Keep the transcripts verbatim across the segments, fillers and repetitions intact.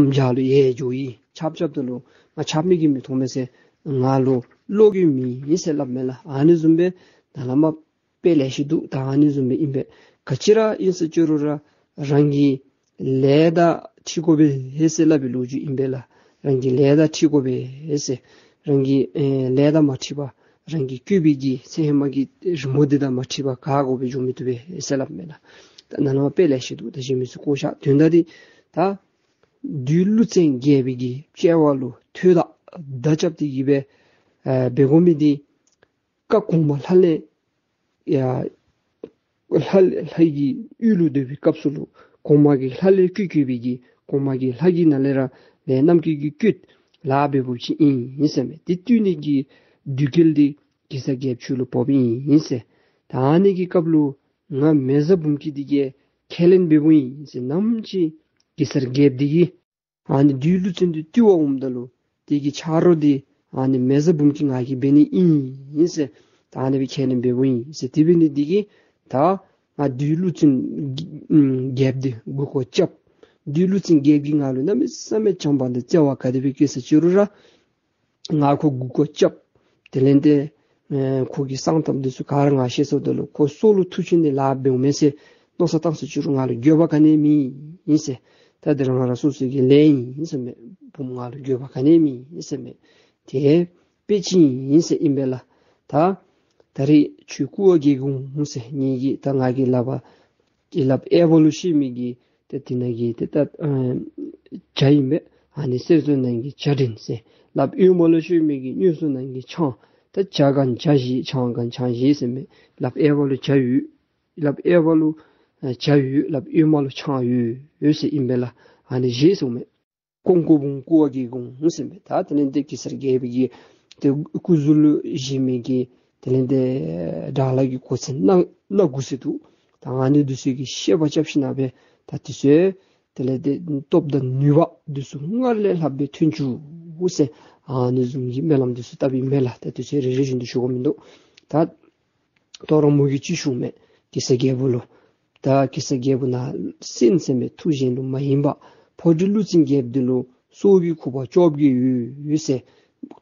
ལམ་བརྒྱ་ལུ་ཡལ་འགྱོ་ཡི། ཆགཔ་རྐྱབ་ད་ལུ་ང་ཆགཔ་མི་གིས་མི་མཐོང་མས་ཟེར། ང་ལུ་བློ་གིས་མི་ཨིན་ཟེར་སླབ་མས་ལགས། ཨ་ནི་བཟུམ་སྦེ་ནཱ་ལས་མར་དཔེ་ལེ་ཤ་འདུག། ད་ཨ་ནི་བཟུམ་སྦེ་ཨིན་པས། ག་ཅི་ར་ཨིན་ཟེར་ཅི་རུང་ར་རང་གི་ལས་དང་འཁྲིལ་དགོ་པས་ཟེར་སླབ་པའི་ལོ་རྒྱུས་ཨིན་པས་ལགས། རང་གི་ལས་དང་འཁྲིལ་དགོ་པས་ཟེར། རང་གི་ཨེ་ལས་དང་མ་འཁྲིལ་བར་རང་གི་བཀོད་པའི་གི་ཚེ་ཧེ་མ་གི་རི་མོ་འདི་དང་མ་འཁྲིལ་བར་ག་དགོ་པས་འགྱོ་མི་བཏུབ་པས་ཟེར་སླབ་མས་ལགས། ད་ནཱ་ལས་མར་དཔེ་ལེ་ཤ་འདུག། ད་གཞན་མི་ཚུ་བཀོ་བཞག། དོན་དག་འདི་ད་བདུད་ཀླུ་བཙན་རྒྱལ་པོའི་གི་དཔྱལ་བ་ལུ་ཐོད་དང་མདའ་རྐྱབ་སྟེ་གི་སྦེ་ཨེ་འབད་དགོ་མི་འདི་བཀའ་གོང་མ་ལྷ་ལས་ཡ་ལྷ་ལྷ་གི་ཡུལ་ལུ་སྡོད་པའི་སྐབས་སུ་ལུ་གོང་མ་གི་ལྷ་ལས་བསྐོས་བསྐོས་པའི་གི་གོང་མ་གི་ལྷ་གི་ནང་ལས་ར་ལས་རྣམ་རྒྱལ་གྱིས་བསྐོས་ལཱ་འབད་འབདཝ་ཅིག་ཨིན་ཟེར་མས། དེ་བཏུལ་ནི་གི་བདུད་རྒྱལ་འདི་གེ་སར་རྒྱལཔོ་ཁྱོད་ལུ་ཕོགཔ་ཨིན་ཟེར། ད་ཨ་ནི་གི་སྐབས་ལུ་ང་མེ་བཟའ་འབུམ་སྐྱིད་འདི་གིས་ཁས་ལེན་འབདཝ་ཨིན་ཟེར། ནམ་ཅིག་གེ་སར་རྒྱལཔོ་འདི་གིས་ཨ་ནི་བདུད་ཀླུ་བཙན་འདི་བཏུལ་བར་འོངམ་ད་ལུ་དེ་གི་ཆ་རོགས་འདི་ཨ་ནི་མེ་བཟའ་འབུམ་སྐྱིད་ང་གིས་འབད་ནི་ཨིན་ཟེར། ད་ཨ་ནི་སྦེ་ཁས་ལེན་འབདཝ་ཨིན་ཟེར། དེ་འབད་ནི་འདི་གིས་ད་ང་བདུད་ཀླུ་བཙན་ཨམ་རྒྱལཔོ་འདི་མགུ་སྐོར་རྐྱབ། བདུད་ཀླུ་བཙན་རྒྱལཔོ་གིས་ང་ལུ་གནམ་མེད་ས་མེད་བྱམས་པ་དང་བརྩེ་བ་ག་དེ་སྦེ་བསྐྱེད་ཟེར་ཅི་རུང་ར་ང་ཁོ་མགུ་སྐོར་རྐྱབ། དེ་ལས་ཏེ་ཨེ་ཁོ་གི་གསང་གཏམ་འདི་ཚུ་ག་ར་ང་ཤེས་སོངམ་ད་ལུ་ཁོ་སྲོག་ལུ་ཐུག་ཅི་ནི་ལཱ་འབདཝ་མས་ཟེར་མནོ་བསམ་བཏང་ཟེར་ཅི་རུང་ང་ལུ་འགྱོད་པ་ག་ནི་མེད་ཨིན་ཟེར། ད་འདི་ར་ང་ར་སོ་སོ་གི་ལས་ཨིན་ཟེར་མས། བུམོ་ང་ལུ་འགྱོད་པ་ག་ནི་མེད་ཨིན་ཟེར་མས། དེ་དཔེ་ཅིག་ཨིན་ཟེར་ཨིན་པས་ལགས། ད་ད་རེས་ཁྱོད་སྐུ་བ་དགེ་གོང་ཟེར་ངེ་གི་ད་ང་གི་ལག་པ་གི་ལགཔ་གཡས་པ་ལུ་བཤེད་མི་གི་ཏེ་དེ་ནང་གི་ཏེ་ད་ཨ་ཇ་ཨིན་པས། ཨ་ནི་གསེར་བཙོ་ནང་གི་ཇ་སྒྲེང་ཟེར། ལགཔ་གཡོན་མ་ལུ་བཤེད་མི་གི་སྙུན་བཙོ་ནང་གི་ཆང་། ད་ཇ་གང་ཇ་བཞེས་ཆང་གང་ཆང་བཞེས་ཟེར་མས། ལགཔ་གཡས་པ་ལུ་ཇ་ཡོད། ལགཔ་གཡས་པ་ལུ་ཨ་ཇ་ཡོད། ལགཔ་གཡོན་མ་ལུ་ཆང་ཡོད་ཡོད་ཟེར་ཨིན་པས་ལགས། ཨ་ནི་བཞེས་ཟེར་མས། ཀོང་ཀོ་བུང་སྐུ་བ་དགེ་གོང་ཟེར་མས། ད་དེ་ལས་ཏེ་གེ་སར་རྒྱལ་པོ་གི་ཏེ་སྐུ་གཟུགས་ལུ་བཞེས་མི་གི་དེ་ལས་ཏེ་དགྲ་ལྷ་གི་གོ་མཚོན་སྣ་སྣ་དགུ་ཟེར་འདུག། ད་ཨ་ནི་འདི་ཚུ་གི་བཤད་པ་རྐྱབ་ཞིན་ན་སྦེ་ད་འདི་ཚུ་དེ་ལས་ཏེ་སྟོབས་དང་ནུས་པ་འདི་ཚུ་སྔར་ལས་ལྷག་སྦེ་ཐོན་བཅུག་ཟེར་ཨ་ནི་བཟུམ་གྱི་སྨོན་ལམ་འདི་ཚུ་བཏབ་ཨིན་མས་ལགས། ད་འདི་ཚུ་རེ་རེ་བཞིན་དུ་ཞུ་དགོ་མིན་འདུག། ད་ད་རུང་མོ་གིས་ཅིག་ཞུཝ་མས། གེ་སར་རྒྱལ་པོ་ལུ། ད་གེ་སར་རྒྱལ་པོ་ནཱ་གསན་ཟེར་མས། ཐུགས་གཞན་ལུ་མ་ཡེངས་པར་ཕོ་བདུད་ཀླུ་བཙན་རྒྱལཔོ་འདི་ལུ་སྲོག་གི་ཁུ་བ་བཅོ་བརྒྱད་ཡོད་ཟེར་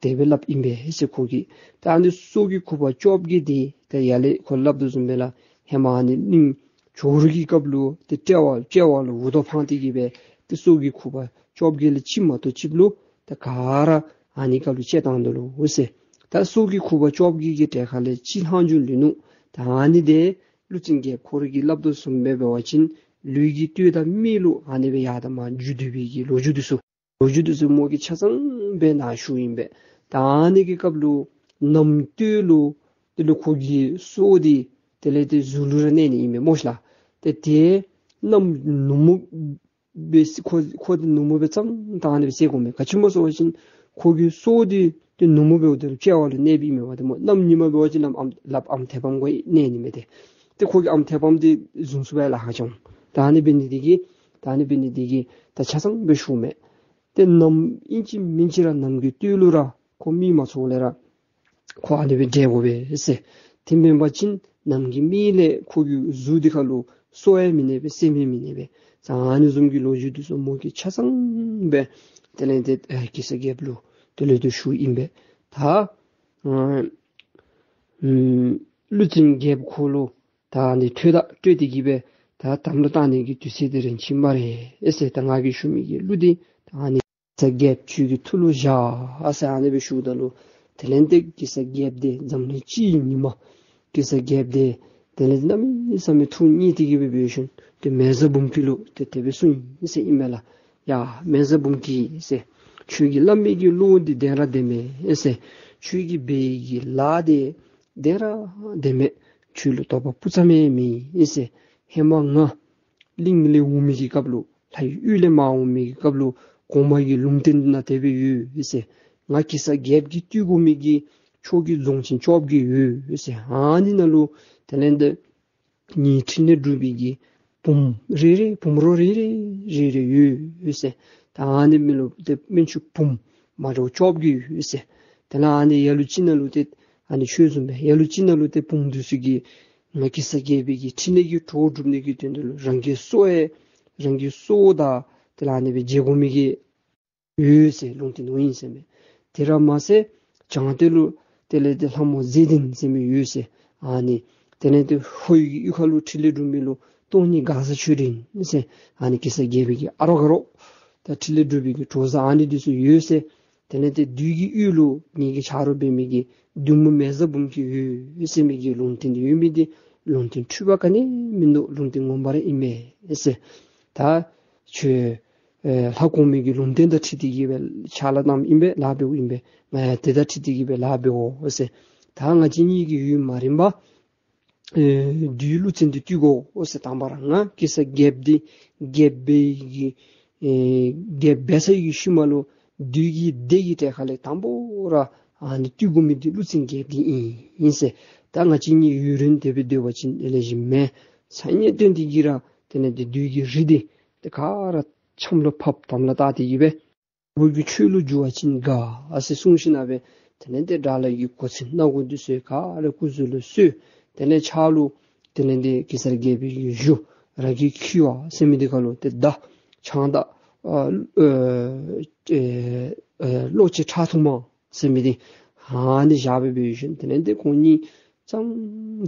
དེ་སྦེ་སླབ་ཨིན་པས་ཟེར་ཁོ་གིས། ད་ཨ་ནི་སྲོག་གི་ཁུ་བ་བཅོ་བརྒྱད་འདི་ད་ཡར་ལས་ཁོ་སླབ་དོ་བཟུམ་སྦེ་ལགས། ཧེ་མ་ཨ་ནི་གླིང་ཇོ་རུ་གི་སྐབས་ལུ་ཏེ་དཔྱལ་བ་དཔྱལ་བ་ལུ་འུར་རྡོ་འཕང་སྟེ་གི་སྦེ་ཏེ་སྲོག་གི་ཁུ་བ་བཅོ་བརྒྱད་ལས་གཅིག་མ་གཏོགས་ཅིག་ལུ་ད་ག་ར་ཨ་ནི་སྐབས་ལུ་བཅད་བཏང་དོ་ལོ་ཟེར། ད་སྲོག་གི་ཁུ་བ་བཅོ་བརྒྱད་ཀྱི་གྲས་ཁ་ལས་གཅིག་ལྷག་འགྱོ་ལུས་ནུག། ད་ཨ་ནི་དེ་ཀླུ་བཙན་རྒྱལཔོ་ཁོ་ར་གིས་སླབ་དོ་བཟུམ་སྦེ་འབད་བ་ཅིན་ལུས་ཀྱི་སྟོད་དང་སྨད་ལུ་ཨ་ནི་སྦེ་ཡར་དང་མར་འགྱོ་སྡོད་པའི་གི་ལོ་རྒྱུས་འདི་ཚུ་ལོ་རྒྱུས་འདི་ཚུ་མོ་གིས་ཆ་ཚང་སྦེ་ནཱ་ཞུཝ་ཨིན་པས། ད་ཨ་ནི་གི་སྐབས་ལུ་གནམ་སྟོད་ལུ་དེ་ལུ་ཁོ་གི་སྲོག་འདི་དེ་ལས་ཏེ་གཟུགས་ལུ་ར་གནས་ནི་ཨིན་མས་མོ་ཤ་ལགས། ཏེ་དེ་གནམ་ནུབ་མོ་སྦེ་ཁོ་ཁོ་འདི་ནུབ་མོ་སྦེ་ཙང་ད་ཨ་ནི་སྦེ་བསད་དགོ་མས། ག་ཅི་སྨོ་ཟེར་བ་ཅིན་ཁོ་གི་སྲོག་འདི་ཏེ་ནུབ་མོ་སྦེ་འོ་དེ་ལུ་དཔྱལ་བ་ལུ་གནསཔ་ཨིན་མས་པ། ཏེ་མོ་གནམ་ཉིན་མ་འབད་བ་ཅིན་ལམ་ཨམ་ལགཔ་ཨམ་ཐེ་བམ་གུ་གནས་ནི་མས། ཏེ་ཏེ་ཁོ་གི་ཨམ་ཐེ་བམ་འདི་བཟུང་ཚུགས་པས་ལགས་ཧ་ཅང་། ད་ཨ་ནི་འབད་ནི་འདི་གིས་ད་ཨ་ནི་འབད་ནི་འདི་གིས་ད་ཆ་ཚང་སྦེ་ཞུཝ་མས། ཏེ་གནམ་ཨིན་ཅི་མིན་ཅི་ར་གནམ་གྱི་སྟོད་ལུ་ར་ཁོ་མི་མ་ཚུགས་ལས་ར་ཁོ་ཨ་ནི་སྦེ་བསྒྲལ་དགོ་པས་ཟེར། དེ་མེན་པ་ཅིན་གནམ་གྱི་མེ་ལས་ཁོ་གི་གཟུགས་འདི་ཁ་ལུ་གསོ་ཡང་མི་ནུས་པས། བསད་མི་མི་ནུས་པས། ད་ཨ་ནི་བཟུམ་གྱི་ལོ་རྒྱུས་འདི་ཚུ་མོ་གིས་ཆ་ཚང་སྦེ་དེ་ལས་ཏེ་ཨེ་གེ་སར་རྒྱལཔོ་ལུ་དེ་ལས་ཏེ་ཞུཝ་ཨིན་པས། ད་ཨ་ཨམ་ཀླུ་བཙན་རྒྱལཔོ་ཁོ་ལུ་ད་ཨ་ནི་ཐོད་དང་སྤྲོད་དེ་གི་སྦེ་ད་དམ་ལུ་བཏང་ནི་གི་དུས་ཚོད་འདི་རན་ཅི་སྨ་རེ་ཨེ་ཟེར། ད་ང་གིས་ཞུ་མི་གི་གླུ་འདི་ད་ཨ་ནི་གེ་སར་རྒྱལཔོ་ཁྱོད་ཀྱི་ཐུགས་ལུ་བཞག་ཟེར་ཨ་ནི་སྦེ་ཞུཝ་ད་ལུ་དེ་ལས་ཏེ་གེ་སར་རྒྱལཔོ་འདི་འཛམ་གླིང་སྤྱིའི་ཉི་མ་གེ་སར་རྒྱལཔོ་འདི་དེ་ལས་གནམ་མེད་ས་མེད་ཐུགས་མཉེས་ཏེ་གི་སྦེ་འབད་ཞིནམ་ཏེ་མེ་བཟའ་འབུམ་སྐྱིད་ལུ་ཏེ་དེ་སྦེ་གསུངས་ཡི་ཟེར་ཨིན་མས་ལགས། ཡ་མེ་བཟའ་འབུམ་སྐྱིད་ཟེར། ཁྱོད་ཀྱིས་སླབ་མི་གི་བློ་འདི་བདེན་ར་བདེན་མས་ཟེར། ཁྱོད་ཀྱིས་འབད་ཡི་གི་ལཱ་འདི་བདེན་ར་བདེན་མས། ཁྱོད་ལུ་དོགས་པ་སྤུ་ཙམ་ཡང་མེད་ཟེར། ཧེ་མ་ང་གླིང་ལས་འོང་མི་གི་སྐབས་ལུ་ལྷའི་ཡུལ་ལས་མར་འོང་མི་གི་སྐབས་ལུ་གོང་མ་གི་ལུང་བསྟན་ནང་དེ་སྦེ་ཡོད་ཟེར། ང་གེ་སར་རྒྱལཔོ་གིས་བཏུལ་དགོ་མི་གི་ཕྱོགས་ཀྱི་རྫོང་ཆེན་བཅོ་བརྒྱད་ཡོད་ཟེར། ཨ་ནི་ནང་ལུ་དེ་ལས་ཏེ་ངེའི་ཕྲིན་ལས་སྒྲུབ་པའི་གི་བུམོ་རེ་རེ་བུམོ་རོགས་རེ་རེ་རེ་རེ་ཡོད་ཟེར། ད་ཨ་ནི་མི་ལུ་ཏེ་སྨན་ཆུང་བུམོ་མ་འདྲཝ་བཅོ་བརྒྱད་ཡོད་ཟེར། དེ་ལས་ཨ་ནི་ལ་ལུ་ཅིག་ནང་ལུ་ཏེ་ཨ་ནི་ཁྱོད་བཟུམ་སྦེ་ལ་ལུ་ཅིག་ནང་ལུ་ཏེ་བུམོ་འདི་ཚུ་གིས་ང་གེ་སར་རྒྱལ་པོའི་གི་ཕྲིན་ལས་ཀྱི་གྲོགས་སྒྲུབ་ནི་གི་དོན་དུ་ལུ་རང་གི་སྲོག་ཡང་རང་གི་སྲོག་དང་དེ་ལས་ཨ་ནི་སྦེ་བརྗེ་དགོ་མི་གི་ ཡོད་ཟེར་ལུང་བསྟན་འོང་ཡི་ཟེར་མས། དེ་ར་མ་ཚད་བྱང་སྟོད་ལུ་དེ་ལས་ཏེ་ལྷ་མོ་མཛེས་ལྡན་ཟེར་མི་ཡོད་ཟེར། ཨ་ནི་དེ་ལས་ཏེ་ཧོར་གྱི་གཡུས་ཁ་ལུ་ཕྲིན་ལས་སྒྲུབ་མི་ལུ་སྟོང་ཉིད་མགར་བཟའ་ཆོས་སྒྲོན་ཟེར། ཨ་ནི་གེ་སར་རྒྱལ་པོའི་གི་ཨ་རོགས་ཨ་རོགས་ད་ཕྲིན་ལས་སྒྲུབ་པའི་གི་གྲོགས་ཟེར་ཨ་ནི་འདི་ཚུ་ཡོད་ཟེར། དེ་ལས་ཏེ་བདུད་ཀྱི་གཡུས་ལུ་ངེ་གི་ཆ་རོགས་འབད་མི་གི་བདུད་མོ་མེ་བཟའ་འབུམ་སྐྱིད་ཡོད་ཟེར་མི་གི་ལུང་བསྟན་འདི་ཡོད་མི་འདི་ལུང་བསྟན་འཁྲུལ་པ་ག་ནི་མིན་འདུག། ལུང་བསྟན་ངོ་མ་ར་ཨིན་མས་ཟེར། ད་ཁྱོད་ཨེ་ལྷ་གོང་མའི་གི་ལུང་བསྟན་དང་འཁྲིལ་ཏེ་གི་སྦེ་ཕྱག་ལཱ་གནངམ་ཨིན་པས་ལཱ་འབདཝ་ཨིན་པས། ང་ཡང་དེ་དང་འཁྲིལ་ཏེ་གི་སྦེ་ལཱ་འབདཝ་ཨིན་ཟེར། ད་ང་བཅས་གཉིས་ཀྱི་ཡུན་མ་རིང་པར་ཨེ་བདུད་ཀླུ་བཙན་འདི་བཏུལ་དགོ་ཟེར། དང་པ་ར་ང་གེ་སར་རྒྱལཔོ་འདི་རྒྱལཔོ་འབད་ཡི་གི་ཨེ་རྒྱལཔོ་འབད་ཚར་ཡི་གི་ཤུལ་མ་ལུ་བདུད་ཀྱི་སྡེ་གི་གྲལ་ཁ་ལས་དང་པ་ར་ཨ་ནི་བཏུལ་དགོ་མི་འདི་ཀླུ་བཙན་རྒྱལཔོ་འདི་ཨིན་ཟེར། ད་ང་བཅས་གཉིས་ཡུན་རིང་དེ་སྦེ་སྡོད་པ་ཅིན་ལེགས་ཤོམ་མེན། ཚ་ཉེན་བཏོན་ཏེ་གི་ར་དེ་ལས་ཏེ་བདུད་ཀྱི་རིགས་འདི་ཏེ་ག་ར་ཆམ་ལུ་ཕབ་དམ་ལ་བཏགས་ཏེ་གི་སྦེ་བུ་གི་ཆོས་ལུ་འགྱུར་བ་ཅིན་དགའ་ཟེར་གསུངས་ཞིནམ་ལས་དེ་ལས་ཏེ་དགྲ་ལྷ་གི་གོ་མཚོན་སྣ་སྒོ་འདི་ཚུ་ག་ར་སྐུ་གཟུགས་ལུ་གསོལ། དེ་ལས་ཕྱག་ལུ་དེ་ལས་ཏེ་གེ་སར་རྒྱལ་པོའི་གཞུ་ར་གི་ཁྱི་བ་ཟེར་མི་འདི་ཁ་ལུ་ཏེ་མདའ་ཆང་མདའ་ཨ་ཨེ་ཨེ་ཨེ་གློ་ཆེན་ཁྲག་འཐུང་མ་ཟེར་མི་འདི་ཨ་ནི་བཞག་སྦེ་འབད་ཞིནམ་དེ་ལས་ཏེ་ཁོང་གཉིས་ཙང་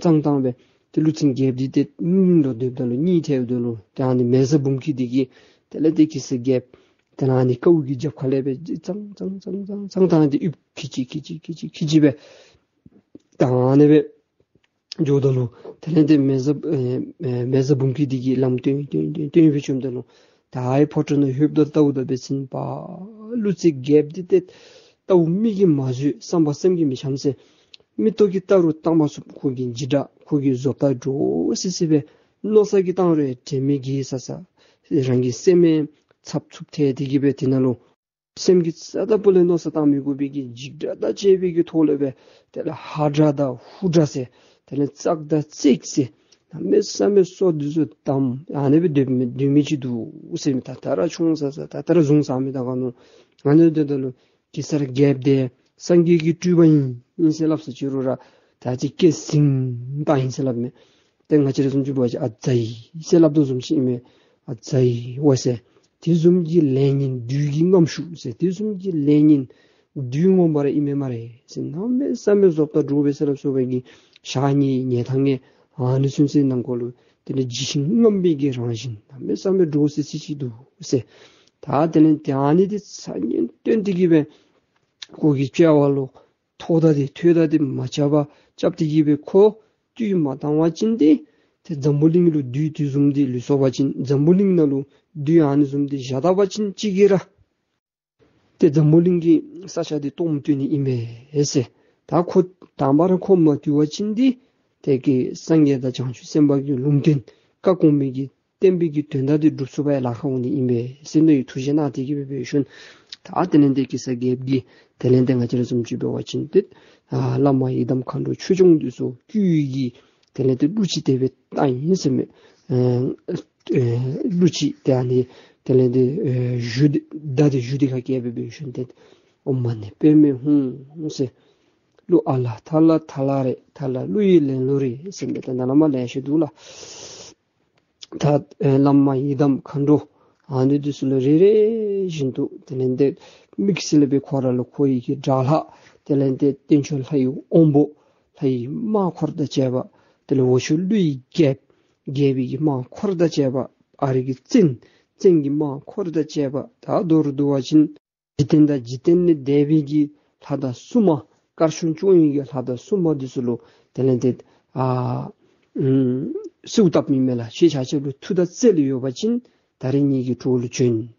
ཙང་བཏང་སྦེ་ཏེ་ཀླུ་བཙན་རྒྱལཔོ་འདི་ཏེ་སྙིང་ལུ་སྡོདཔ་ད་ལུ་གཉིད་ཐལཝ་ད་ལུ་ཏེ་ཨ་ནི་མེ་བཟའ་འབུམ་སྐྱིད་འདི་གིས་དེ་ལས་ཏེ་གེ་སར་རྒྱལཔོ་དེ་ལས་ཨ་ནི་ཀཝ་གི་རྒྱབ་ཁ་ལས་སྦེ་ཙང་ཙང་བཏང་སྟེ་ཨིབ་ཁི་ཅིག་ཁི་ཅིག་ཁི་ཅིག་ཁི་ཅིག་སྦེ་ད་ཨ་ནི་སྦེ་འགྱོཝ་ད་ལུ་དེ་ལས་ཏེ་མེ་བཟའ་ཨེ་ཨེ་མེ་བཟའ་འབུམ་སྐྱིད་འདི་གིས་ལམ་སྟོན་སྟོན་སྟོན་སྟོན་སྦེ་བྱོནམ་ད་ལུ་ད་ཨའི་ཕོ་བྲང་ནང་ལྷོདཔ་ད་ལྟཝ་ད་འབད་བ་ཅིན་པ་ཀླུ་བཙན་རྒྱལཔོ་འདི་ཏེ་ལྟཝ་མིག་གིས་མ་བཟོད་བསམ་པ་སེམས་ཀྱིས་མི་འཆམ་ཟེར། མིག་ཏོ་གིས་བལྟ་རུང་བལྟ་མ་ཚུགས། ཁོ་གི་འཇིགས་སྐྲག་ཁོ་གི་བཟོ་ལྟ་འདྲོག་སི་སི་སྦེ་མནོ་བསམ་གྱིས་བཏང་རུང་དྲན་མེད་ཀྱི་ས་ས་རང་གི་སེམས་མེད་འཚབ་འཚུབ་ཐལ་ཏེ་གི་སྦེ་དེ་ནང་ལུ་སེམས་ཀྱི་རྩ་དང་པོ་ལས་མནོ་བསམ་བཏང་མི་དགོ་པའི་གི་འཇིགས་སྐྲག་དང་བཅས་པའི་གི་ཐོག་ལས་སྦེ་དེ་ལས་ཧ་དྲག་དང་ཧུ་དྲག་ཟེར་དེ་ལས་ཙག་དང་ཙིག་ཟེར་གནམ་མེད་ས་མེད་སོ་འདི་ཚུ་བསྡམས་ཨ་ནི་སྦེ་སྡོད་མི་སྡོད་མི་ཅིག་འདུག་ཟེར་མི་ད་ལྟ་ར་ཆུང་ས་ས་ད་ལྟ་ར་བཟུང་ས་མི་ད་ག་ནོ། ཨ་ནི་སྡོདཔ་ད་ལུ་གེ་སར་རྒྱལཔོ་འདི་སངས་རྒྱས་ཀྱི་སྤྲུལ་པ་ཨིན་ཨིན་ཟེར་སླབ་ས་ཅི་རུང་ར་ད་ཅི་སྐད་ཟིང་ཏོག་ཨིན་ཟེར་སླབ་མས། ཏེ་ང་བཅས་ར་བཟུམ་ཅིག་འབད་བ་ཅིན་ཨ་ཙི་ཟེར་སླབ་དོ་བཟུམ་ཅིག་ཨིན་མས། ཨ་ཙི་འོ་ཟེར། དེ་བཟུམ་གྱི་ལས་ངན་བདུད་ཀྱི་རྔམ་ཤོས་ཟེར། དེ་བཟུམ་གྱི་ལས་ངན་བདུད་ངོ་མ་ར་ཨིན་མས་སྨ་རེ་ཟེར། གནམ་མེད་ས་མེད་བཟོ་ལྟ་འདྲོག་པས་ཟེར་སླབ་སོ་བའི་གི་ཞག་ཉིནམ་ཐང་ངེ་ཨ་ནི་ཚུན་ཚོད་ནང་འཁོད་ལུ་དེ་ལས་འཇིགས་ཤིང་རྔམ་པའི་གི་རང་བཞིན་གནམ་མེད་ས་མེད་འདྲོག་སི་སི་ཅིག་འདུག་ཟེར། ད་དེ་ལས་ཏེ་ཨ་ནི་འདི་ཚ་ཉེན་བཏོན་ཏེ་གི་སྦེ་ཁོ་གི་དཔྱལ་བ་ལུ་ཐོག་མདའ་འདི་ཐོད་མདའ་འདི་མ་རྐྱབ་པར་རྐྱབ་སྟེ་གི་སྦེ་ཁོ་བཏུལ་མ་བཏང་བ་ཅིན་འདི་ཏེ་འཛམ་བུ་གླིང་ལུ་བདུད་དེ་བཟུམ་འདི་ལུས་སོང་བ་ཅིན་འཛམ་བུ་གླིང་ནང་ལུ་བདུད་ཨ་ནི་བཟུམ་འདི་བཞག་ད་པ་ཅིན་གཅིག་གིས་ར་ཏེ་འཛམ་བུ་གླིང་གི་ས་ཆ་འདི་སྟོངམ་བཏུལ་ནི་ཨིན་མས་ཟེར། ད་ཁོ་དང་པ་ར་ཁོ་མ་བཏུལ་བ་ཅིན་འདི་ཏེ་གི་སངས་རྒྱས་དང་བྱང་ཆུབ་སེམས་དཔའ་གི་ལུང་བསྟན་བཀའ་དགོངས་མི་གི་བསྟན་པའི་གི་དོན་དག་འདི་སྒྲུབ་ཚུགས་པར་ལཱ་ཁག་འོང་ནི་ཨིན་པས་ཟེར་མནོ་བའི་ཐུགས་བཞེད་གནང་སྟེ་གི་སྦེ་འབད་ཞིནམ་ད་དེ་ལས་ཏེ་གེ་སར་རྒྱལཔོ་གིས་དེ་ལས་ཏེ་ང་བཅས་ར་བཟུམ་ཅིག་འབད་བ་ཅིན་ཏེ་ཨ་བླ་མ་ཡི་དམ་མཁའ་འགྲོ་ཆོས་སྐྱོང་འདི་ཚུ་བསྐུལ་གྱི་དེ་ལས་ཏེ་གླུ་ཅིག་དེ་སྦེ་བཏང་ཡི་ཟེར་མས། ཨེ་ཨེ་གླུ་ཅིག་ཏེ་ཨ་ནི་དེ་ལས་ཏེ་ཨེ་གཞུ་འདི་མདའ་འདི་གཞུ་འདི་ཁར་བཀལ་སྦེ་འབད་ཞིནམ་ཏེ་ཨོཾ་མ་ཎི་པདྨེ་ཧཱུྃ་ཟེར། གླུ་ཨ་ལ་ཐ་ལ་ཐ་ལ་རེད། ཐ་ལ་གླུ་ཡི་ལེན་ལུགས་རེད་ཟེར་མས། ད་ནཱ་ལས་མར་ལེ་ཤ་འདུག་ལགས། ད་ཨེ་བླ་མ་ཡི་དམ་མཁའ་འགྲོ་ཨ་ནི་འདི་ཚུ་ལུ་རེ་རེ་བཞིན་དུ་དེ་ལས་ཏེ་དམིགས་བསལ་སྦེ་ཁོ་ར་ལུ་ཁོ་ཡི་གི་དགྲ་ལྷ་དེ་ལས་ཏེ་བསྟན་སྐྱོང་ལྷ་ཡི་དབང་པོ་ལྷ་ཡི་དམག་འཁོར་དང་བཅས་པ་དེ་ལས་འོག་ཕྱོགས་ཀླུ་ཡི་རྒྱལཔོ་རྒྱལ་པོའི་གི་དམག་འཁོར་དང་བཅས་པ་ཨ་རི་གི་བཙན་བཙན་གྱི་དམག་འཁོར་དང་བཅས་པ་ད་མདོར་བསྡུ་བ་ཅིན་འཇིག་རྟེན་དང་འཇིག་རྟེན་ལས་འདས་པའི་གི་ལྷ་དང་སྲུང་མ་དཀར་ཕྱོགས་སྐྱོང་བའི་གི་ལྷ་དང་སྲུང་མ་འདི་ཚུ་ལུ་དེ་ལས་ཏེ་ཨ་ཨུམ་གསོལཝ་བཏབ་མི་མས་ལགས། ཁྱེད་ཆ་ཁྱབ་ལུ་མཐུ་དང་རྩལ་ཡོད་པ་ཅིན་ད་རིས་ངེ་གི་གྲོགས་ལུ་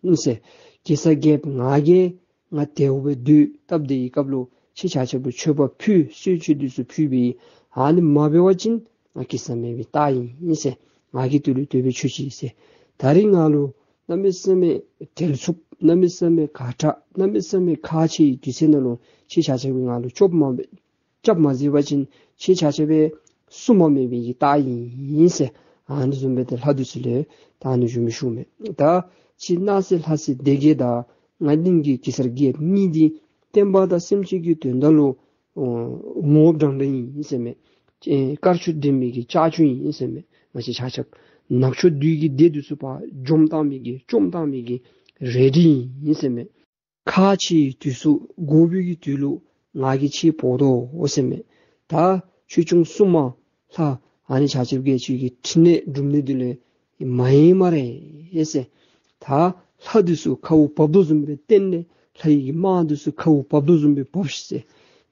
བྱོན་ཟེར། གེ་སར་རྒྱལཔོ་ང་གིས་ང་དལཝ་སྦེ་སྡོད་སྟབས་བདེ་བའི་སྐབས་ལུ་ཁྱེད་ཆ་ཁྱབ་ལུ་མཆོད་པ་ཕུལ། གསོལ་མཆོད་འདི་ཚུ་ཕུལ་བས། ཨ་ནི་མ་འབད་བ་ཅིན་ང་གེ་སར་མེན་པའི་རྟགས་ཨིན་ཟེར། ང་གི་དུས་ལུ་དེ་སྦེ་ཆོས་ཅི་ཟེར། ད་རིས་ང་ལུ་གནམ་མེད་ས་མེད་བྲེལ་འཚུབ་གནམ་མེད་ས་མེད་ཁག་དྲག་གནམ་མེད་ས་མེད་ཁག་ཆེ་བའི་དུས་ཚོད་ནང་ལུ་ཁྱེད་ཆ་ཁྱབ་ཀྱིས་ང་ལུ་སྐྱོབ་མ་འབད་སྐྱབས་མ་མཛད་པ་ཅིན་ཁྱེད་ཆ་ཁྱབ་སྦེ་སྲུང་མ་མེད་པའི་གི་རྟགས་ཨིན་ཟེར། ཨ་ནི་བཟུམ་སྦེ་ཏེ་ལྷ་འདི་ཚུ་ལས་ད་ཨ་ནི་བཟུམ་སྦེ་ཞུཝ་མས། ད་ཁྱེད་སྣང་སྲིད་ལྷ་སྲིན་སྡེ་བརྒྱད་དང་ང་གླིང་གི་གེ་སར་རྒྱལཔོ་གཉིས་འདི་བསྟན་པ་དང་སེམས་ཅན་གྱི་དོན་དག་ལུ་ཨོ་ངོ་བོ་འདྲན་འདྲ་ཨིན་ཟེར་མས། ཨེ་དཀར་ཕྱོགས་འདྲེན་མི་གི་ལྕགས་ཀྱུ་ཨིན་ཟེར་མས། ང་བཅས་ཆ་ཁྱབ་ནག་ཕྱོགས་བདུད་ཀྱི་སྡེ་འདི་ཚུ་ཕར་འཇོམས་བཏང་མི་གི་བཅོམ་བཏང་མི་གི་རལ་གྲི་ཨིན་ཟེར་མས། ཁག་ཆེ་བའི་དུས་སུ་དགོ་པའི་གི་དུས་ལུ་ང་གིས་ཁྱེད་འབོ་དོ་ཟེར་མས། ད་ཆོས་སྐྱོང་སྲུང་མ་ལྷ་ཨ་ནི་ཆ་ཁྱབ་ཀྱིས་ཁྱེད་ཀྱི་ཕྲིན་ལས་སྒྲུབ་ནི་འདི་ལས་མ་ཡེངས་སྨ་རེ་ཟེར། ད་ལྷ་འདི་ཚུ་ཁཝ་བབས་དོ་བཟུམ་སྦེ་བསྟེན་ནི། ལྷ་ཡི་གི་དམག་འདི་ཚུ་ཁཝ་བབས་དོ་བཟུམ་སྦེ་བབས་ཤིག་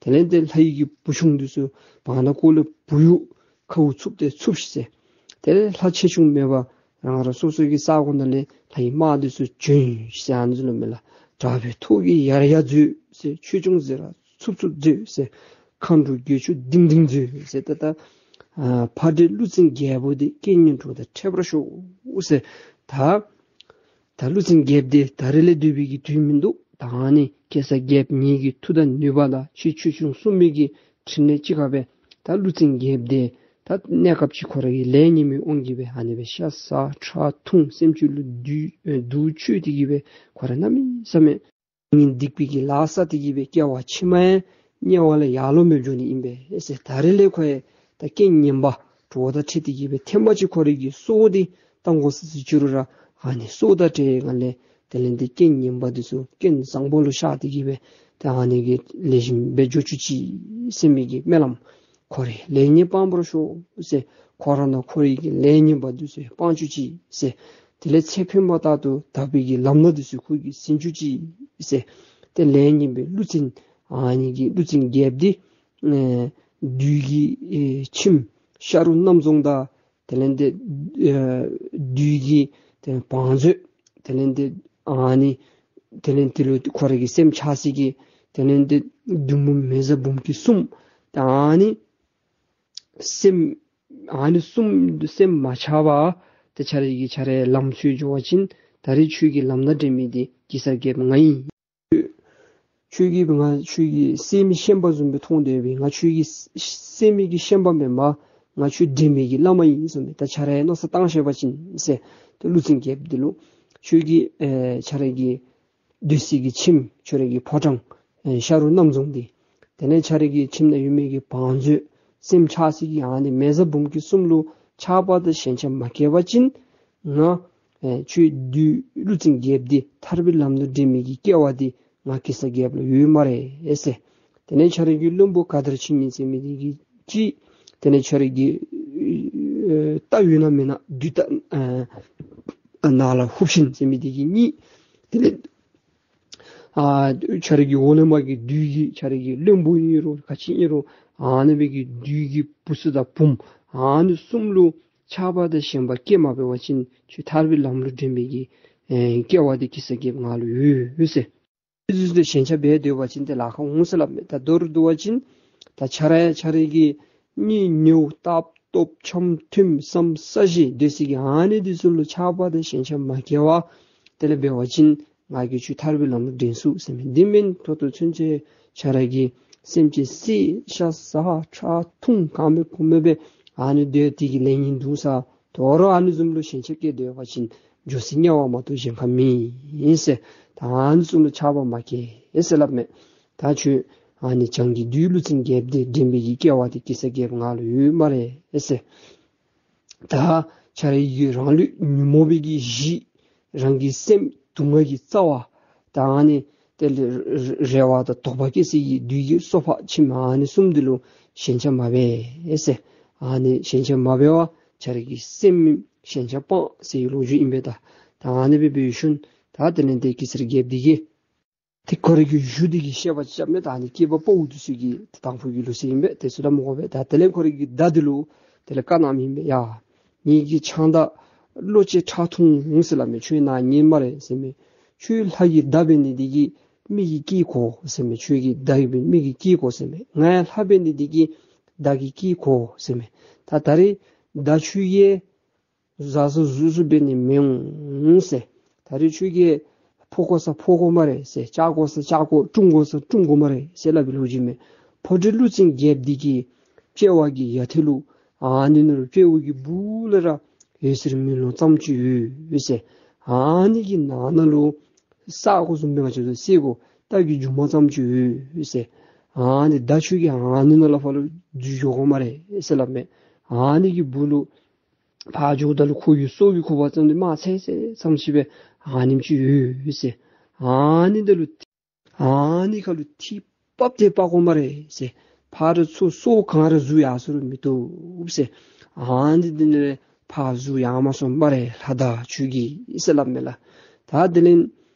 ཟེར། དེ་ལས་ཏེ་ལྷ་ཡི་གི་བུ་ཆུང་འདི་ཚུ་བར་ན་ཀོ་ལས་བུ་ཡུག་ཁཝ་འཚུབ་སྟེ་འཚུབས་ཤིག་ཟེར། དེ་ལས་ལྷ་ཆེ་ཆུང་མེད་པར་རང་རང་སོ་སོ་གི་ས་གོ་ནང་ལས་ལྷ་ཡི་དམག་འདི་ཚུ་བྱོན་ཤིག་ཟེར། ཨ་ནི་ཚུ་ལུ་མས་ལགས། དྲག་པོའི་ཐོག་གིས་ཡར་ཡར་འཛུལ་ཟེར། ཆོས་སྐྱོང་ཟེར་ར་འཚུབ་འཚུབ་འཛུལ་ཟེར། མཁའ་འགྲོ་རྒྱལ་ཕྱུག་ལྡིང་ལྡིང་འཛུལ་ཟེར། ད་ད་ཨ་ཕ་འདྲེ་ཀླུ་བཙན་རྒྱལ་པོ་འདི་རྐྱེན་ངན་གྲོགས་དང་འཕྲད་པར་ཤོག་ཟེར། ད་ད་ཀླུ་བཙན་རྒྱལཔོ་འདི་ད་རེས་ལས་སྡོད་པའི་གི་དུས་མིན་འདུག། ད་ཨ་ནི་གེ་སར་རྒྱལཔོ་ངེ་གི་མཐུ་དང་ནུས་པ་དང་ཁྱེད་ཆོས་སྐྱོང་སྲུང་མའི་གི་ཕྲིན་ལས་ཅིག་ཁར་སྦེ་ད་ཀླུ་བཙན་རྒྱལཔོ་འདི་ད་གནས་སྐབས་ཅིག་ཁོ་ར་གི་ལས་ངན་པའི་དབང་གིས་སྦེ་ཨ་ནི་སྦེ་ཤ་ཟ་ཁྲག་འཐུང་སེམས་ཅན་ལུ་སྡུག་ཨེ་སྡུག་བཅུག་སྟེ་གིས་སྦེ་ཁོ་ར་གནམ་མེད་ས་མེད་ངན་སྡིག་པའི་གི་ལཱ་བསགས་ཏེ་གིས་སྦེ་སྐྱེ་བ་ཕྱི་མ་ཡང་དམྱལ་བ་ལས་ཡར་ལོང་མི་འགྱོ་ནི་ཨིན་པས་ཟེར། ད་རེས་ལས་ཁོ་ཡང་ད་རྐྱེན་ངན་པ་གྲོགས་དང་འཕྲད་དེ་གིས་སྦེ་ཐེངས་མ་གཅིག་ཁོ་རའི་གི་སྲོག་འདི་གཏང་དགོ་ས་ཅིག་འགྱུར་རུང་ར་ཨ་ནི་སྲོག་དང་བྲལ་བའི་སྒང་ལས་དེ་ལས་འདི་རྐྱེན་ངན་པ་འདི་ཚུ་རྐྱེན་བཟང་པོ་ལུ་བཤགས་ཏེ་གིས་སྦེ་ད་ཨ་ནི་གི་ལེགས་ཤོམ་སྦེ་འགྱོ་བཅུག་ཅིག་ཟེར་མི་གི་སྨོན་ལམ། ཁོ་རའི་ལས་ངན་སྤང་བར་ཤོག་ཟེར། ཁོ་ར་ནང་ཁོ་རའི་གི་ལས་ངན་པ་འདི་ཚུ་སྤང་བཅུག་ཅིག་ཟེར། དེ་ལས་ཚེ་འཕོས་མ་ཐག་ཏུ་དག་པའི་གི་ལམ་སྣ་འདི་ཚུ་ཁོ་གིས་ཟིན་བཅུག་ཅིག་ཟེར། ཏེ་ལས་ངན་པའི་ཀླུ་བཙན་ཨ་ནི་གི་ཀླུ་བཙན་རྒྱལཔོ་འདི་ཨེ་བདུད་ཀྱི་ཨེ་ཁྱིམ་ཤ་རུ་གནམ་རྫོང་དང་དེ་ལས་འདི་ཨེ་བདུད་ཀྱི་དེ་བང་མཛོད། དེ་ལས་འདི་ཨ་ནི་དེ་ལས་འདི་ལུ་ཁོ་ར་གི་སེམས་ཆགས་སའི་གི་དེ་ལས་འདི་བདུད་མོ་མེ་བཟའ་འབུམ་སྐྱིད་གསུམ། ད་ཨ་ནི་སེམས་ཨ་ནི་གསུམ་སེམས་མ་ཆགས་པར་ཏེ་ཁྱོད་རའི་གི་ཁྱོད་རའི་ལམ་འཚོལ་འགྱོ་བ་ཅིན་ད་རེས་ཁྱོད་ཀྱི་ལམ་སྣ་འདྲེན་མི་འདི་གེ་སར་རྒྱལཔོ་ང་ཨིན། ཁྱོད་ཀྱིས་ང་ཁྱོད་ཀྱི་བསད་མི་ཤན་པ་བཟུམ་སྦེ་མཐོང་སྡོད་པས། ང་ཁྱོད་ཀྱི་བསད་མི་གི་ཤན་པ་མེན་པར་ང་ཁྱོད་འདྲེན་མི་གི་བླ་མ་ཨིན་གསུངས་མས། ད་ཁྱོད་ར་མནོ་བསམ་བཏང་ཤེས་པ་ཅིན་ཟེར། ཏེ་ཀླུ་བཙན་རྒྱལཔོ་འདི་ལུ་ཁྱོད་ཀྱི་ཨེ་ཁྱོད་རའི་གི་སྡོད་སའི་གི་ཁྱིམ་ཁྱོད་རའི་གི་ཕོ་བྲང་ཨེ་ཤ་རུ་གནམ་རྫོང་འདི། དེ་ལས་ཁྱོད་རའི་གི་ཁྱིམ་ནང་ཡོད་མི་གི་བང་མཛོད་སེམས་ཆགས་སའི་གི་ཨ་ནི་མེ་བཟའ་འབུམ་སྐྱིད་གསུམ་ལུ་ཆགས་པ་དང་ཞེན་ཆགས་མ་སྐྱེ་བ་ཅིན་ང་ཨེ་ཁྱོད་བདུད་ཀླུ་བཙན་རྒྱལཔོ་འདི་ཐར་པའི་ལམ་ལུ་འདྲེན་མི་གི་སྐྱེ་བ་འདི་ང་གེ་སར་རྒྱལཔོ་ལུ་ཡོད་སྨ་རེ་ཟེར། དེ་ལས་ཁྱོད་རའི་གི་བློན་པོ་ག་དར་ཕྱིན་ཉིན་ཟེར་མི་འདི་གིས་གཅིག། དེ་ལས་ཁྱོད་རའི་གི་ཨེ་རྟ་ཡོད་ན་མེད་ན་བདུད་རྟ་ཨེ་ནག་ལ་ཧུབ་ཤིང་ཟེར་མི་འདི་གིས་གཉིས། དེ་ལས་ཨ་ཁྱོད་རའི་གི་འོག་ལས་མར་གྱི་བདུད་ཀྱི་ཁྱོད་རའི་གི་བློན་པོ་ཨིན་རུང་ག་ཅི་ཨིན་རུང་ཨ་ནི་སྦེ་གི་བདུད་ཀྱི་བུ་ཚུ་དང་བུམོ་ཨ་ནི་གསུམ་ལུ་ཆགས་པ་དང་ཞེན་པ་སྐྱེ་མ་འབད་བ་ཅིན་ཁྱོད་ཐར་པའི་ལམ་ལུ་འདྲེན་མི་གི་ཨེ་སྐྱེ་བ་འདི་གེ་སར་རྒྱལཔོ་ང་ལུ་ཡོད་ཟེར། དེ་ཚུ་དེ་ཞེན་ཆགས་འབད་སྡོད་པ་ཅིན་ཏེ་ལཱ་ཁག་འོང་ཟེར་སླབ་མས། ད་མདོར་བསྡུ་བ་ཅིན་ད་ཁྱོད་ར་ཁྱོད་རའི་གི་གཉེན་ཉེཝ་ལྟ་སྟོབས་འཆམ་མཐུན་བསམ་ས་གཞི་སྡོད་སའི་གི་ཨ་ནི་འདི་ཚུ་ལུ་ཆགས་པ་དང་ཞེན་ཆགས་མ་སྐྱེ་བར་དེ་ལས་འབད་བ་ཅིན་ང་གིས་ཁྱོད་ཐར་པའི་ལམ་ལུ་འདྲེན་ཚུགས་ཟེར་མས། འདི་མེན་ད་ལྟོ་ཚུན་ཚོད་ཁྱོད་ར་གིས་སེམས་ཅན་བསད་ཤ་ཟ་ཁྲག་འཐུང་གང་མེད་གོ་མེད་སྦེ་ཨ་ནི་སྡོད་དེ་གི་ལས་ངན་འདུག་ས། དོ་རུང་ཨ་ནི་བཟུམ་ལུ་ཞེན་ཆགས་སྐྱེས་སྡོད་པ་ཅིན་འགྱོ་སའི་དམྱལ་བ་མ་གཏོགས་གཞན་ཁར་མེད་ཟེར། ད་ཨ་ནི་བཟུམ་ལུ་ཆགས་པ་མ་སྐྱེ་ཟེར་སླབ་མས། ད་ཁྱོད་ཨ་ནི་བྱང་གི་བདུད་ཀླུ་བཙན་རྒྱལཔོ་འདི་འདྲེན་པའི་གི་སྐྱེ་བ་འདི་གེ་སར་རྒྱལཔོ་ང་ལུ་ཡོད་སྨ་རེ་ཟེར། ད་ཁྱོད་རའི་གི་རང་ལུས་ཉོན་མོངས་པའི་གི་གཞི་རང་གི་སེམས་དུག་ལྔ་གི་རྩ་བ། ད་ཨ་ནི་དེ་ལས་རེ་བ་དང་དོགས་པ་སྐྱེ་སའི་གི་བདུད་ཀྱི་སོ་པ་ཁྱིམ་ཨ་ནི་གསུམ་འདི་ལུ་ཞེན་ཆགས་མ་འབད་ཟེར། ཨ་ནི་ཞེན་ཆགས་མ་འབད་བར་ཁྱོད་རའི་གི་སེམས་ཞེན་ཆགས་སྤང་ཟེར་བའི་ལོ་རྒྱུས་ཨིན་པས། ད་ད་ཨ་ནི་སྦེ་འབད་ཞིནམ་ད་དེ་ལས་ཏེ་གེ་སར་རྒྱལཔོ་འདི་གིས་ཏེ་ཁོ་རའི་གི་གཞུ་འདི་གི་བཤད་པ་ཅིག་རྐྱབ་མས། ད་ཨ་ནི་སྐྱེས་པ་ཕོ་འདི་ཚུ་གི་དང་ཕུ་གི་ལུགས་སྲོལ་ཨིན་པས། དེ་ཚུ་ད་མི་དགོ་པས། ད་དེ་ལས་ཁོ་རའི་གི་མདའ་འདི་ལུ་དེ་ལས་བཀའ་གནངམ་ཨིན་པས། ཡ་ངེ་གི་ཕྱག་མདའ་གློ་ཅན་ཁྲག་འཐུང་ཟེར་སླབ་མས། ཁྱོད་ནཱ་ཉན་སྨ་རེ་ཟེར་མས། ཁྱོད་ལྷ་གི་མདའ་འབད་ནི་འདི་གིས་མི་གི་སྐད་གོ་ཟེར་མས། ཁྱོད་ཀྱི་མདའ་གིས་མི་གི་སྐད་གོ་ཟེར་མས། ང་ཡང་ལྷ་འབད་ནི་འདི་གིས་མདའ་གི་སྐད་གོ་ཟེར་མས། ད་ད་རེས་མདའ་ཁྱོད་ཀྱིས་བཟའ་ས་བཟུང་ས་འབད་ནི་མི་འོང་ཟེར། ད་རེས་ཁྱོད་ཀྱིས་ཕོ་གོ་ས་ཕོ་གོ་སྨ་རེ་ཟེར། ལྕགས་གོ་ས་ལྕགས་གོ་དྲུང་གོ་ས་དྲུང་གོ་སྨ་རེ་ཟེར་སླབ་པའི་ལོ་རྒྱུས་མས། ཕོ་འདྲེ་ཀླུ་བཙན་རྒྱལཔོ་འདི་གི་དཔྱལ་བ་གི་ཡ་ཐོད་ལུ་ཨ་ནི་ནང་ལུ་དཔྱལ་བ་གི་སྦུག་ལས་ར་འོད་ཟེར་མེ་ལོང་ཙམ་ཅིག་ཡོད་ཟེར། ཨ་ནི་གི་ནང་ན་ལུ་ས་གོ་བཟུམ་སྦེ་ང་བཅས་ར་སེར་གོ་རྟ་གི་མཇུག་མ་ཙམ་ཅིག་ཡོད་ཟེར། ཨ་ནི་མདའ་ཁྱོད་ཀྱིས་ཨ་ནི་ནང་ལས་ཕར་ལུ་འཛུལ་འགྱོ་དགོ་སྨ་རེ་ཟེར་སླབ་མས། ཨ་ནི་གི་སྦུག་ལུ་ཕར་འགྱོཝ་ད་ལུ་ཁོ་གི་སྲོག་གི་ཁུ་བ་ཙམ་འདི་མར་ཚེར་ཚེར་ཙམ་ཅིག་སྦེ་ཨ་ནེམ་ཅིག་ཡོད་ཟེར། ཨ་ནི་འདི་ལུ་ ཨ་ནི་ཁ་ལུ་ཐིག་ཕབ་སྟེ་འབག་དགོ་སྨ་རེ་ཟེར། ཕར་ཚུར་སོ་གང་ར་འཛུལ་ཡར་སོང་རུང་མི་བཏུབ་ཟེར། ཨ་ནི་འདི་ནི་ཕར་འཛུལ་ཡར་མ་སོང་སྨ་རེ་ལྷ་དར་ཁྱོད་ཀྱིས་ཟེར་སླབ་མས་ལགས། ད་དེ་ལས་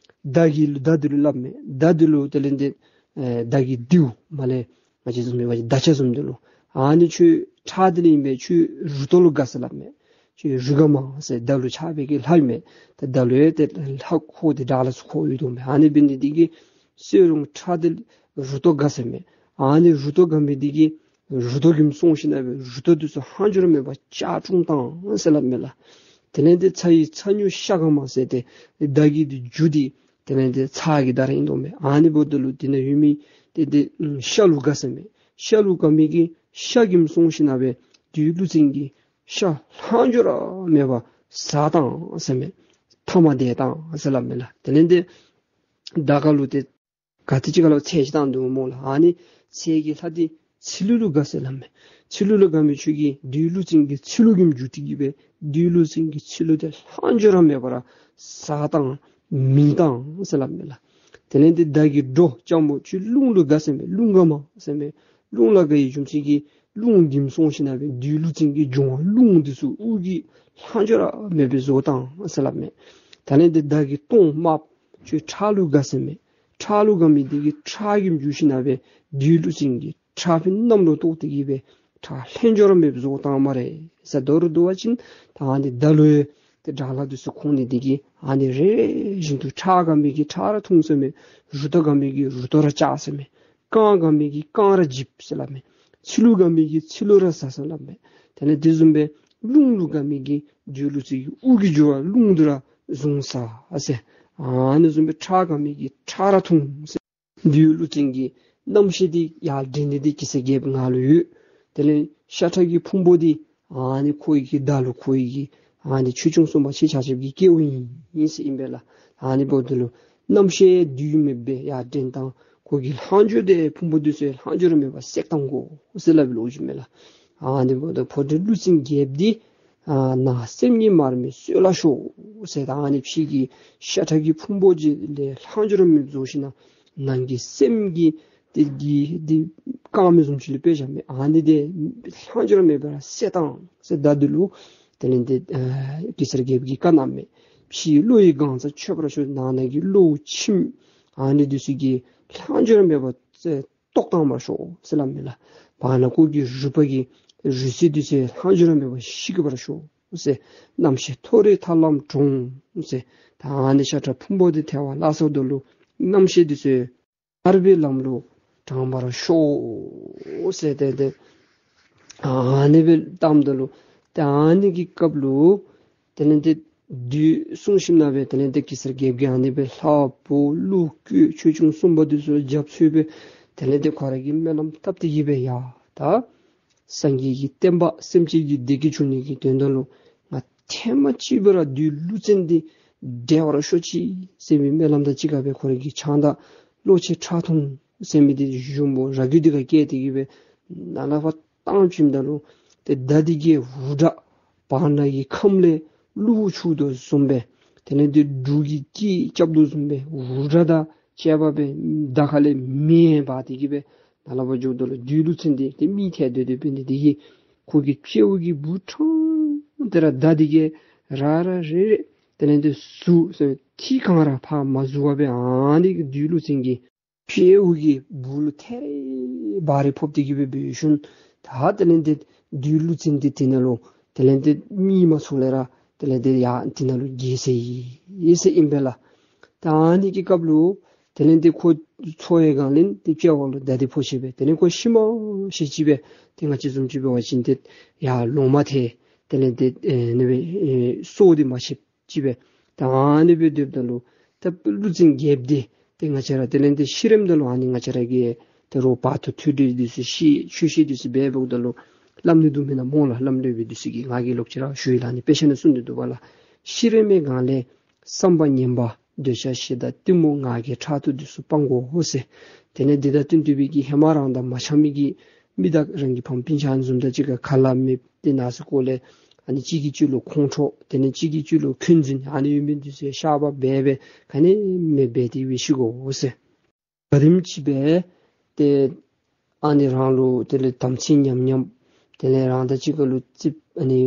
མདའ་གི་མདའ་འདི་ལུ་སླབ་མས། མདའ་འདི་ལུ་དེ་ལས་འདི་ཨེ་མདའ་གི་མདེའུ་མ་ལས་ང་བཅས་བཟུམ་མི་བ་མདའ་ཆ་བཟུམ་འདི་ལུ་ཨ་ནི་ཁྱོད་ཁྲག་འདི་ལས་ཨིན་པས། ཁྱོད་རུ་ཏོ་ལུ་དགའ་ཟེར་སླབ་མས། ཁྱོད་རུ་དགའ་མ་ཟེར་མདའ་ལུ་ཆགས་པའི་གི་ལྷ་ཨིན་མས། ད་མདའ་ལུ་ཡང་ཏེ་ལྷ་འཁོར་འདི་དགྲ་ལྷ་ཚུ་འཁོར་ཡོད་དོ་མས། ཨ་ནི་འབད་ནི་འདི་གིས་གསོན་རུང་ཁྲག་འདི་རུ་ཏོ་དགའ་ཟེར་མས། ཨ་ནི་རུ་ཏོ་དགའ་མི་འདི་གིས་རུ་ཏོ་གིམ་སོང་ཞིན་ན་སྦེ་རུ་ཏོ་འདི་ཚུ་ལྷག་འཕྲོ་ར་མེད་པར་ལྕགས་ཀྲུང་བཏང་ཟེར་སླབ་མས་ལགས། དེ་ལས་འདི་ཚ་ཡི་ཚ་ཉུ་ཤ་དགའ་མ་ཟེར་ཏེ་མདའ་གི་འདི་མཇུག་འདི་དེ་ལས་འདི་ཚ་གི་མདའ་ར་ཨིན་དོ་མས། ཨ་ནི་འབདཝ་ད་ལུ་འདི་ནང་ཡོད་མི་འདི་འདི་ཤ་ལུ་དགའ་ཟེར་མས། ཤ་ལུ་དགའ་མི་གིས་ཤ་གིམ་སོང་ཞིན་ན་སྦེ་བདུད་ཀླུ་བཙན་གྱི་ཤ་ལྷག་འཕྲོ་ར་མེད་པར་ཟ་བཏང་ཟེར་མས། ཐ་མ་དེ་བཏང་ཟེར་སླབ་མས་ལགས། དེ་ལས་འདི་མདའ་ཁ་ལུ་ཏེ་ག་ཏེ་ཅིག་ཁ་ལུ་ཚེ་ཅིག་བཏང་འདུག་སྨོ་ལགས། ཨ་ནི་ཚེ་གི་ལྷ་འདི་ཚི་ལུ་ལུ་དགའ་ཟེར་སླབ་མས། ཚི་ལུ་ལུ་དགའ་མི་ཁྱོད་ཀྱིས་བདུད་ཀླུ་བཙན་གྱི་ཚི་ལུ་གིམ་མཇུག་སྟེ་གི་སྦེ་བདུད་ཀླུ་བཙན་གྱི་ཚི་ལུ་འདི་ལྷག་འཕྲོ་ར་མེད་པར་ཟ་བཏང་མིང་བཏང་ཟེར་སླབ་མས་ལགས། དེ་ལས་འདི་མདའ་གི་སྒྲོ་ལྕགས་མོ་ཁྱོད་རླུང་ལུ་དགའ་ཟེར་མས། རླུང་དགའ་མ་ཟེར་མས། རླུང་ལུ་དགའ་བའི་རྒྱུ་མཚན་གྱིས་རླུང་གིམ་སོང་ཞིན་ན་སྦེ་བདུད་ཀླུ་བཙན་གྱི་འབྱུང་བ་རླུང་འདི་ཚུ་དབུགས་ཀྱིས་ལྷག་འཕྲོ་ར་མེད་པར་བཟོ་བཏང་ཟེར་སླབ་མས། དེ་ལས་འདི་མདའ་གི་ལྟོང་དམརཔོ་ཁྱོད་ཁྲག་ལུ་དགའ་ཟེར་མས། ཁྲག་ལུ་དགའ་མི་འདི་གིས་ཁྲག་གིམ་འཇུ་ཞིན་ན་སྦེ་བདུད་ཀླུ་བཙན་གྱི་ཁྲག་ཕྲེང་གནམ་ལུ་གཏོར་ཏེ་གི་སྦེ་ཁྲག་ལྷག་འཕྲོ་ར་མེདཔ་བཟོ་བཏང་སྨ་རེ་ཟེར། མདོར་བསྡུ་བ་ཅིན་ད་ཨ་ནི་མདའ་ལུ་ཡང་ཏེ་དགྲ་ལྷ་འདི་ཚུ་འཁོར་ནི་འདི་གིས་ཨ་ནི་རེ་རེ་བཞིན་དུ་ཁྲག་དགའ་མི་གིས་ཁྲག་ར་འཐུང་ཟེར་མས། རུ་ཏོ་དགའ་མི་གིས་རུ་ཏོ་ར་བཅག་ཟེར་མས། རྐང་དགའ་མི་གིས་རྐང་ར་འཇིབ་ཟེར་སླབ་མས། ཚི་ལུ་དགའ་མི་གིས་ཚི་ལུ་ར་ཟ་ཟེར་སླབ་མས། དེ་ལས་དེ་བཟུམ་སྦེ་རླུང་ལུ་དགའ་མི་གིས་བདུད་ཀླུ་བཙན་གྱི་དབུགས་ཀྱི་རྒྱུ་བ་རླུང་འདི་ར་བཟུང་ཟ་ཟེར། ཨ་ནི་བཟུམ་སྦེ་ཁྲག་དགའ་མི་གིས་ཁྲག་ར་འཐུང་ཟེར། བདུད་ཀླུ་བཙན་གྱི་རྣམ་ཤེས་འདི་ཡར་འདྲེན་ནི་འདི་གེ་སར་རྒྱལཔོ་ང་ལུ་ཡོད། དེ་ལས་ཤ་ཁྲག་གི་ཕུང་པོ་འདི་ཨ་ནི་ཁོ་གི་མདའ་ལུ་ཁོ་གི་ཨ་ནི་ཆོས་སྐྱོང་སྲུང་མ་ཁྱེད་ཆ་ཁྱབ་ཀྱི་སྐལཝ་ཨིན་ཟེར་ཨིན་པས་ལགས། ཨ་ནི་འབདཝ་ད་ལུ་རྣམ་ཤེས་བདུད་མེད་པའི་ཡར་འདྲེན་བཏང་། ཁོ་གི་ལྷག་འཕྲོ་འདི་ཕུང་པོ་འདི་ཚུ་ལྷག་འཕྲོ་ར་མེད་པར་བསྲེག་བཏང་དགོ་ཟེར་སླབ་པའི་ལོ་རྒྱུས་མས་ལགས། ཨ་ནི་འབདཝ་ད་ཕོ་བདུད་ཀླུ་བཙན་རྒྱལཔོ་འདི་ཨ་ནང་སེམས་ཀྱིས་མར་མི་གསོད་ལ་ཤོག་ཟེར། ད་ཨ་ནི་ཕྱི་གི་ཤ་ཁྲག་གི་ཕུང་པོ་ཅིག་ལས་ལྷག་འཕྲོ་ར་མེདཔ་བཟོ་ཞིན་ན་ནང་གི་སེམས་ཀྱི་དེ་གི་དེ་རྐང་མའི་བཟུམ་ཅིག་ལུ་དཔེ་བཞག་མི་ཨ་ནི་འདི་ལྷག་འཕྲོ་ར་མེད་པར་བསྲེག་བཏང་ཟེར། མདའ་འདི་ལུ་དེ་ལས་འདི་ཨ་གེ་སར་རྒྱལཔོ་གིས་བཀའ་གནང་མས། ཕྱིའི་གློ་ཡི་གང་ཟག་ཆོད་པར་ཤོག། ནང་ན་གི་གློ་འཆིངས་ཨ་ནི་འདི་ཚུ་གིས་ལྷག་འཕྲོ་ར་མེད་པར་བསྲེག་བཏོག་བཏང་པར་ཤོག་ཟེར་སླབ་མས་ལགས། བར་ན་ཁོ་གི་རུས་པ་གི་རུས་ཚིགས་འདི་ཚུ་ལྷག་འཕྲོ་ར་མེད་པར་ཤི་གི་པར་ཤོག་ཟེར། རྣམ་ཤེས་མཐོ་རིས་ཐར་ལམ་དྲོངས་ཟེར། ད་ཨ་ནི་ཤ་ཁྲག་ཕུང་པོ་འདི་ཐལ་བར་བརླག་སོངམ་ད་ལུ་རྣམ་ཤེས་འདི་ཚུ་ཐར་པའི་ལམ་ལུ་དྲངས་པར་ཤོག་ཟེར། ཏེ་ཏེ་ཨ་ནི་སྦེ་བཏངམ་ད་ལུ་ཏེ་ཨ་ནི་གི་སྐབས་ལུ་དེ་ལས་ཏེ་བདུད་བསྲུང་ཞིནམ་ལས་སྦེ་དེ་ལས་ཏེ་གེ་སར་རྒྱལཔོ་གིས་ཨ་ནི་སྦེ་ལྷ་བུ་ཀླུ་བཀོད་ཆོས་སྐྱོང་སྲུང་མ་འདི་ཚུ་རྒྱབ་སྐྱོར་འབད་དེ་ལས་ཏེ་ཁོ་ར་གིས་སྨོན་ལམ་བཏབ་སྟེ་གི་སྦེ་ཡ་ད་སངས་རྒྱས་ཀྱི་བསྟན་པ་སེམས་ཅན་གྱི་བདེ་སྐྱིད་འབྱུང་ནི་གི་དོན་དག་ལུ་ང་ཐེངས་མ་གཅིག་པ་ར་བདུད་ཀླུ་བཙན་འདི་བསྒྲལ་བར་ཤོག་ཅིག་ཟེར་མི་སྨོན་ལམ་དང་གཅིག་ཁར་སྦེ་ཁོ་ར་གིས་ཕྱག་མདའ་གློ་ཆེན་ཁྲག་འཐུང་ཟེར་མི་འདི་གཞུ་མོ་ར་རྒོད་འདི་ཁར་བཀལ་ཏེ་གི་སྦེ་ནཱ་ལས་ཕར་བཏང་བྱིནམ་ད་ལུ་ཏེ་མདའ་འདི་གིས་འུར་སྒྲ་བར་ན་གི་ཁམས་ལས་གློ་བུར་འཁྱུག་དོ་བཟུམ་སྦེ་དེ་ལས་ཏེ་འབྲུག་གི་སྐད་རྐྱབ་དོ་བཟུམ་སྦེ་འུར་སྒྲ་དང་བཅས་པ་སྦེ་མདའ་ཁ་ལས་མེ་འབར་ཏེ་གི་སྦེ་ནཱ་ལས་ཕར་འགྱོཝ་ད་ལུ་བདུད་ཀླུ་བཙན་འདི་ཏེ་མི་ཐལ་སྡོད་སྡོད་པའི་ནི་འདི་གིས་ཁོ་གི་སྤྱི་བོ་གི་སྦུག་ཕྲང་སྟེ་ར་མདའ་འདི་གིས་ར་ར་རེ་རེ་དེ་ལས་ཏེ་ཟུག་ཟེར་ཐིག་གང་ར་ཕར་མ་ཟུག་པར་སྦེ་ཨ་ནི་གི་བདུད་ཀླུ་བཙན་གྱི་སྤྱི་བོ་གི་སྦུག་ལུ་ཐེ་རེ་བ་རེ་ཕོག་སྟེ་གི་སྦེ་འབད་ཞིནམ་ད་དེ་ལས་ཏེ་བདུད་ཀླུ་བཙན་འདི་དེ་ནང་ལུ་དེ་ལས་ཏེ་མི་མ་ཚུགས་ལས་ར་དེ་ལས་ཏེ་ཡར་དེ་ནང་ལུ་འགྱེལ་སོ་ཡི་ཟེར་ཨིན་པས་ལགས། ད་ཨ་ནི་གི་སྐབས་ལུ་དེ་ལས་ཏེ་ཁོ་འཚོ་བའི་སྒང་ལས་ཏེ་སྤྱི་བོ་ལུ་མདའ་འདི་ཕོག་ཅི་སྦེ་དེ་ལས་ཁོ་ཤི་མ་ཤི་ཅིག་སྦེ་ཏེ་ང་བཅས་བཟུམ་ཅིག་འབད་བ་ཅིན་ཏེ་ཡར་ལོང་མ་ཐལ། དེ་ལས་ཏེ་ཨེ་ནི་སྦེ་ཨེ་སྲོག་འདི་མ་ཆད་ཅིག་སྦེ་ད་ཨ་ནི་སྦེ་སྡོདཔ་ད་ལུ་ད་ཀླུ་བཙན་རྒྱལཔོ་འདི་ཏེ་ང་བཅས་ར་དེ་ལས་ཏེ་ཤི་རནམ་ད་ལུ་ཨ་ནི་ང་བཅས་ར་གིས་ད་རུང་བར་དོ་ཐོས་གྲོལ་འདི་ཚུ་ཤེས་ཆོས་བཤད་འདི་ཚུ་འབད་འབདཝ་ད་ལུ་ལམ་ནི་འདུག་མེན་ན་སྨོ་ལགས། ལམ་ལུགས་འདི་ཚུ་གི་ང་གིས་ལོག་ཅི་ར་ཞུ་ཡི་ལགས། ཨ་ནི་དཔེ་ཆ་ནང་གསུངས་ཏེ་འདུག་པ་ལགས། ཤི་རན་མི་སྒང་ལས་བསམ་པ་ངན་པ་འདོད་ཆགས་ཞེ་སྡང་གཏི་མུག་ང་རྒྱལ་ཕྲག་དོག་འདི་ཚུ་སྤང་དགོ་ཟེར། དེ་ལས་འདི་དང་བསྟུན་ཏེ་སྦེ་གི་ཧེ་མ་རང་དང་མ་འཆམ་མི་གི་མི་དང་རང་གི་ཕམ་སྤུན་ཆ་བཟུམ་དང་གཅིག་ཁར་ཁ་ལ་མེདཔ་ཏེ་ནང་སེམས་ཁོག་ལས་ཨ་ནི་གཅིག་གིས་གཅིག་ལུ་ཁོང་ཁྲོ་དེ་ལས་གཅིག་གིས་གཅིག་ལུ་འཁོན་འཛིན་ཨ་ནི་ཡོད་མི་འདི་ཚུ་བཤགས་པ་འབད་འབད་ག་ནི་མེདཔ་འབད་དེ་སྦེ་ཤི་དགོ་ཟེར། ག་དེམ་ཅིག་སྦེ་ཏེ་ཨ་ནི་རང་ལུ་དེ་ལས་དམ་ཚིག་ཉམས་ཉམས་དེ་ལས་རང་དང་གཅིག་ཁར་ལུ་རྩིགཔ་ཨ་ནི་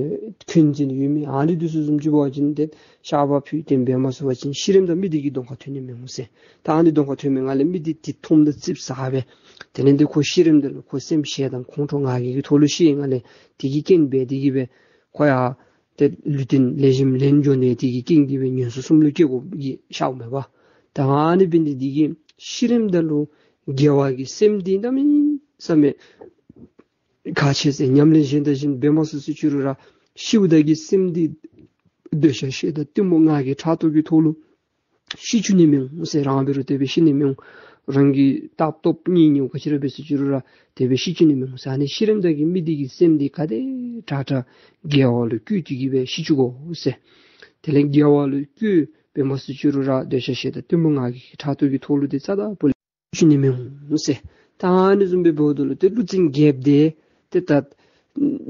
འཁོན་འཛིན་ཡོད་མི་ཨ་ནི་འདི་ཚུ་བཟུམ་ཅིག་འབད་བ་ཅིན་ཏེ་བཤགས་པ་ཕུལ་ཏེ་འབད་མ་ཚུགས་པ་ཅིན་ཤི་རནམ་ད་མི་འདི་གི་གདོང་ཁར་ཐོན་ནི་མི་འོང་ཟེར། ད་ཨ་ནི་གདོང་ཁར་ཐོན་མི་ནང་ལས་མི་འདི་དེ་མཐོངམ་ད་ཙིགཔ་ཟ་སྦེ་དེ་ལས་ཏེ་ཁོ་ཤི་རནམ་ད་ལུ་ཁོ་སེམས་ཞེ་སྡང་ཁོང་ཁྲོ་ང་རྒྱལ་གྱི་ཐོག་ལུ་ཤི་ནི་ནང་ལས་དེ་གི་རྐྱེན་འབད་དེ་གིས་སྦེ་ཁོ་ཡང་ཏེ་ལུས་རྟེན་ལེགས་ཤོམ་ལེན་འགྱོ་ནི་དེ་གི་རྐྱེན་གྱིས་སྦེ་ངན་སོང་གསུམ་ལུ་སྐྱེ་དགོ་གི་ཤརཝ་མས་པ། ད་ཨ་ནི་འབད་ནི་འདི་གིས་ཤི་རནམ་ད་ལུ་དགེ་བ་གི་སེམས་འདི་གནམ་མེད་ས་མེད་ཁག་ཆེ་ཟེར། ཉམས་ལེན་གཞན་དང་གཞན་འབད་མ་ཚུགས་ཟེར་ཅི་རུང་ར་ཤིཝ་ད་གི་སེམས་འདི་འདོད་ཆགས་ཞེ་སྡང་གཏི་མུག་ང་རྒྱལ་ཕྲག་དོག་གི་ཐོག་ལུ་ཤི་བཅུག་ནི་མི་འོང་ཟེར། རང་འབད་རུང་དེ་སྦེ་ཤི་ནི་མི་འོང་། རང་གི་ལྟག་ཏོབ་གཉེན་ཉེཝ་ག་ཅི་ར་འབད་ཟེར་ཅི་རུང་ར་དེ་སྦེ་ཤི་བཅུག་ནི་མི་འོང་ཟེར། ཨ་ནི་ཤི་རནམ་ད་གི་མི་འདི་གི་སེམས་འདི་ག་དེ་དྲག་དྲག་དགེ་བ་ལུ་བསྐུལ་ཏེ་གིས་སྦེ་ཤི་བཅུག་དགོ་ཟེར། དེ་ལས་དགེ་བ་ལུ་བསྐུལ་འབད་མ་ཚུགས་ཅི་རུང་ར་འདོད་ཆགས་ཞེ་སྡང་གཏི་མུག་ང་རྒྱལ་གྱི་ཕྲག་དོག་གི་ཐོག་ལུ་ཏེ་རྩ་དང་པོ་ལས་ཤི་ནི་མི་འོང་ཟེར། ད་ཨ་ནི་བཟུམ་སྦེ་འབདཝ་ད་ལུ་ཏེ་ཀླུ་བཙན་རྒྱལཔོ་འདི་ཏེ་ད་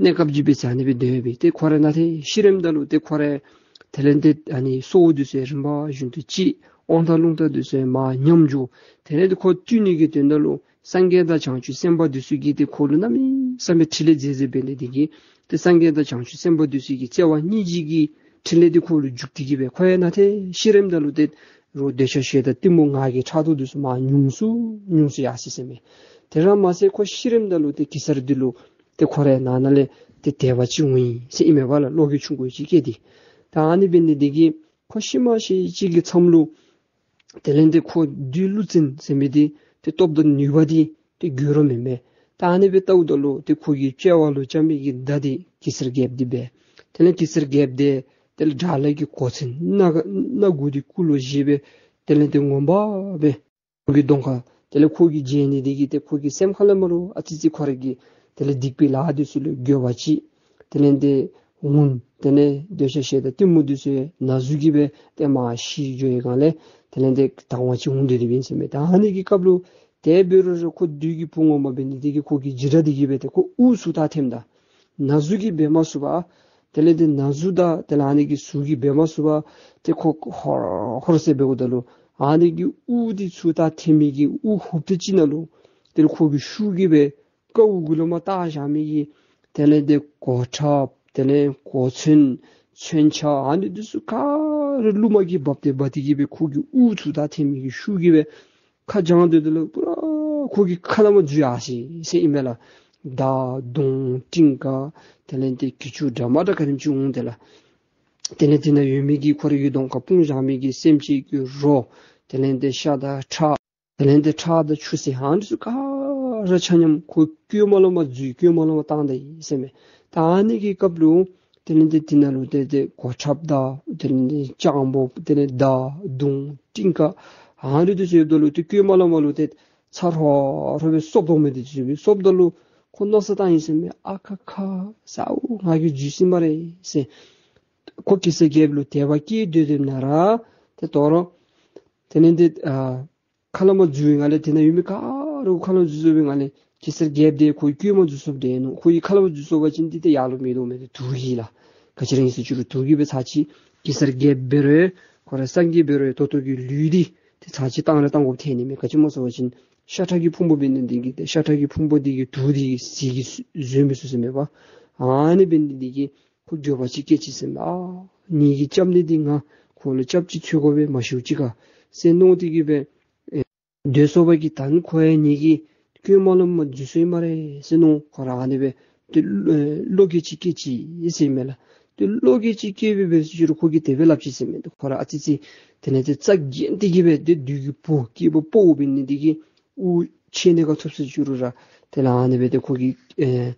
གནས་སྐབས་ཅིག་འབད་ཟེར་ཨ་ནི་སྦེ་སྡོད་པས། ཏེ་ཁོ་ར་ནང་ཏེ་ཤི་རནམ་ད་ལུ་ཏེ་ཁོ་ར་དེ་ལས་ཏེ་ཨ་ནི་སྲོག་འདི་ཚུ་རིམ་པ་བཞིན་དུ་བཅད། དབང་ཐང་རླུང་རྟ་འདི་ཚུ་མར་ཉམས་འགྱོ། དེ་ལས་ཏེ་ཁོ་བཏུལ་ནི་གི་དོན་དག་ལུ་སངས་རྒྱས་དང་བྱང་ཆུབ་སེམས་དཔའ་འདི་ཚུ་གིས་ཏེ་ཁོ་ལུ་གནམ་མེད་ས་མེད་ཕྲིན་ལས་མཛད་མཛདཔ་འབད་ནི་འདི་གིས་ཏེ་སངས་རྒྱས་དང་བྱང་ཆུབ་སེམས་དཔའ་འདི་ཚུ་གི་བརྩེ་བ་སྙིང་རྗེ་གི་ཕྲིན་ལས་འདི་ཁོ་ལུ་འཇུག་སྟེ་གིས་སྦེ་ཁོ་ཡང་ནང་ཏེ་ཤི་རནམ་ད་ལུ་ཏེ་རོགས་འདོད་ཆགས་ཞེ་སྡང་གཏི་མུག་ང་རྒྱལ་ཕྲག་དོག་འདི་ཚུ་མར་ཉུང་སུ་ཉུང་སུ་ཡར་སོ་ཡི་ཟེར་མས། དེ་ར་མ་ཚད་ཁོ་ཤི་རནམ་ད་ལུ་ཏེ་གེ་སར་འདི་ལུ་ཏེ་ཁོ་རའི་ནང་ན་ལས་ཏེ་དད་པ་ཅིག་འོང་ཡི་ཟེར་ཨིན་མས་པ་ལགས། བློ་འགྱོད་ཆུང་ཀུ་ཅིག་སྐྱེས་ཏེ། ད་ཨ་ནི་འབད་ནི་འདི་གིས་ཁོ་ཤི་མ་ཤི་ཅིག་གི་མཚམས་ལུ་དེ་ལས་ཏེ་ཁོ་བདུད་ཀླུ་བཙན་ཟེར་མི་འདི་ཏེ་སྟོབས་དང་ནུས་པ་འདི་ཏེ་འགྱུར་ར་མེད་མས། ད་ཨ་ནི་སྦེ་ལྟཝ་ད་ལུ་ཏེ་ཁོ་གི་དཔྱལ་བ་ལུ་རྐྱབ་མི་གི་མདའ་འདི་གེ་སར་རྒྱལཔོ་འདི་འབད། དེ་ལས་གེ་སར་རྒྱལཔོ་འདི་དེ་ལས་དགྲ་ལྷ་གི་གོ་མཚོན་སྣ་སྣ་དགུ་འདི་སྐུ་ལུ་བཞེས་སྦེ་དེ་ལས་ཏེ་ངོ་མ་སྦེ་ཁོ་གི་གདོང་ཁར་དེ་ལས་ཁོ་གིས་མཇལ་ནི་འདི་གིས་ཏེ་ཁོ་གི་སེམས་ཁ་ལས་མར་ཨ་ཙི་ཙི་ཁོ་ར་གི་དེ་ལས་སྡིག་པའི་ལཱ་འདི་ཚུ་ལུ་འགྱོད་པ་ཅིག། དེ་ལས་ཏེ་འོང་། དེ་ལས་འདོད་ཆགས་ཞེ་སྡང་གཏི་མུག་འདི་ཚུ་ན་ཟུག་གིས་སྦེ་ཏེ་མར་ཞི་འགྱོ་བའི་སྒང་ལས་དེ་ལས་ཏེ་དང་བ་ཅིག་འོང་སྟེ་འདི་འབད་ཨིན་ཟེར་མས། ད་ཨ་ནི་གི་སྐབས་ལུ་དེ་འབད་རུང་ར་ཁོ་བདུད་ཀྱི་བུ་ངོ་མ་འབད་ནི་འདི་གིས་ཁོ་གི་འཇིགས་སྐྲག་འདི་གིས་སྦེ་ཏེ་ཁོ་དབུགས་ཚུར་ད་ཐལཝ་ད་ན་ཟུག་གིས་འབད་མ་ཚུགས་པར་དེ་ལས་ཏེ་ན་ཟུག་དང་དེ་ལས་ཨ་ནི་གི་ཟུག་གིས་འབད་མ་ཚུགས་པར་ཏེ་ཁོ་ཧོར་ཧོར་ཟེར་འབདཝ་ད་ལུ་ཨ་ནི་གི་དབུགས་འདི་ཚུར་ད་ཐལ་མི་གི་དབུགས་ཧུབ་ཏེ་ཅིག་ནང་ལུ་དེ་ལས་ཁོ་གི་ཤུགས་ཀྱིས་སྦེ་ཀཝ་གུ་ལུ་མར་བཏགས་བཞག་མི་གི་དེ་ལས་ཏེ་གོ་ཁྲབ་དེ་ལས་གོ་མཚོན་མཚོན་ཆ་ཨ་ནི་འདི་ཚུ་ག་ར་རླུང་མ་གིས་འབག་སྟེ་འབག་སྟེ་གིས་སྦེ་ཁོ་གི་དབུགས་ཚུར་ད་ཐལ་མི་གི་ཤུགས་ཀྱིས་སྦེ་ཁ་བརྐྱངས་སྡོདཔ་ད་ལུ་པུ་ར་ཁོ་གི་ཁ་ལས་མར་འཛུལ་ཡར་སོ་ཡི་ཟེར་ཨིན་མས་ལགས། མདའ་མདུང་ཀྲིང་ཀ་དེ་ལས་ཏེ་གྱི་ཅུང་འདྲ་མ་འདྲ་ག་དེམ་ཅིག་འོང་། དེ་ལས་དེ་ལས་དེ་ནང་ཡོད་མི་གི་ཁོ་རའི་གི་གདོང་ཁར་སྤུངས་བཞག་མི་གི་སེམས་ཅན་གྱི་རོ་དེ་ལས་ཏེ་ཤ་དང་ཁྲག་དེ་ལས་ཏེ་ཁྲག་དང་ཆུ་སེར་ཨ་ནི་ཚུ་ག་ར་ཆ་མཉམ་ཁོ་ཀོད་མ་ལུ་མར་འཛུལ་ཀོད་མ་ལུ་མར་བཏང་ད་ཡི་ཟེར་མས། ད་ཨ་ནི་གི་སྐབས་ལུ་དེ་ལས་ཏེ་དེ་ནང་ལུ་ཏེ་ཏེ་གོ་ཁྲབ་དང་དེ་ལས་ཏེ་སྤྱང་པོ་དེ་ལས་མདའ་མདུང་ཀྲིང་ཀ་ཨ་ནི་འདི་ཚུ་ཡོདཔ་ད་ལུ་ཏེ་ཀོད་མ་ལུ་མར་ལུ་ཏེ་ཚ་ཧྲོ་ཧྲོ་སྦེ་སོབ་དོ་མས། དེ་ཚུ་སྦེ་སོབ་ད་ལུ་ཁོ་མནོ་བསམ་བཏང་ཡི་ཟེར་མས། ཨ་ཁ་ཁ་ཟ་འོ་ང་གིས་འཛུལ་སོ་ཡི་སྨ་རེ་ཟེར། ཁོ་གེ་སར་རྒྱལཔོ་ལུ་དད་པ་སྐྱེས་སྡོད་དེ་ན་ར་ཏེ་དོ་རུང་དེ་ལས་ཏེ་ཨ་ཁ་ལས་མར་འཛུལ་བའི་སྒང་ལས་དེ་ནང་ཡོད་མི་ག་ར་ཁ་ལས་མར་འཛུལ་སོང་བའི་སྒང་ལས་གེ་སར་རྒྱལཔོ་འདི་ཁོ་གི་ཀོད་མ་འཛུལ་སོངམ་འདྲས་ནུག། ཁོ་གི་ཁ་ལས་མར་འཛུལ་སོང་པ་ཅིན་འདི་ཏེ་ཡར་ལུ་མི་འོང་མས། ཏེ་དུག་གིས་ལགས། ག་ཅི་ར་ཨིན་ཟེར་ཅི་རུང་དུག་གིས་སྦེ་ཚར་གཅིག་གེ་སར་རྒྱལཔོ་འབད་རུང་ཁོ་ར་སངས་རྒྱས་འབད་རུང་ད་ལྟོ་གི་ལུས་འདི་ཏེ་ཚར་གཅིག་བཏང་ར་བཏང་དགོཔ་ཐོན་ནི་མས། ག་ཅི་སྨོ་ཟེར་བ་ཅིན་ཤ་ཁྲག་གི་ཕུང་པོ་འབད་ནི་འདི་གིས་ཏེ་ཤ་ཁྲག་གི་ཕུང་པོ་འདི་གི་དུག་འདི་གིས་ཟིལ་གྱིས་བཟོད་མི་ཚུགས་ཟེར་མས་པ། ཨ་ནི་འབད་ནི་འདི་གིས་ཁོ་འགྱོད་པ་ཅིག་སྐྱེས་ཅི་ཟེར་མས། ཨ་ངེ་གི་སྐྱབས་གནས་འདི་ང་ཁོ་ལུ་སྐྱབས་ཅིག་འཚོལ་དགོ་པས། མ་ཤིཝ་ཅིག་ཁར་ཟེར་མནོ་སྟེ་གིས་སྦེ་ཨེ་སྡོད་སོང་པ་གི་ད་ནི་ཁོ་ཡང་ངེ་གི་ཀོད་མ་ལུ་མར་འཛུལ་སོ་ཡི་སྨ་རེ་ཟེར་མནོ། ཁོ་ར་ཨ་ནི་སྦེ་ཏེ་ཨེ་བློ་འགྱོད་ཅིག་སྐྱེས་ཅི་ཟེར་མས་ལགས། ཏེ་བློ་འགྱོད་ཅིག་སྐྱེས་སྦེ་འབད་ཟེར་ཅི་རུང་ཁོ་གིས་དེ་སྦེ་སླབ་ཅི་ཟེར་མས། ཏེ་ཁོ་ར་ཨ་ཙི་ཙི་དེ་ལས་ཏེ་རྩ་འགེངས་ཏེ་གིས་སྦེ་ཏེ་བདུད་ཀྱི་བུ་སྐྱེས་པ་ཕོ་འབད་ནི་འདི་གིས་དབུགས་ཆད་ནི་ག་ཐོབ་ཟེར་ཅི་རུང་ར་དེ་ལས་ཨ་ནི་སྦེ་ཏེ་ཁོ་གིས་ཨེ་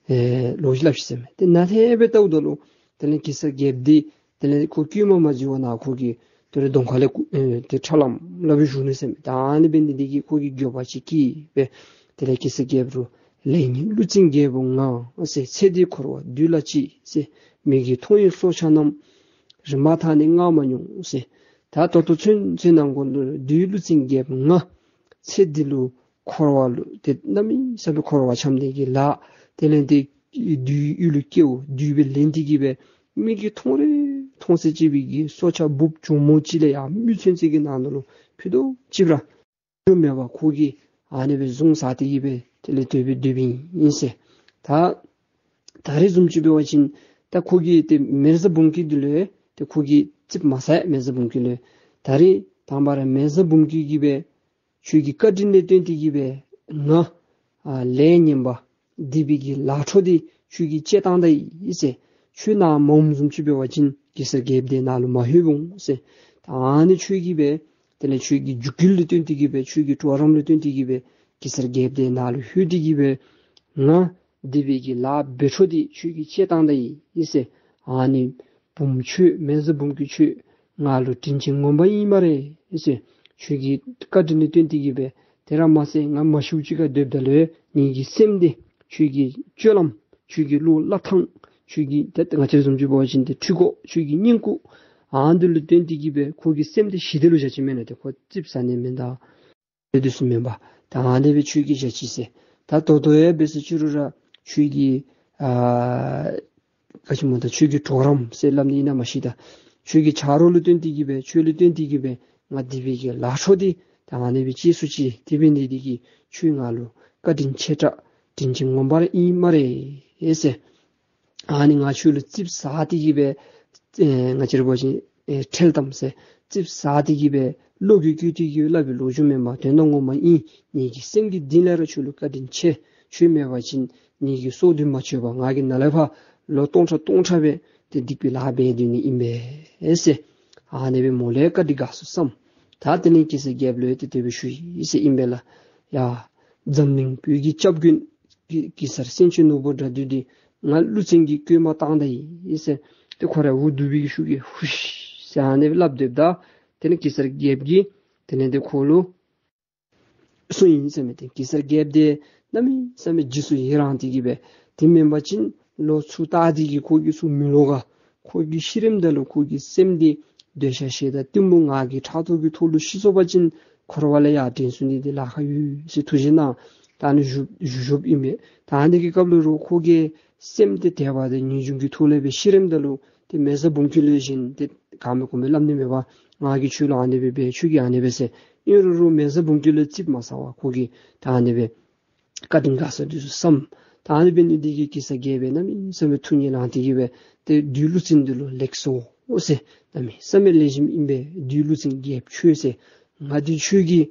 ཨེ་ལོག་ཅི་སླབ་ཅི་ཟེར་མས། ཏེ་ནཱ་ལས་སྦེ་ལྟཝ་ད་ལུ་དེ་ལས་གེ་སར་རྒྱལཔོ་འདི་དེ་ལས་ཁོ་ཀོད་མ་མ་འཛུལ་བ་ནང་ཁོ་གིས་དེ་ལས་གདོང་ཁ་ལས་ཨེ་ཏེ་ཁྲ་ལམ་ལམ་སྦེ་བཞུགས་ནུག་ཟེར་མས། ད་ཨ་ནི་འབད་ནི་འདི་གིས་ཁོ་གིས་འགྱོད་པ་ཅིག་སྐྱེས་སྦེ་དེ་ལས་གེ་སར་རྒྱལཔོ་ལུ་ལེགས་ཉེས་ཀླུ་བཙན་རྒྱལ་པོ་ང་ཟེར། ཚེ་འདིའི་འཁོར་བ་བདུད་ལ་ཅི་ཟེར། མིག་གིས་མཐོང་ཡི་སྲོག་ཆགས་རྣམས། རིམ་པ་ཐ་སྙད་ང་མ་མྱོང་ཟེར། ད་ད་ལྟོ་ཚུན་ཚོད་ནང་འཁོད་ལུ་བདུད་ཀླུ་བཙན་རྒྱལཔོ་ང་ཚེ་འདི་ལུ་འཁོར་བ་ལུ་ཏེ་གནམ་མེད་ས་མེད་འཁོར་བ་འཁྱམས་ཏེ་གིས་ལཱ་དེ་ལས་ཏེ་བདུད་ཡུལ་ལུ་སྐྱེ་བོ་བདུད་སྦེ་ལེན་ཏེ་གིས་སྦེ་མིག་གིས་མཐོང་རེ་མཐོང་ཚད་ཅིག་སྦེ་གི་སྲོག་ཆགས་འབུཔ་གྱོག་མོ་ཅིག་ལས་ཡང་མི་ཚུན་ཚོད་ཀྱི་ནང་ན་ལུ་ཕུད་རྡོག་ཅིག་ར་ ལུ་མེད་པར་ཁོ་གིས་ཨ་ནི་སྦེ་བཟུང་ས་དེ་གིས་སྦེ་དེ་ལས་དེ་སྦེ་སྡོདཔ་ཨིན་ཟེར། ད་ད་རེས་བཟུམ་ཅིག་འབད་བ་ཅིན་ད་ཁོ་གིས་ཏེ་མེ་བཟའ་འབུམ་སྐྱིད་འདི་ལུ་ཏེ་ཁོ་གིས་ཙིགཔ་མ་ཟ་ཡི་མེ་བཟའ་འབུམ་སྐྱིད་ལུ། ད་རེས་དང་པ་ར་མེ་བཟའ་འབུམ་སྐྱིད་ཀྱིས་སྦེ་ཁྱོད་ཀྱི་བཀའ་དྲིན་ལས་བརྟེན་ཏེ་གིས་སྦེ་ང་ཨ་ལས་ངན་པ་སྡིག་པའི་གི་ལཱ་འཕྲོ་འདི་ཁྱོད་ཀྱིས་བཅད་བཏང་ད་ཡི་ཟེར། ཁྱོད་ནཱ་མ་འོངམ་བཟུམ་ཅིག་འབད་བ་ཅིན་གེ་སར་རྒྱལཔོ་འདི་ནཱ་ལུ་མ་ལྷོད་འོང་ཟེར། ད་ཨ་ནི་ཁྱོད་ཀྱིས་སྦེ་དེ་ལས་ཁྱོད་ཀྱི་རྒྱུ་རྐྱེན་ལུ་བརྟེན་ཏེ་གིས་སྦེ་ཁྱོད་ཀྱི་གྲོགས་རམ་ལུ་བརྟེན་ཏེ་གིས་སྦེ་གེ་སར་རྒྱལཔོ་འདི་ནཱ་ལུ་ལྷོད་དེ་གིས་སྦེ་ང་སྡིག་པའི་གི་ལཱ་འབད་འཕྲོ་འདི་ཁྱོད་ཀྱིས་བཅད་བཏང་ད་ཡི་ཟེར། ཨ་ནི་བུམོ་ཁྱོད་མེ་བཟའ་འབུམ་སྐྱིད་ཁྱོད་ང་ལུ་དྲིན་ཅན་ངོ་མ་ཨིན་སྨ་རེ་ཟེར། ཁྱོད་ཀྱི་བཀའ་དྲིན་ལུ་བརྟེན་ཏེ་གིས་སྦེ་དེ་ར་མ་ཚད་ང་མ་ཤིཝ་ཅིག་ཁར་སྡོདཔ་ད་ལུ་ངེ་གི་སེམས་འདི་ཁྱོད་ཀྱི་སྤྱོད་ལམ་ཁྱོད་ཀྱི་བློ་སླབ་ཐངས་ཁྱོད་ཀྱི་ཏེ་ང་བཅས་བཟུམ་ཅིག་འབད་བ་ཅིན་ཏེ་འཕྲུལ་འཁོར་ཁྱོད་ཀྱི་བསྙེན་བཀུར་ཨ་འདི་ལུ་བརྟེན་ཏེ་གིས་སྦེ་ཁོ་གི་སེམས་འདི་ཞི་བདེ་ལུ་བཞག་ཅི་མེན་ན། ཏེ་ཁོ་ཙིགཔ་ཟ་ནི་མེན་ད། དེ་འདི་ཚུ་མེན་པར་ད་ཨ་ནི་སྦེ་ཁྱོད་ཀྱིས་བཞག་ཅི་ཟེར། ད་ད་ལྟོ་ཡང་འབད་ཟེར་ཅི་རུང་ར་ཁྱོད་ཀྱི་ཨ་ག་ཅི་སྨོ་ད་ཁྱོད་ཀྱི་གྲོགས་རམ་ཟེར་སླབ་ནི་ཨིན་ན་མ་ཤེས་ད། ཁྱོད་ཀྱི་ཆ་རོགས་ལུ་བརྟེན་ཏེ་གིས་སྦེ་ཁྱོད་ལུ་བརྟེན་ཏེ་གིས་སྦེ་ང་སྡིག་པའི་གི་ལཱ་འཕྲོ་འདི་ད་ཨ་ནི་སྦེ་བཅད་སོ་ཅི། དེ་འབད་ནི་འདི་གིས་ཁྱོད་ང་ལུ་བཀའ་དྲིན་ཆེ་དྲགས་དྲིན་ཅན་ངོ་མ་ར་ཨིན་སྨ་རེ་ཟེར། ཨ་ནི་ང་ཁྱོད་ལུ་ཙིགཔ་ཟ་སྟེ་གིས་སྦེ་ཨེ་ང་བཅས་ར་འབད་བ་ཅིན་ཨེ་ཁྲེལ་གཏམ་ཟེར་ཙིགཔ་ཟ་སྟེ་གིས་སྦེ་བློ་གི་བཀོད་དེ་གིས་སླབ་པའི་ལོ་རྒྱུས་མེན་པར་དོན་དག་ངོ་མ་ཨིན། ངེ་གི་སེམས་ཀྱི་གཏིང་ལས་ར་ཁྱོད་ལུ་བཀའ་དྲིན་ཆེ། ཁྱོད་མེད་པ་ཅིན་ངེ་གི་སྲོག་འདི་མ་ཆོད་པར་ང་གིས་ནཱ་ལས་ཕར་ལོ་སྟོང་ཕྲག་སྟོང་ཕྲག་སྦེ་ཏེ་སྡིག་པའི་ལཱ་འབད་སྡོད་ནི་ཨིན་པས་ཟེར། ཨ་ནི་སྦེ་མོ་ལུ་བཀའ་དྲིན་དགའ་སོ་བསམ། ད་དེ་ལས་གེ་སར་རྒྱལཔོ་ལུ་ཡང་ཏེ་དེ་སྦེ་ཞུ་ཡི་ཟེར་ཨིན་པས་ལགས། ཡ་འཛམ་གླིང་བོད་ཀྱི་སྐྱབས་མགོན་གེ་གེ་སར་སེང་ཆེན་ནོར་བུ་དགྲ་འདུལ་འདི་ང་ཀླུ་བཙན་གྱིས་བཀོད་མ་བཏང་ད་ཡི་ཟེར། ཏེ་ཁོ་ར་འུ་སྡུག་པའི་གི་ཤུགས་ཀྱིས་ཧུཤ་ཟེར་ཨ་ནི་སྦེ་སླབ་སྡོདཔ་ད་དེ་ལས་གེ་སར་རྒྱལཔོ་གིས་དེ་ལས་ཏེ་ཁོ་ལུ་གསུངས་ཡི་ཟེར་མས། ཏེ་གེ་སར་རྒྱལཔོ་འདི་གནམ་མེད་ས་མེད་རྗེས་སུ་ཡི་རངས་ཏེ་གིས་སྦེ་དེ་མེན་པ་ཅིན་ལོག་ཚུར་བལྟ་སྟེ་གིས་ཁོ་གིས་ཚུར་མི་ལོག་ག། ཁོ་གིས་ཤི་རནམ་ད་ལུ་ཁོ་གི་སེམས་འདི་འདོད་ཆགས་ཞེ་སྡང་གཏི་མུག་ང་རྒྱལ་ཕྲག་དོག་གི་ཐོག་ལུ་ཤི་སོང་པ་ཅིན་འཁོར་བ་ལས་ཡར་དྲན་གསོ་ནི་འདི་ལཱ་ཁག་ཡོད་ཟེར་ཐུགས་བཞེད་གནང་། ད་ཨ་ནི་བཞུགས་བཞུགས་བཞུགསཔ་ཨིན་པས། ད་ཨ་ནི་གི་སྐབས་ལུ་ར་ཁོ་གི་སེམས་འདི་དད་པ་དང་ངེས་འབྱུང་གི་ཐོག་ལས་སྦེ་ཤི་རནམ་ད་ལུ་ཏེ་མེ་བཟའ་འབུམ་སྐྱིད་ལུ་བཞིན་ཏེ་ག་མེད་གོ་མེད་སླབ་ནི་མེད་པར་ང་གིས་ཁྱོད་ལུ་ཨ་ནི་སྦེ་འབད་ཁྱོད་ཀྱིས་ཨ་ནི་སྦེ་ཟེར། ཨིན་རུང་རུང་མེ་བཟའ་འབུམ་སྐྱིད་ལུ་ཙིགཔ་མ་ཟ་བར་ཁོ་གིས་ད་ཨ་ནི་སྦེ་བཀའ་དྲིན་དགའ་ས་འདི་ཚུ་བསམ། ད་ཨ་ནི་འབད་ནི་འདི་གིས་གེ་སར་རྒྱལཔོ་གནམ་མེད་ས་མེད་ཐུགས་མཉེས་ལངས་ཏེ་གིས་སྦེ་ཏེ་བདུད་ཀླུ་བཙན་འདི་ལུ་ལེགས་སོ་ཟེར། གནམ་མེད་ས་མེད་ལེགས་ཤོམ་ཨིན་པས་བདུད་ཀླུ་བཙན་རྒྱལཔོ་ཁྱོད་ཟེར། ང་འདི་ཁྱོད་ཀྱི་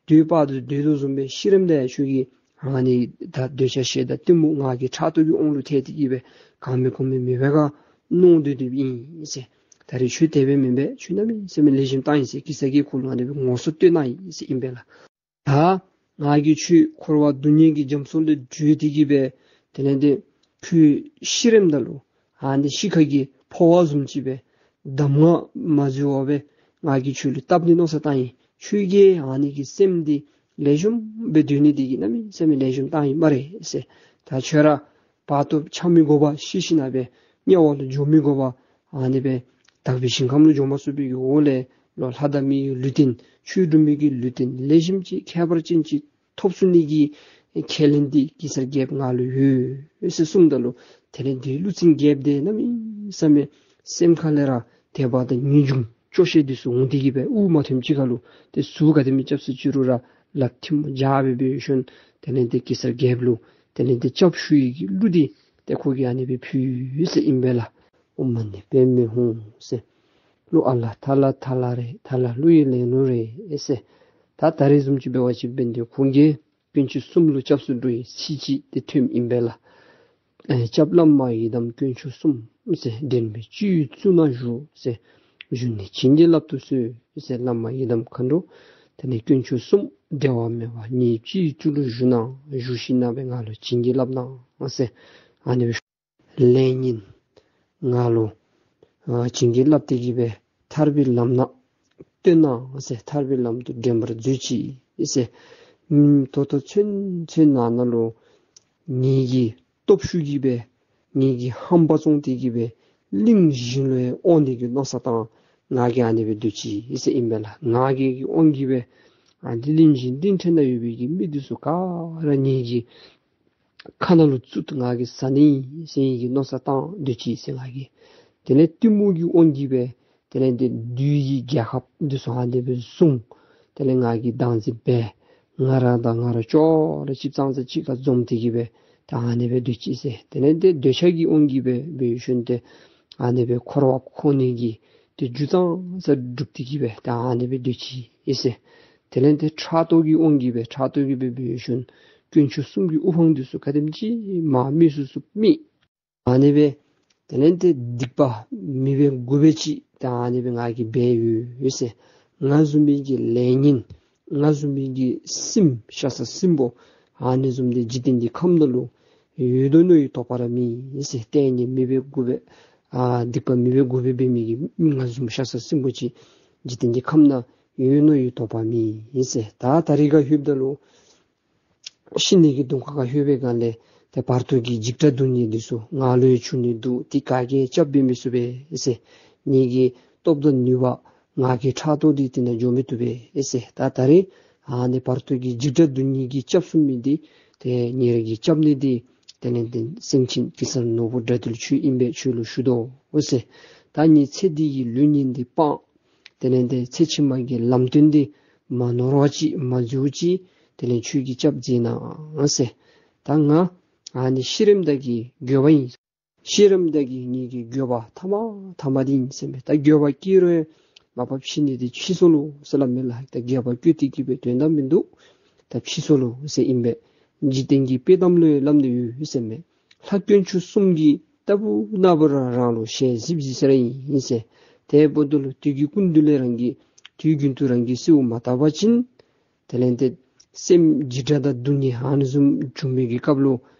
དུས་བར་དུ་སྡོད་དོ་བཟུམ་སྦེ་ཤི་རནམ་ད་ཡང་ཁྱོད་ཀྱིས་ཨ་ནི་ད་འདོད་ཆགས་ཞེ་སྡང་གཏི་མུག་ང་རྒྱལ་ཕྲག་དོག་གི་དབང་ལུ་ཐལ་ཏེ་གིས་སྦེ་ག་མེད་གོ་མེད་མེད་པའི་ཁར་མནོ་སྡོད་སྡོདཔ་ཨིན་ཟེར། ད་རེས་ཁྱོད་དེ་སྦེ་མེན་པས། ཁྱོད་གནམ་མེད་ས་མེད་ལེགས་ཤོམ་བཏང་ཡི་ཟེར་གེ་སར་གྱིས་ཁོ་ལུ་ཨ་ནི་སྦེ་ངོ་སོ་བསྟོད་གནང་ཡི་ཟེར་ཨིན་པས་ལགས། ད་ང་གིས་ཁྱོད་འཁོར་བ་སྡུག་བསྔལ་གྱི་རྒྱ་མཚོ་ལས་སྒྲོལ་ཏེ་གིས་སྦེ་དེ་ལས་ཏེ་ཁྱོད་ཤི་རནམ་ད་ལུ་ཨ་ནི་ཤི་ཁ་གི་ཕོ་བ་བཟུམ་ཅིག་སྦེ་གདམས་ངག་མ་འཛོལ་བར་སྦེ་ང་གིས་ཁྱོད་ལུ་བཏབ་ནི་མནོ་བསམ་བཏང་ཡི། ཁྱོད་ཀྱིས་ཨ་ནི་གི་སེམས་འདི་ལེགས་ཤོམ་སྦེ་སྡོད་ནི་འདི་གིས་གནམ་མེད་ས་མེད་ལེགས་ཤོམ་བཏང་ཡི་སྨ་རེ་ཟེར། ད་ཁྱོད་ར་བར་དོ་ཆ་མི་དགོ་པར་ཤི་ཞིན་ན་སྦེ་དམྱལ་བ་ལུ་འགྱོ་མི་དགོ་པར་ཨ་ནི་སྦེ་དག་པའི་ཞིང་ཁམས་ལུ་འགྱོ་མ་ཚུགས་པའི་གི་འོག་ལས་ལོག་ལྷ་དང་མི་གི་ལུས་རྟེན་ཆོས་སྒྲུབ་མི་གི་ལུས་རྟེན་ལེགས་ཤོམ་ཅིག་ཁྱད་པར་ཅན་ཅིག་ཐོབ་ཚུགས་ནི་གི་ཁས་ལེན་འདི་གེ་སར་རྒྱལཔོ་ང་ལུ་ཡོད་ཟེར་གསུངམ་ད་ལུ་དེ་ལས་བདུད་ཀླུ་བཙན་རྒྱལཔོ་འདི་གནམ་མེད་ས་མེད་སེམས་ཁ་ལས་ར་དད་པ་དང་ངེས་འབྱུང་སྐྱོ་ཤས་འདི་ཚུ་འོང་སྟེ་གིས་སྦེ་དབུགས་མ་ཐིམ་ཅིག་ཁར་ལུ་ཏེ་ཟུག་ག་དེ་མི་རྐྱབ་ཟེར་ཅི་རུང་ར་ལགཔ་ཐལ་མོ་སྦྱར་སྦེ་འབད་ཞིནམ་དེ་ལས་ཏེ་གེ་སར་རྒྱལཔོ་ལུ་དེ་ལས་ཏེ་སྐྱབས་ཞུ་ཡི་གི་གླུ་འདི་ཏེ་ཁོ་གིས་ཨ་ནི་སྦེ་ཕུལ་ཡི་ཟེར་ཨིན་པས་ལགས། ཨོཾ་མ་ཎི་པདྨེ་ཧཱུྃ་ཟེར། གླུ་ཨ་ལ་ཐ་ལ་ཐ་ལ་རེད། ཐ་ལ་གླུ་ཡི་ལེན་ལུགས་རེད་ཟེར། ད་ད་རེས་བཟུམ་ཅིག་འབད་བ་ཅིན་འབད་དེ་ཁོང་གིས་དཀོན་མཆོག་གསུམ་ལུ་སྐྱབས་སུ་འགྲོ་བའི་ཚིག་ཅིག་ཏེ་ཐོནམ་ཨིན་པས་ལགས། ཨེ་སྐྱབས་བླ་མ་ཡི་དམ་དཀོན་མཆོག་གསུམ་ཟེར། འདྲེན་པའི་སྤྱི་བོའི་གཙུག་ན་བཞུགས་ཟེར། བཞུགས་ནས་བྱིན་གྱིས་བརླབ་ཏུ་གསོལ་ཟེར། བླ་མ་ཡི་དམ་མཁའ་འགྲོ་དེ་ལས་དཀོན་མཆོག་གསུམ་འབྲལ་བ་མེད་པར་ངེའི་སྤྱི་བོའི་གཙུག་ལུ་བཞུགས་གནང་། བཞུགས་ཞིན་ན་སྦེ་ང་ལུ་བྱིན་གྱིས་བརླབ་གནང་ཟེར། ཨ་ནི་སྦེ་ལས་ངན་ང་ལུ་ཨ་བྱིན་གྱིས་བརླབས་ཏེ་གིས་སྦེ་ཐར་པའི་ལམ་སྣ་སྟོན་གནང་ཟེར། ཐར་པའི་ལམ་དུ་འདྲེན་པར་མཛོད་ཅིག་ཟེར། ཨམ་ད་ལྟོ་ཚུན་ཚོད་ནང་ན་ལུ་ངེ་གི་སྟོབས་ཤུགས་ཀྱིས་སྦེ་ངེ་གི་ཧམ་པ་བཙོང་སྟེ་གིས་སྦེ་གླིང་བཞི་ལུ་ཡང་དབང་འདི་གི་མནོ་བསམ་བཏང་། ང་གིས་ཨ་ནི་སྦེ་སྡོད་ཅི་ཟེར་ཨིན་པས་ལགས། ང་གི་གི་དབང་གིས་སྦེ་ཨ་འདི་གླིང་བཞི་གླིང་ཕྲན་ན་ཡོད་པའི་གི་མི་འདི་ཚུ་ག་ར་ངེ་གི་ཁ་ནང་ལུ་བཙུགས་ཏེ་ང་གིས་ཟ་ནི་ཟེར་གི་མནོ་བསམ་བཏང་སྡོད་ཅི་ཟེར་ང་གིས། དེ་ལས་གཏི་མུག་གི་དབང་གིས་སྦེ་དེ་ལས་འདི་བདུད་ཀྱི་རྒྱལ་ཁབ་འདི་ཚུ་ཨ་ནི་སྦེ་བཟུང་། དེ་ལས་ང་གིས་བདག་འཛིན་འབད། ང་ར་དང་ང་ར་ཅོག་ར་ཅིག་ཙང་ཙ་ཅིག་ཁར་འཛོམས་ཏེ་གི་སྦེ་ད་ཨ་ནི་སྦེ་སྡོད་ཅི་ཟེར། དེ་ལས་ཏེ་འདོད་ཆགས་ཀྱི་དབང་གིས་སྦེ་འབད་ཞིནམ་ཏེ་ཨ་ནི་སྦེ་འཁོར་བ་འཁོར་ནི་གི་ཏེ་རྒྱུ་ཙང་ཙ་སྒྲུབ་སྟེ་གི་སྦེ་ད་ཨ་ནི་སྦེ་སྡོད་ཅི་ཟེར། དེ་ལས་ཏེ་ཕྲག་དོག་གི་དབང་གིས་སྦེ་ཕྲག་དོག་གིས་སྦེ་འབད་ཞིནམ་དཀོན་མཆོག་གསུམ་གྱི་དབུ་འཕང་འདི་ཚུ་ག་དེམ་ཅིག་མར་མི་སུ་སུ་མི་ཨ་ནི་སྦེ་དེ་ལས་ཏེ་སྡིག་པ་མི་འབད་དགུ་འབད་ཅིག་ད་ཨ་ནི་སྦེ་ང་གིས་འབད་ཡོད་ཟེར། ང་བཟུམ་མའི་གི་ལས་ངན་ང་བཟུམ་མའི་གི་སྲིནམ་ཤ་ཟ་སྲིན་པོ་ཨ་ནི་བཟུམ་འདི་འཇིག་རྟེན་གྱི་ཁམས་ནང་ལུ་ཡོད་དོ་མནོ་བའི་དོགས་པ་ར་མེད་ཟེར། ལྟས་ངན་མི་འབད་དགུ་འབད་ཨ་སྡིག་པ་མི་འབད་དགུ་འབད་འབད་མི་གི་ང་བཟུམ་ཤ་ཟ་སྲིན་པོ་ཅིག་འཇིག་རྟེན་གྱི་ཁམས་ནང་ཡོད་མནོ་བའི་དོགས་པ་མེད་ཟེར། ད་ད་རིས་ཁར་ལྷོདཔ་ད་ལུ་ཤི་ནི་གི་གདོང་ཁ་ཁར་ལྷོད་པའི་སྒང་ལས་ཏེ་བར་དོ་གི་འཇིགས་སྐྲག་སྡུག་བསྔལ་འདི་ཚུ་ང་ལུ་ཡང་བྱུང་ནི་འདུག། འདི་ག་གིས་སྐྱབས་འབད་མི་ཚུགས་པས་ཟེར། ངེ་གི་སྟོབས་དང་ནུས་པ་ང་གི་ཕྲག་དོག་འདི་དེ་ནང་འགྱོ་མི་བཏུབ་པས་ཟེར། ད་ད་རིས་ཨ་ནི་བར་དོ་གི་འཇིགས་སྐྲག་སྡུག་བསྔལ་གྱི་སྐྱབས་སུ་མི་འདི་ཏེ་ངེ་ར་གི་སྐྱབས་གནས་འདི་དེ་ལས་ཏེ་སེང་ཆེན་གེ་སར་ནོར་བུ་དགྲ་འདུལ་ཁྱོད་ཨིན་པས། ཁྱོད་ལུ་ཞུ་དོ་ཟེར། ད་ངེའི་ཚེ་འདི་གི་ལུས་ངན་འདི་སྤང་། དེ་ལས་ཏེ་ཚེ་ཕྱི་མ་གི་ལམ་སྟོན་འདི་མ་ནོར་བ་ཅིག་མ་འཛོལ་ཅིག་དེ་ལས་ཁྱོད་ཀྱིས་སྐྱབས་མཛད་གནང་ཟེར། ད་ང་ཨ་ནི་ཤི་རནམ་ད་གི་འགྱོད་པ་ཨིན། ཤི་རནམ་ད་གི་ངེ་གི་འགྱོད་པ་ཐ་མ་ཐ་མ་འདི་ཨིན་ཟེར་མས། ད་འགྱོད་པ་སྐྱེ་རུང་མ་པ་ཤི་ནི་འདི་ཕྱིས་སོ་ལོ་ཟེར་སླབ་མས་ལགས། ད་འགྱོད་པ་སྐྱེ་སྟེ་གི་སྦེ་དོན་དག་མིན་འདུག། ད་ཕྱིས་སོ་ལོ་ཟེར་ཨིན་པས། འཇིག་རྟེན་གྱི་དཔྱེ་གཏམ་ལུ་སླབ་ནི་ཡོད་ཟེར་མས། ལྷ་དཀོན་མཆོག་གསུམ་གྱིས་ལྟ་བུ་ན་བུ་ར་རང་ལུ་ཞལ་གཟིགས་གཟིགས་ས་ར་ཨིན་ཟེར། དེ་འབདཝ་ད་ལུ་དུས་ཀྱི་ཀུན་འདུས་ལས་རང་གིས་དུས་རྒྱུན་དུ་རང་གིས་གསོལཝ་མ་བཏབ་པ་ཅིན་དེ་ལས་ཏེ་སེམས་འཇིགས་སྐྲག་དང་སྡུག་བསྔལ་ཨ་ནི་བཟུམ་བྱུང་མི་གི་སྐབས་ལུ་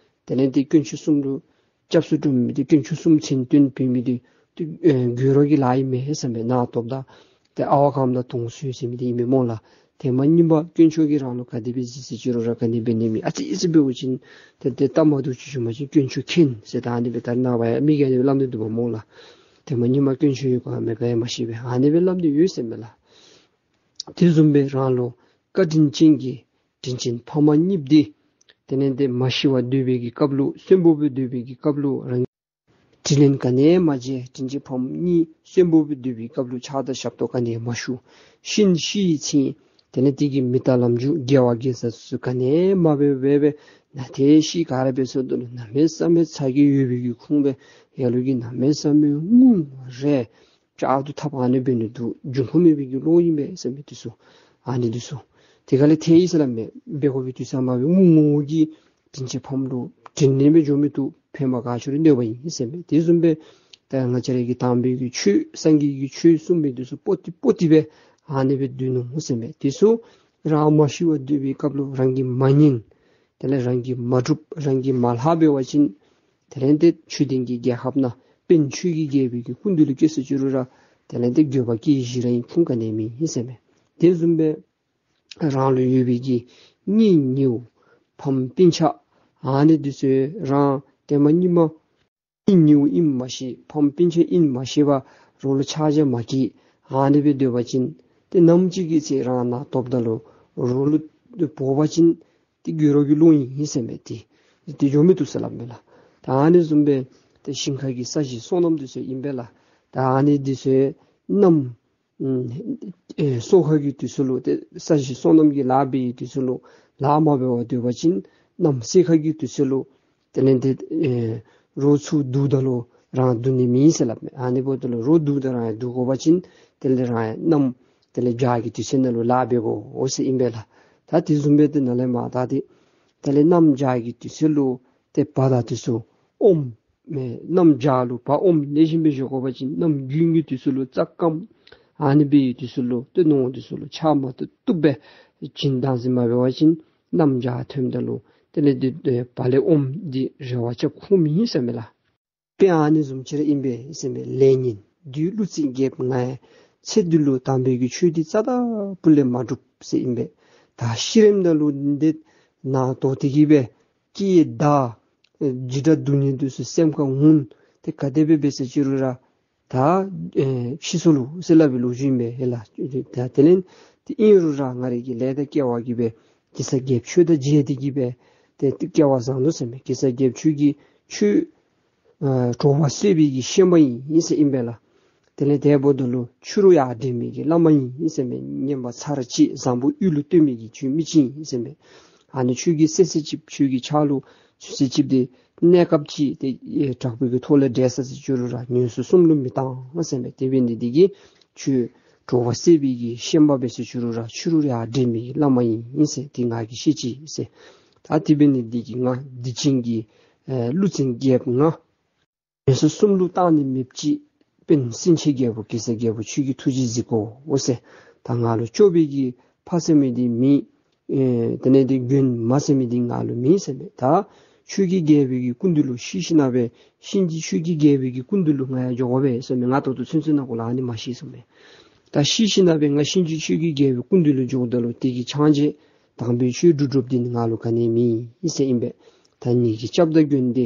དེ་ལས་ཏེ་དཀོན་མཆོག་གསུམ་ལུ་སྐྱབས་སུ་འགྲོ་མི་འདི་དཀོན་མཆོག་གསུམ་མཚན་བཏོན་འབད་མི་འདི་ཏེ་ཨེ་གུ་རུ་གི་ལཱ་ཨིན་མས་ཟེར་མས། ནང་སྟོབས་དང་ཏེ་ཨ་བ་ཁམས་དང་དུང་སོ་ཟེར་མི་འདི་ཨིན་མས་སྨོ་ལགས། ཐེངས་མ་གཉིས་པ་དཀོན་མཆོག་གིས་རང་ལུ་ག་དེ་སྦེ་གཟིགས་ཟེར་ཅི་རུང་ར་ག་ནི་འབད་ནི་མེད། ཨ་ཙི་ཙི་འབད་བ་ཅིན་ཏེ་ཏེ་སྟབས་མ་བདེཝ་ཅིག་བྱུང་པ་ཅིན་དཀོན་མཆོག་མཁྱེན་ཟེར་ད་ཨ་ནི་སྦེ་ད་ནངས་པ་ཡང་མི་གིས་ཨ་ནི་སྦེ་སླབ་ནི་འདུག་པ་སྨོ་ལགས། ཐེངས་མ་གཉིས་མ་དཀོན་མཆོག་ཡོད་ག་མེད་ག་ཡང་མ་ཤེས་པས། ཨ་ནི་སྦེ་སླབ་ནི་ཡོད་ཟེར་མས་ལགས། དེ་བཟུམ་སྦེ་རང་ལུ་བཀའ་དྲིན་ཅན་གྱི་དྲིན་ཅན་ཕ་མ་གཉིས་འདི་དེ་ལས་ཏེ་མ་ཤི་བར་སྡོད་པའི་གི་སྐབས་ལུ་གསོན་པོ་སྦེ་སྡོད་པའི་གི་སྐབས་ལུ་རང་དྲིན་ལན་ག་ནི་ཡང་མ་འཇལ། དྲིན་ཅན་ཕ་མ་གཉིས་གསོན་པོ་སྦེ་སྡོད་པའི་སྐབས་ལུ་ཕྱག་དང་ཞབས་ཏོག་ག་ནི་ཡང་མ་ཞུ། ཤི་ནི་ཤི་ཡི་ཚེ་དེ་ལས་དེ་གི་མི་རྟག་ལམ་འཇུག་དགེ་བ་དགེ་རྩ་ཚུ་ག་ནི་ཡང་མ་འབད་འབད་འབད་ནཱ་ཏེ་ཤི་ག་ར་འབད་སོང་ད་ལུ་གནམ་མེད་ས་མེད་ཚ་གྱང་ཡོད་པའི་གི་ཁུངས་སྦེ་ལ་ལུ་གིས་གནམ་མེད་ས་མེད་ངུ་རེ་ཅག་ཏུ་ཐབ་ཨ་ནི་འབད་ནི་འདུག། འབྱུང་ཁུངས་མེད་པའི་གི་བློ་ཨིན་པས་ཟེར་མི་འདི་ཚུ་ཨ་ནི་འདི་ཚུ་དེ་ག་ལས་ཐལ་ཡི་ཟེར་སླབ་མས། འབད་དགོ་པའི་དུས་ཚོད་མ་འབད་ངུ་ངུ་གི་དྲིན་ཅན་ཕམ་ལུ་དྲིན་ལན་སྦེ་འཇོག་མི་བཏུབ། ཕན་པ་ག་ཅི་རུང་གནོད་པ་ཨིན་ཟེར་མས། དེ་བཟུམ་སྦེ་ད་ང་བཅས་ར་གི་དམ་པའི་གི་ཆོས་སངས་རྒྱས་ཀྱི་ཆོས་གསུངས་མི་འདི་ཚུ་པོ་ཏི་པོ་ཏི་སྦེ་ཨ་ནི་སྦེ་སྡོད་ནུག་ཟེར་མས། དེ་ཚུ་རང་མ་ཤི་བར་སྡོད་པའི་སྐབས་ལུ་རང་གིས་མ་ཉན། དེ་ལས་རང་གིས་མ་སྒྲུབ། རང་གིས་མ་ལྷག་འབད་བ་ཅིན་དེ་ལས་ཏེ་ཆོས་ལྡན་གྱི་རྒྱལ་ཁབ་ནང་པཎ་ཆོས་ཀྱི་རྒྱལ་པོའི་གི་སྐུ་མདུན་ལུ་སྐྱེས་སོ་ཅི་རུང་ར་དེ་ལས་ཏེ་འགྱོད་པ་སྐྱེ་བཞིན་ར་ཨིན། ཁུངས་ག་ནི་ཡང་མེད་ཟེར་མས། དེ་བཟུམ་སྦེ་རང་ལུ་ཡོད་པའི་གི་གཉེན་ཉེཝ་ཕམ་སྤུན་ཆ་ཨ་ནི་འདི་ཚུ་རང་ཐེངས་མ་གཉིས་མ་གཉེན་ཉེཝ་ཨིནམ་མ་ཤེས། ཕམ་སྤུན་ཆ་ཨིནམ་མ་ཤེས་པར་རོགས་ལུ་ཆ་འཇོག་མ་བསྐྱེད། ཨ་ནི་སྦེ་སྡོད་པ་ཅིན་ཏེ་ནམ་ཅིག་གི་ཚེ་རང་ནང་སྟོབས་དང་ལུ་རོགས་ལུ་འབོ་བ་ཅིན་ཏེ་གུ་རུ་གི་བློ་ཨིན་ཟེར་མས། ཏེ་ཏེ་འགྱོ་མི་བཏུབ་ཟེར་སླབ་མས་ལགས། ད་ཨ་ནི་བཟུམ་སྦེ་ཏེ་ཞིང་ཁ་གི་ས་གཞི་སོ་ནམ་འདི་ཚུ་ཨིན་པས་ལགས། ད་ཨ་ནི་འདི་ཚུ་གནམ་ཨེ་སོ་ཁ་གི་དུས་ཚོད་ལུ་ཏེ་ས་གཞི་སོ་ནམ་གྱི་ལཱ་འབད་བའི་དུས་ཚོད་ལུ་ལཱ་མ་འབད་བར་སྡོད་པ་ཅིན་གནམ་སེར་ཁ་གི་དུས་ཚོད་ལུ་དེ་ལས་ཏེ་ཨེ་རོགས་ཚུ་སྡུག་ད་ལུ་རང་སྡུག་ནི་མེད་ཟེར་སླབ་མས། ཨ་ནི་འབདཝ་ད་ལུ་རོགས་སྡུག་ད་རང་ཡང་སྡུག་དགོ་པ་ཅིན་དེ་ལས་རང་ཡང་གནམ་དེ་ལས་བྱཱར་གྱི་དུས་ཚོད་ནང་ལུ་ལཱ་འབད་དགོ་འོ་ཟེར་ཨིན་པས་ལགས། ད་དེ་བཟུམ་སྦེ་ཏེ་ནཱ་ལས་མར་ད་ཏེ་དེ་ལས་གནམ་བྱཱར་གྱི་དུས་ཚོད་ལུ་ཏེ་བ་དང་དུས་ཚོད་ཨོམ་མེ་གནམ་བྱཱར་ལུ་བ་ཨོམ་ལེགས་ཤོམ་སྦེ་བཞོ་དགོ་པ་ཅིན་གནམ་དགུན་གྱི་དུས་ཚོད་ལུ་རྩྭ་སྐམ། ཨ་ནི་སྦེ་དུས་ཚོད་ལུ་ཏེ་ནོར་དུས་ཚོད་ལུ་ཆརཔ་མ་བཏུབ་བཏུབ་སྦེ་བྱིན་བདག་འཛིན་མ་འབད་བ་ཅིན་གནམ་བྱཱར་ཐོནམ་ད་ལུ་དེ་ལས་ཏེ་བ་ལས་ཨོམ་འདི་རེ་བ་རྐྱབ་ཁུངས་མེད་ཟེར་མས་ལགས། དཔེ་ཨ་ནི་བཟུམ་ཅིག་ར་ཨིན་པས་ཟེར་མས། ལས་ངན་བདུད་ཀླུ་བཙན་རྒྱལཔོ་ང་ཡང་ཚེ་འདི་ལུ་དམ་པའི་གི་ཆོས་འདི་རྩ་དང་སྤུ་ལས་མ་སྒྲུབ་ཟེར་ཨིན་པས། ད་ཤི་རནམ་ད་ལུ་འདི་ནང་དོགས་ཏེ་གི་སྦེ་སྐྱེ་འདའ་འཇིགས་སྐྲག་སྡུག་བསྔལ་འདི་ཚུ་སེམས་ཁར་འོང་། ཏེ་ག་དེ་སྦེ་འབད་ཟེར་ཅི་རུང་ར་ད་ཨེ་ཤི་སོ་ལོ་ཟེར་སླབ་པའི་ལོ་རྒྱུས་ཨིན་པས་ལགས། ད་དེ་ལས་ཏེ་ཨིན་རུང་ར་ང་རའི་གི་ལས་དང་སྐལ་བ་གིས་སྦེ་གེ་སར་རྒྱལཔོ་ཁྱོད་དང་མཇལ་ཏེ་གི་སྦེ་ཏེ་སྐལ་བ་བཟང་ནུག་ཟེར་མས། གེ་སར་རྒྱལཔོ་ཁྱོད་ཀྱིས་ཁྱོད་ཨ་འགྲོ་བ་གསོད་པའི་གི་ཤན་པ་ཨིན་ཟེར་ཨིན་པས་ལགས། དེ་ལས་དེ་འབདཝ་ད་ལུ་ཕྱི་རུ་ཡར་འདྲེན་མི་གི་བླ་མ་ཨིན་ཟེར་མས། ངན་པ་ཚར་བཅད་བཟང་པོ་དབུས་ལུ་བཏོན་མི་གི་ཁྱོད་མི་ཅིག་ཨིན་ཟེར་མས། ཨ་ནི་ཁྱོད་ཀྱིས་བསད་ཚད་ཅིག་ཁྱོད་ཀྱི་ཕྱག་ལུ་ཚུད་ཚད་ཅིག་དེ་གནས་སྐབས་ཅིག་དེ་ཨེ་དྲག་པོའི་གི་ཐོག་ལས་འདྲེན་ས་ཟེར་ཅི་རུང་ར་ངན་སོང་གསུམ་ལུ་མི་གཏང་ཟེར་མས། དེ་འབད་ནི་དེ་གིས་ཁྱོད་འགྲོ་བ་བསད་པའི་གི་ཤན་པ་འབད་ཟེར་ཅི་རུང་ར་ཕྱི་རུ་ཡར་འདྲེན་མི་གི་བླ་མ་ཨིན་ཟེར། དེ་ང་གིས་ཤེས་ཅི་ཟེར། ད་དེ་འབད་ནི་དེ་གིས་ང་སྡིག་ཅན་གྱི་ཨེ་ཀླུ་བཙན་རྒྱལཔོ་ང་ངན་སོང་གསུམ་ལུ་གཏང་ནི་མེདཔ་ཅིག་དཔོན་སེང་ཆེན་རྒྱལ་པོ་གེ་སར་རྒྱལ་པོ་ཁྱོད་ཀྱིས་ཐུགས་རྗེ་གཟིགས་དགོ་ཟེར། ད་ང་ལུ་སྐྱོབ་པའི་གི་ཕ་ཟེར་མི་འདི་མེད། ཨེ་དེ་ལས་དེ་མགོན་མ་ཟེར་མི་འདི་ང་ལུ་མེད་ཟེར་མས། ད་ཁྱོད་ཀྱིས་རྒྱལ་པོའི་གི་སྐུ་མདུན་ལུ་ཤི་ཞིནམ་ལས་གཤིན་རྗེ་ཁྱོད་ཀྱིས་རྒྱལ་པོའི་གི་སྐུ་མདུན་ལུ་ང་ཡང་འགྱོ་དགོ་པས་ཟེར་མས། ང་ད་ལྟོ་ཚུན་ཚོད་ནང་འཁོད་ལུ་ཨ་ནི་མ་ཤེས་ཟེར་མས། ད་ཤི་ཞིནམ་ལས་ང་གཤིན་རྗེ་ཁྱོད་ཀྱིས་རྒྱལ་པོའི་སྐུ་མདུན་ལུ་འགྱོཝ་ད་ལུ་དེ་གི་ཕྱག་རྗེས་དམ་པའི་ཆོས་སྒྲུབ་སྒྲུབ་འདི་ནི་ང་ལུ་ག་ནི་མེད་ཟེར་ཨིན་པས། ད་ངེ་གི་སྐྱབས་དང་མགོན་འདི་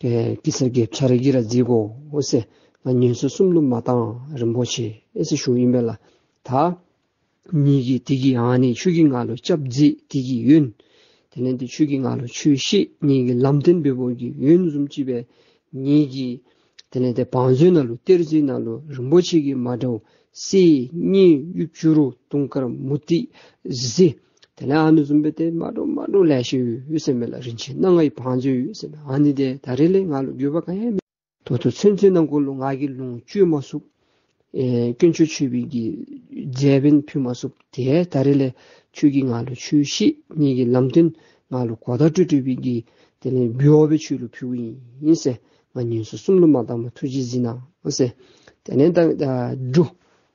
ཨེ་གེ་སར་རྒྱལཔོ་ཁྱོད་ར་གིས་ར་གཟིགས་དགོ་ཟེར། ང་ངན་སོང་གསུམ་ལུ་མ་གཏང་རིན་པོ་ཆེ་ཨེ་ཟེར་ཞུཝ་ཨིན་པས་ལགས། ད་ངེ་གི་དེ་གི་ཨ་ནི་ཁྱོད་ཀྱིས་ང་ལུ་སྐྱབས་མཛད་དེ་གི་ཡོན། དེ་ལས་དེ་ཁྱོད་ཀྱིས་ང་ལུ་ཆོས་བཤད་ངེ་གི་ལམ་སྟོན་འབད་བའི་གི་ཡོན་བཟུམ་ཅིག་སྦེ་ངེ་གི་དེ་ལས་དེ་བང་མཛོད་ནང་ལུ་གཏེར་མཛོད་ནང་ལུ་རིན་པོ་ཆེ་གི་མ་འདྲཝ་གསེར་དངུལ་གཡུ་བྱུ་རུ་དུང་དཀར་མུ་ཏིག་གཟི། དེ་ལས་ཨ་ནི་བཟུམ་སྦེ་ཏེ་མ་འདྲཝ་མ་འདྲཝ་ལེ་ཤ་ཡོད་ཟེར་མས་ལགས། རིན་ཆེན་སྣ་ལྔའི་བང་མཛོད་ཡོད་ཟེར་མས། ཨ་ནི་དེ་ད་རེས་ལས་ང་ལུ་དགོས་པ་ག་ཡང་མེད། ད་ལྟོ་ཚུན་ཚོད་ནང་འཁོད་ལུ་ང་གིས་ལོངས་སྤྱོད་མ་ཚུགས། ཨེ་དཀོན་མཆོག་མཆོད་པའི་གི་རྫས་འབད་ཕུལ་མ་ཚུགས། དེ་ད་རེས་ལས་ཁྱོད་ཀྱིས་ང་ལུ་ཆོས་བཤད་ངེ་གི་ལམ་སྟོན་ང་ལུ་གོ་བརྡ་སྤྲོད་སྤྲོད་པའི་གི་དེ་ལས་འབུལ་བ་སྦེ་ཁྱོད་ལུ་ཕུལཝ་ཨིན་ཟེར། ང་ངན་སོང་གསུམ་ལུ་མ་གཏངམ་ཐུགས་རྗེ་གཟིགས་གནང་ཟེར། དེ་ལས་ད་ད་འབྲུ་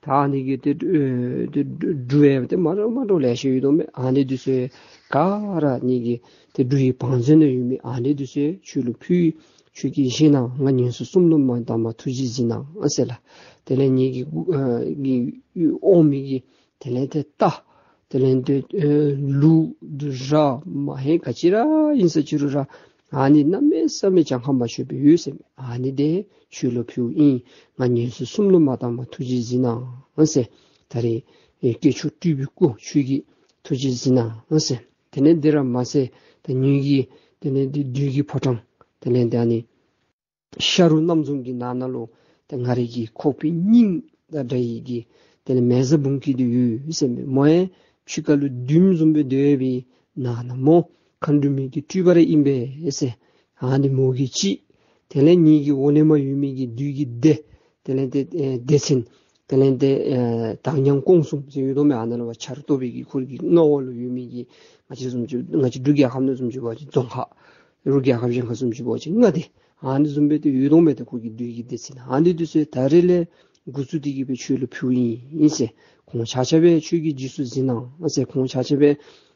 ད་ཨ་ནི་གི་དེ་ཨེ་དེ་འབྲུ་ཡང་དེ་མ་འདྲཝ་མ་འདྲཝ་ལེ་ཤ་ཡོད་དོ་མས། ཨ་ནི་འདི་ཚུ་ག་ར་ངེ་གི་དེ་འབྲུ་ཡི་བང་མཛོད་ནང་ཡོད་མི་ཨ་ནི་འདི་ཚུ་ཁྱོད་ལུ་ཕུལ། ཁྱོད་ཀྱིས་བཞེས་གནང་། ང་ངན་སོང་གསུམ་ལུ་མ་གཏངམ་ཐུགས་རྗེ་གཟིགས་གནང་ཟེར་ལགས། དེ་ལས་ངེ་གི་ཨེ་གི་འོང་མི་གི་དེ་ལས་དེ་རྟ་དེ་ལས་དེ་ཨེ་ལུག་དུ་ར་མ་ཧེ་ག་ཅི་ར་ཨིན་ཟེར་ཅི་རུང་ར་ཨ་ནི་གནམ་མེད་ས་མེད་གྱངས་ཁ་མ་ཆོད་པའི་ཡོད་ཟེར་མས། ཨ་ནི་དེ་ཁྱོད་ལུ་ཕུལཝ་ཨིན། ང་ངན་སོང་གསུམ་ལུ་མ་གཏངམ་ཐུགས་རྗེ་གཟིགས་གནང་ཟེར། ད་རེས་ཨེ་སྐྱེས་མཆོག་སྤྲུལ་པའི་སྐུ་ཁྱོད་ཀྱིས་ཐུགས་རྗེ་གཟིགས་གནང་ཟེར། དེ་ལས་དེ་ར་མ་ཚད་ད་ངེ་གི་དེ་ལས་དེ་བདུད་ཀྱི་ཕོ་བྲང་དེ་ལས་དེ་ཨ་ནི་ཤ་རུ་རྣམ་རྫོང་གི་ནང་ན་ལུ་ཏེ་ང་རའི་གི་ཁོག་པའི་སྙིང་དང་འདྲ་བའི་གི་དེ་ལས་མེ་བཟའ་འབུམ་སྐྱིད་འདི་ཡོད་ཟེར་མས། མོ་ཡང་ཕྱི་ཁ་ལུ་བདུདམོ་བཟུམ་སྦེ་སྡོད་པའི་ནང་ན་མོ་མཁའ་འགྲོ་མའི་གི་སྤྲུལ་པ་ར་ཨིན་པས་ཟེར། ཨ་ནི་མོ་གིས་གཅིག། དེ་ལས་ངེ་གི་འོག་ལས་མར་ཡོད་མི་གི་བདུད་ཀྱི་སྡེ་དེ་ལས་དེ་ཨེ་སྡེ་ཚན་དེ་ལས་དེ་ཨེ་དྭགས་ཉང་སྐོང་གསུམ་ཟེར་ཡོད་དོ་མས། ཨ་ནཱ་ལུ་བ་ཆར་གཏོར་བའི་གི་ཁོ་གི་མངའ་འོག་ལུ་ཡོད་མི་གི་ང་བཅས་བཟུམ་ཅིག་ང་བཅས་འབྲུག་རྒྱལ་ཁབ་ནང་བཟུམ་ཅིག་འབད་བ་ཅིན་རྫོང་ཁག། རུ་རྒྱལ་ཁབ་གཞན་ཁར་བཟུམ་ཅིག་འབད་བ་ཅིན་མངའ་སྡེ། ཨ་ནི་བཟུམ་སྦེ་ཏེ་ཡོད་དོ་མས། ཏེ་ཁོ་གི་བདུད་ཀྱི་སྡེ་ཚན་ཨ་ནི་འདི་ཚུ་ད་རེས་ལས་འགོ་བཙུགས་ཏེ་གི་སྦེ་ཁྱོད་ལུ་ཕུལཝ་ཨིན་ཟེར། ཁོང་ཆ་ཁྱབ་སྦེ་ཁྱོད་ཀྱིས་རྗེས་སུ་གཟིགས་གནང་ཟེར། ཁོང་ཆ་ཁྱབ་སྦེ་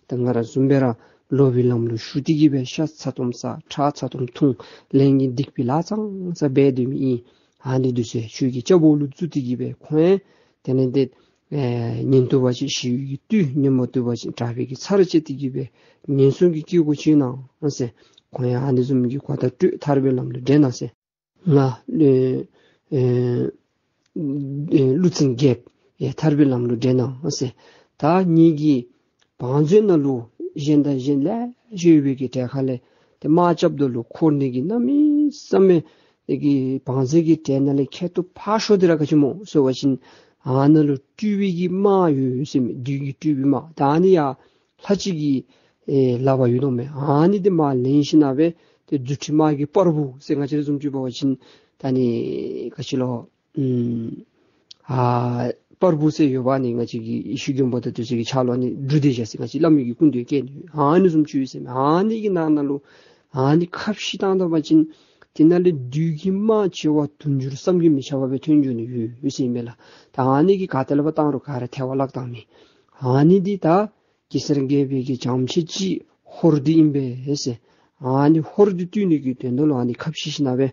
ད་ང་ར་བཟུམ་སྦེ་ར་ལོག་པའི་ལམ་ལུ་ཞུགས་ཏེ་གི་སྦེ་ཤ་ཚ་ཏོམ་ཟ་ཁྲག་ཚ་ཏོམ་འཐུང་ལས་ངན་སྡིག་པའི་ལཱ་ཙང་ཙ་འབད་སྡོད་མི་ཨིན། ཨ་ནི་འདི་ཚུ་ཁྱོད་ཀྱི་སྐྱབས་འོག་ལུ་བཙུགས་ཏེ་གི་སྦེ་ཁོང་ཡང་དེ་ལས་དེ་ཨེ་ཉན་བཏུབ་པ་ཅིན་ཞི་བའི་གི་དུས། ཉན་མ་བཏུབ་པ་ཅིན་དྲག་པོའི་གི་ཚར་བཅད་དེ་གི་སྦེ་ངན་སོང་གི་སྐྱེ་སྒོ་བཅད་གནང་ཟེར། ཁོང་ཡང་ཨ་ནི་བཟུམ་གྱི་གོ་བརྡ་སྤྲོད། ཐར་པའི་ལམ་ལུ་འདྲེན་གནང་ཟེར། ང་ཨེ་ཨེ་ཨེ་ཀླུ་བཙན་རྒྱལཔོ་ཡང་ཐར་པའི་ལམ་ལུ་འདྲེན་གནང་ཟེར། ད་ངེ་གི་བང་མཛོད་ནང་ལུ་གཞན་དང་གཞན་ལེ་ཤ་ཡོད་པའི་གི་གྲལ་ཁ་ལས་ཏེ་དམག་རྐྱབ་ད་ལུ་འཁོར་ནི་གི་གནམ་མེད་ས་མེད་དེ་གི་བང་མཛོད་ཀྱི་གྲལ་ནང་ལས་ཁྱད་དུ་འཕགས་ཤོས་འདི་ར་ག་ཅི་སྨོ་ཟེར་བ་ཅིན་ཨ་ནཱ་ལུ་སྤྲུལ་པའི་གི་དམག་ཡོད་ཟེར་མས། བདུད་ཀྱི་སྤྲུལ་པའི་དམག། ད་ཨ་ནི་ཡང་ལྷ་གཅིག་གི་ཨེ་ལག་པར་ཡོད་དོ་མས། ཨ་ནི་འདི་མར་ལེན་ཞིན་ན་སྦེ་ཏེ་རྫུ་འཕྲུལ་དམག་གི་པར་བུ་ཟེར་ང་བཅས་ར་བཟུམ་ཅིག་འབད་བ་ཅིན་ད་ཨ་ནི་ག་ཅི་ལོ། ཨུམ་ཨ་པར་བུ་ཟེར་ཡོདཔ་ཨ་ནི་ང་བཅས་ཀྱི་ཡེ་ཤེས་མགོན་པོ་དང་དེ་ཚུ་གི་ཕྱག་ལུ་ཨ་ནི་འབྲུ་སྡེར་བཞག་ཟེར་ང་བཅས་བླ་མའི་གི་སྐུ་མདུན་བསྐྱལ་ནི་ཨ་ནི་བཟུམ་ཅིག་ཡོད་ཟེར་མས། ཨ་ནི་གི་ནང་ན་ལུ་ཨ་ནི་ཁ་ཕྱེ་བཏང་ད་པ་ཅིན་དེ་ནང་ལས་བདུད་ཀྱི་དམག་བྱེ་བ་དུང་ཕྱུར་བསམ་གྱིས་མི་ཁྱབ་པ་སྦེ་ཐོན་འགྱོ་ནི་ཡོད་ཡོད་ཟེར་ཨིན་མས་ལགས། ད་ཨ་ནི་གིས་ག་ཏེ་ལས་ཕར་བཏང་རུང་ག་ར་ཐལ་བར་བརླག་བཏང་མི། ཨ་ནི་འདི་ད་གེ་སར་རྒྱལ་པོའི་གི་བྱམས་ཆེ་ཅིག་ཧོར་འདི་ཨིན་པས་ཟེར། ཨ་ནི་ཧོར་འདི་བཏུལ་ནི་གི་དོན་དག་ལུ་ཨ་ནི་ཁ་ཕྱེ་ཞིན་ན་སྦེ་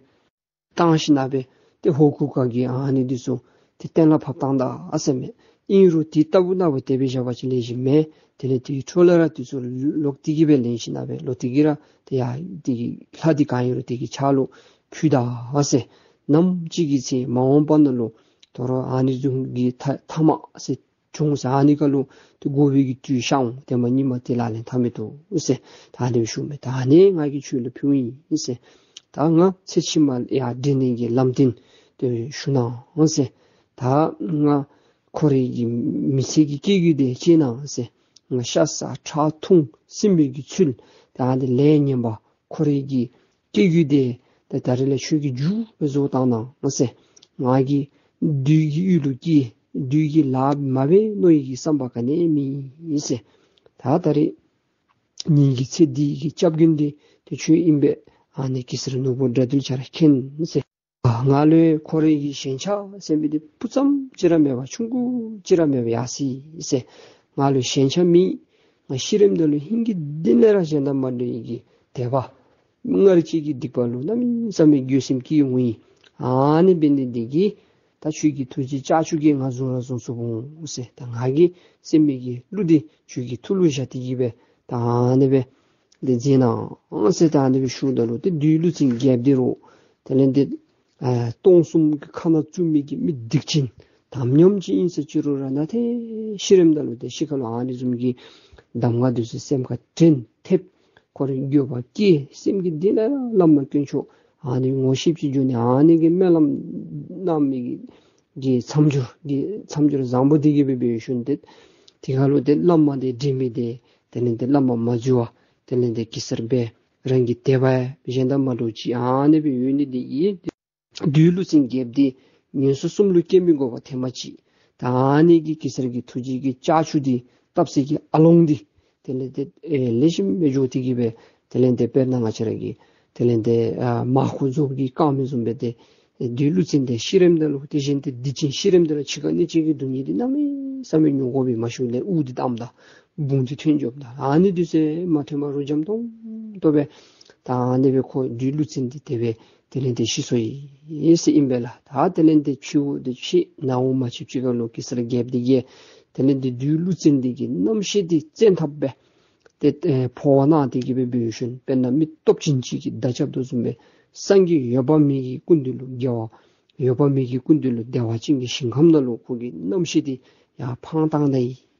བཏང་ཞིན་ན་སྦེ་ཏེ་ཧོར་གུར་དཀར་གྱིས་ཨ་ནི་འདི་ཚུ་ཏེ་གཏན་ལ་ཕབ་བཏང་ད་ཨ་ཟེར་མས། ཨིན་རུང་དེ་ལྟ་བུ་ན་བུ་དེ་སྦེ་བཞག་པ་ཅིན་ལེགས་ཤོམ་མེད། དེ་ལས་དེའི་འཕྲོ་ལས་ར་འདི་ཚུ་ལོག་སྟེ་གི་སྦེ་ལེན་ཞིན་ན་སྦེ་ལོག་སྟེ་གི་ར་ཏེ་ཡར་དེ་གི་ལྷ་འདི་གང་ཨིན་རུང་དེ་གི་ཕྱག་ལུ་ཕུལ་ད་ཨ་ཟེར། ནམ་ཅིག་གི་ཚེ་མ་འོངས་པ་ནང་ལུ་དོ་རུང་ཨ་ནི་བཟུམ་གྱི་ཐ་མཐའ་མ་ཟེར་བྱུང་ཟེར། ཨ་ནི་ཁར་ལུ་ཏེ་དགོ་པའི་གི་དུས་ཤར་འོང་། དེ་མ་ཉིནམ་དེ་ལས་ལེན་ཐབས་མི་འདུག་ཟེར། ད་ཨ་ནི་ཞུཝ་མས། ད་ཨ་ནི་ང་གིས་ཁྱོད་ལུ་ཕུལཝ་ཨིན་ཟེར། ད་ང་ཚེ་ཕྱི་མ་ཡར་འདྲེན་ནི་གི་ལམ་སྟོན་ཏེ་ཞུ་གནང་ཟེར། ད་ང་ཁོ་རའི་གི་མི་ཚེ་གི་སྐྱེ་རྒྱུད་དེ་ཅིག་ན་ཟེར། ང་ཤ་ཟ་ཁྲག་འཐུང་སྲིན་པོའི་གི་ཚུལ་ད་ཨ་ནི་ལས་ངན་པ་ཁོ་རའི་གི་སྐྱེ་རྒྱུད་དེ་ད་ད་རེས་ལས་ཁྱོད་ཀྱིས་མཇུག་སྦེ་བཟོ་བཏང་གནང་ཟེར། ང་གིས་བདུད་ཀྱི་ཡུལ་ལུ་སྐྱེ་བདུད་ཀྱི་ལཱ་མ་འབད་མནོ་བའི་གི་བསམ་པ་ག་ནི་མེད་ཟེར། ད་ད་རེས་ངེ་གི་ཚེ་འདི་གི་སྐྱབས་མགོན་དེ་ཏེ་ཁྱོད་ཨིན་པས། ཨ་ནི་གེ་སར་ནོར་བུ་དགྲ་འདུལ་ཁྱོད་ར་མཁྱེན་ཟེར། ང་ལུ་ཁོ་རའི་གི་ཞེན་ཆགས་ཟེར་མི་དེ་སྤུ་ཙམ་ཅིག་ར་མེད་པར་ཆུང་ཀུ་ཅིག་ར་མེད་པར་ཡར་སོ་ཡི་ཟེར། ང་ལུ་ཞེན་ཆགས་མེད། ང་ཤི་རནམ་ད་ལུ་ཧིང་གི་གཏིང་ལས་ར་གཞན་དང་མ་འདྲ་བའི་གི་དད་པ། སྔར་ཅིག་གི་སྡིག་པ་ལུ་གནམ་མེད་ས་མེད་འགྱོད་སེམས་སྐྱེ་འོང་ཡི། ཨ་ནི་འབད་ནི་འདི་གིས་ད་ཁྱོད་ཀྱི་ཐུགས་རྗེ་ལྕགས་ཀྱུ་གིས་ང་བཟུང་ར་བཟུང་ཚུགས་འོང་ཟེར། ད་ང་གི་སེམས་མི་གི་གླུ་འདི་ཁྱོད་ཀྱི་ཐུགས་ལུ་བཞག་སྟེ་གི་སྦེ་ད་ཨ་ནི་སྦེ་འདི་མཛད་གནང་ཟེར། ད་ཨ་ནི་སྦེ་ཞུཝ་ད་ལུ་ཏེ་བདུད་ཀླུ་བཙན་རྒྱལཔོ་འདི་རུང་དེ་ལས་འདི་ཨ་སྟོང་གསུམ་གྱི་ཁ་ནང་བཙུགས་མི་གི་མི་སྡིག་ཅན་དམ་ཉམས་ཅིག་ཨིན་ཟེར་ཅི་རུང་ར་ན་ཏེ་ཤི་རནམ་ད་ལུ་ཏེ་ཤི་ཁ་ལུ་ཨ་ནི་བཟུམ་གྱི་གདམས་ངག་འདི་ཚུ་སེམས་ཁར་དྲན་ཐེབས། ཁོ་ར་འགྱོད་པ་སྐྱེ། སེམས་ཀྱི་གཏིང་ལས་ར་བླ་མ་དཀོན་མཆོག་ཨ་ནི་ངོ་ཤེསཔ་ཅིག་འབྱོན་ནི་ཨ་ནི་གི་སྨོན་ལམ་གནང་མི་གི་གི་མཚམས་སྦྱོར་གྱི་མཚམས་སྦྱོར་བཟང་པོ་འདི་གི་སྦེ་འབད་ཞིནམ་ཏེ་དེ་ཁ་ལུ་ཏེ་བླ་མ་དེ་འདྲེན་མི་དེ་དེ་ལས་ཏེ་བླ་མ་མ་འཛོལ་བར་དེ་ལས་ཏེ་གེ་སར་སྦེ་རང་གི་དད་པ་གཞན་དང་མ་འདྲཝ་ཅིག་ཨ་ནི་སྦེ་ཡོད་ནི་འདི་གིས་བདུད་ཀླུ་བཙན་རྒྱལཔོ་འདི་ངན་སོང་གསུམ་ལུ་སྐྱེ་མི་དགོ་པར་ཐེངས་མ་ཅིག་ད་ཨ་ནི་གི་གེ་སར་གྱི་ཐུགས་རྗེ་གི་ལྕགས་ཀྱུ་འདི་བཏབ་ས་གི་ཨ་ལོང་འདི་དེ་ལས་ཏེ་ཨེ་ལེགས་ཤོམ་སྦེ་འགྱོ་སྟེ་གི་སྦེ་དེ་ལས་ཏེ་དཔེར་ན་ང་བཅས་ར་གི་དེ་ལས་ཏེ་ཨ་མར་ཁུ་རྫོགསཔ་གིས་བཀང་མི་བཟུམ་སྦེ་ཏེ་ཨེ་བདུད་ཀླུ་བཙན་འདི་ཤི་རནམ་ད་ལུ་དེ་བཞིན་ཏེ་སྡིག་ཅན་ཤི་རནམ་ད་ལུ་འཆི་ཁ་གནད་གཅོད་ཀྱི་སྡུག་བསྔལ་འདི་གནམ་མེད་ས་མེད་མྱོང་དགོ་པའི་མ་ཤུལ་ལས་དབུགས་འདི་བཏངམ་ད་འབུང་འདི་ཐོན་འགྱོཝ་ད་ཨ་ནི་འདི་ཚུ་མ་ཐོན་པར་རོ་འཇམ་ཏོང་ཏོ་སྦེ་ད་ཨ་ནི་སྦེ་ཁོ་བདུད་ཀླུ་བཙན་འདི་དེ་སྦེ་དེ་ལས་ཏེ་ཤི་སོ་ཡི་ཟེར་ཨིན་པས་ལགས། ད་དེ་ལས་ཏེ་ཕྱི་དབུགས་འདི་ཆད་ནང་དབུགས་མ་ཆདཔ་ཅིག་ཁ་ལུ་གེ་སར་རྒྱལཔོ་འདི་གིས་དེ་ལས་ཏེ་བདུད་ཀླུ་བཙན་འདི་གི་རྣམ་ཤེས་འདི་བཙན་ཐབས་སྦེ་ཏེ་ཨེ་འཕོ་བ་གནང་སྟེ་གི་སྦེ་འབད་ཞིནམ་དཔེར་ན་མི་སྟོབས་ཅན་ཅིག་གིས་མདའ་རྐྱབ་དོ་བཟུམ་སྦེ་སངས་རྒྱས་འོད་དཔག་མེད་ཀྱི་སྐུ་མདུན་ལུ་རྒྱལ་བ་འོད་དཔག་མེད་ཀྱི་སྐུ་མདུན་ལུ་བདེ་བ་ཅན་གྱི་ཞིང་ཁམས་ནང་ལུ་ཁོ་གི་རྣམ་ཤེས་འདི་ཡར་འཕང་བཏང་ད་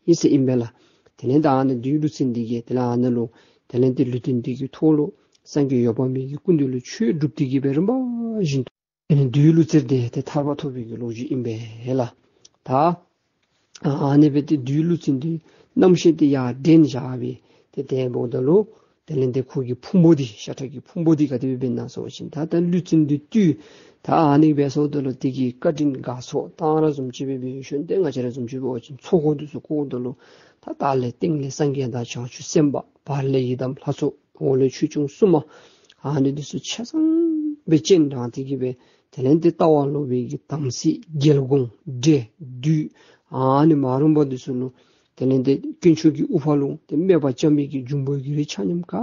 ཡི་ཟེར་ཨིན་པས་ལགས། དེ་ལས་ད་ཨ་ནི་བདུད་ཀླུ་བཙན་འདི་གིས་དེ་ལས་ཨ་ནི་ལུ་དེ་ལས་ཏེ་ལུས་རྟེན་འདི་གི་ཐོག་ལུ་སངས་རྒྱས་འོད་དཔག་མེད་ཀྱི་སྐུ་མདུན་ལུ་ཆོས་སྒྲུབ་སྟེ་གི་སྦེ་རིམ་པ་བཞིན་དུ་དེ་ལས་བདུད་ཀླུ་བཙན་འདི་ཏེ་ཐར་པ་ཐོབ་པའི་གི་ལོ་རྒྱུས་ཨིན་པས་ལགས། ད་ཨ་ནི་སྦེ་ཏེ་བདུད་ཀླུ་བཙན་འདི་རྣམ་ཤེས་འདི་ཡར་འདྲེན་བཞག་སྦེ་ཏེ་དེ་འབདཝ་ད་ལུ་དེ་ལས་ཏེ་ཁོ་གི་ཕུང་པོ་འདི་ཤ་ཁྲག་གི་ཕུང་པོ་འདི་ག་དེ་སྦེ་འབད་ན་ཟེར་བ་ཅིན་ད་ད་ཀླུ་བཙན་འདི་བཏུལ། ད་ཨ་ནི་སྦེ་སོངམ་ད་ལུ་དེ་གི་བཀའ་དྲིན་དགའ་ཚོར་བཏང་ར་བཟུམ་ཅིག་སྦེ་འབད་ཞིནམ་ཏེ་ང་བཅས་ར་བཟུམ་ཅིག་འབད་བ་ཅིན་ཚོགས་འཁོར་འདི་ཚུ་བསྐོརཝ་ད་ལུ་ད་ད་ལས་སྟེང་ལས་སངས་རྒྱས་དང་བྱང་ཆུབ་སེམས་དཔའ་བར་ལས་ཡི་དམ་ལྷ་ཚོགས་འོག་ལས་ཆོས་སྐྱོང་སྲུང་མ་ཨ་ནི་འདི་ཚུ་ཆ་ཚང་སྦེ་སྤྱན་དྲངས་ཏེ་གི་སྦེ་དེ་ལས་ཏེ་ལྟ་བ་ལོག་པའི་གི་དམ་སྲི་རྒྱལ་འགོང་འདྲེ་བདུད་ཨ་ནི་མ་རུངས་པ་འདི་ཚུ་ལུ་དེ་ལས་ཏེ་དཀོན་མཆོག་གི་དབུ་འཕང་ལུ་ཏེ་སྨད་པ་རྐྱབ་མི་གི་འབྱུང་པོ་གི་རིགས་ཆ་མཉམ་ག་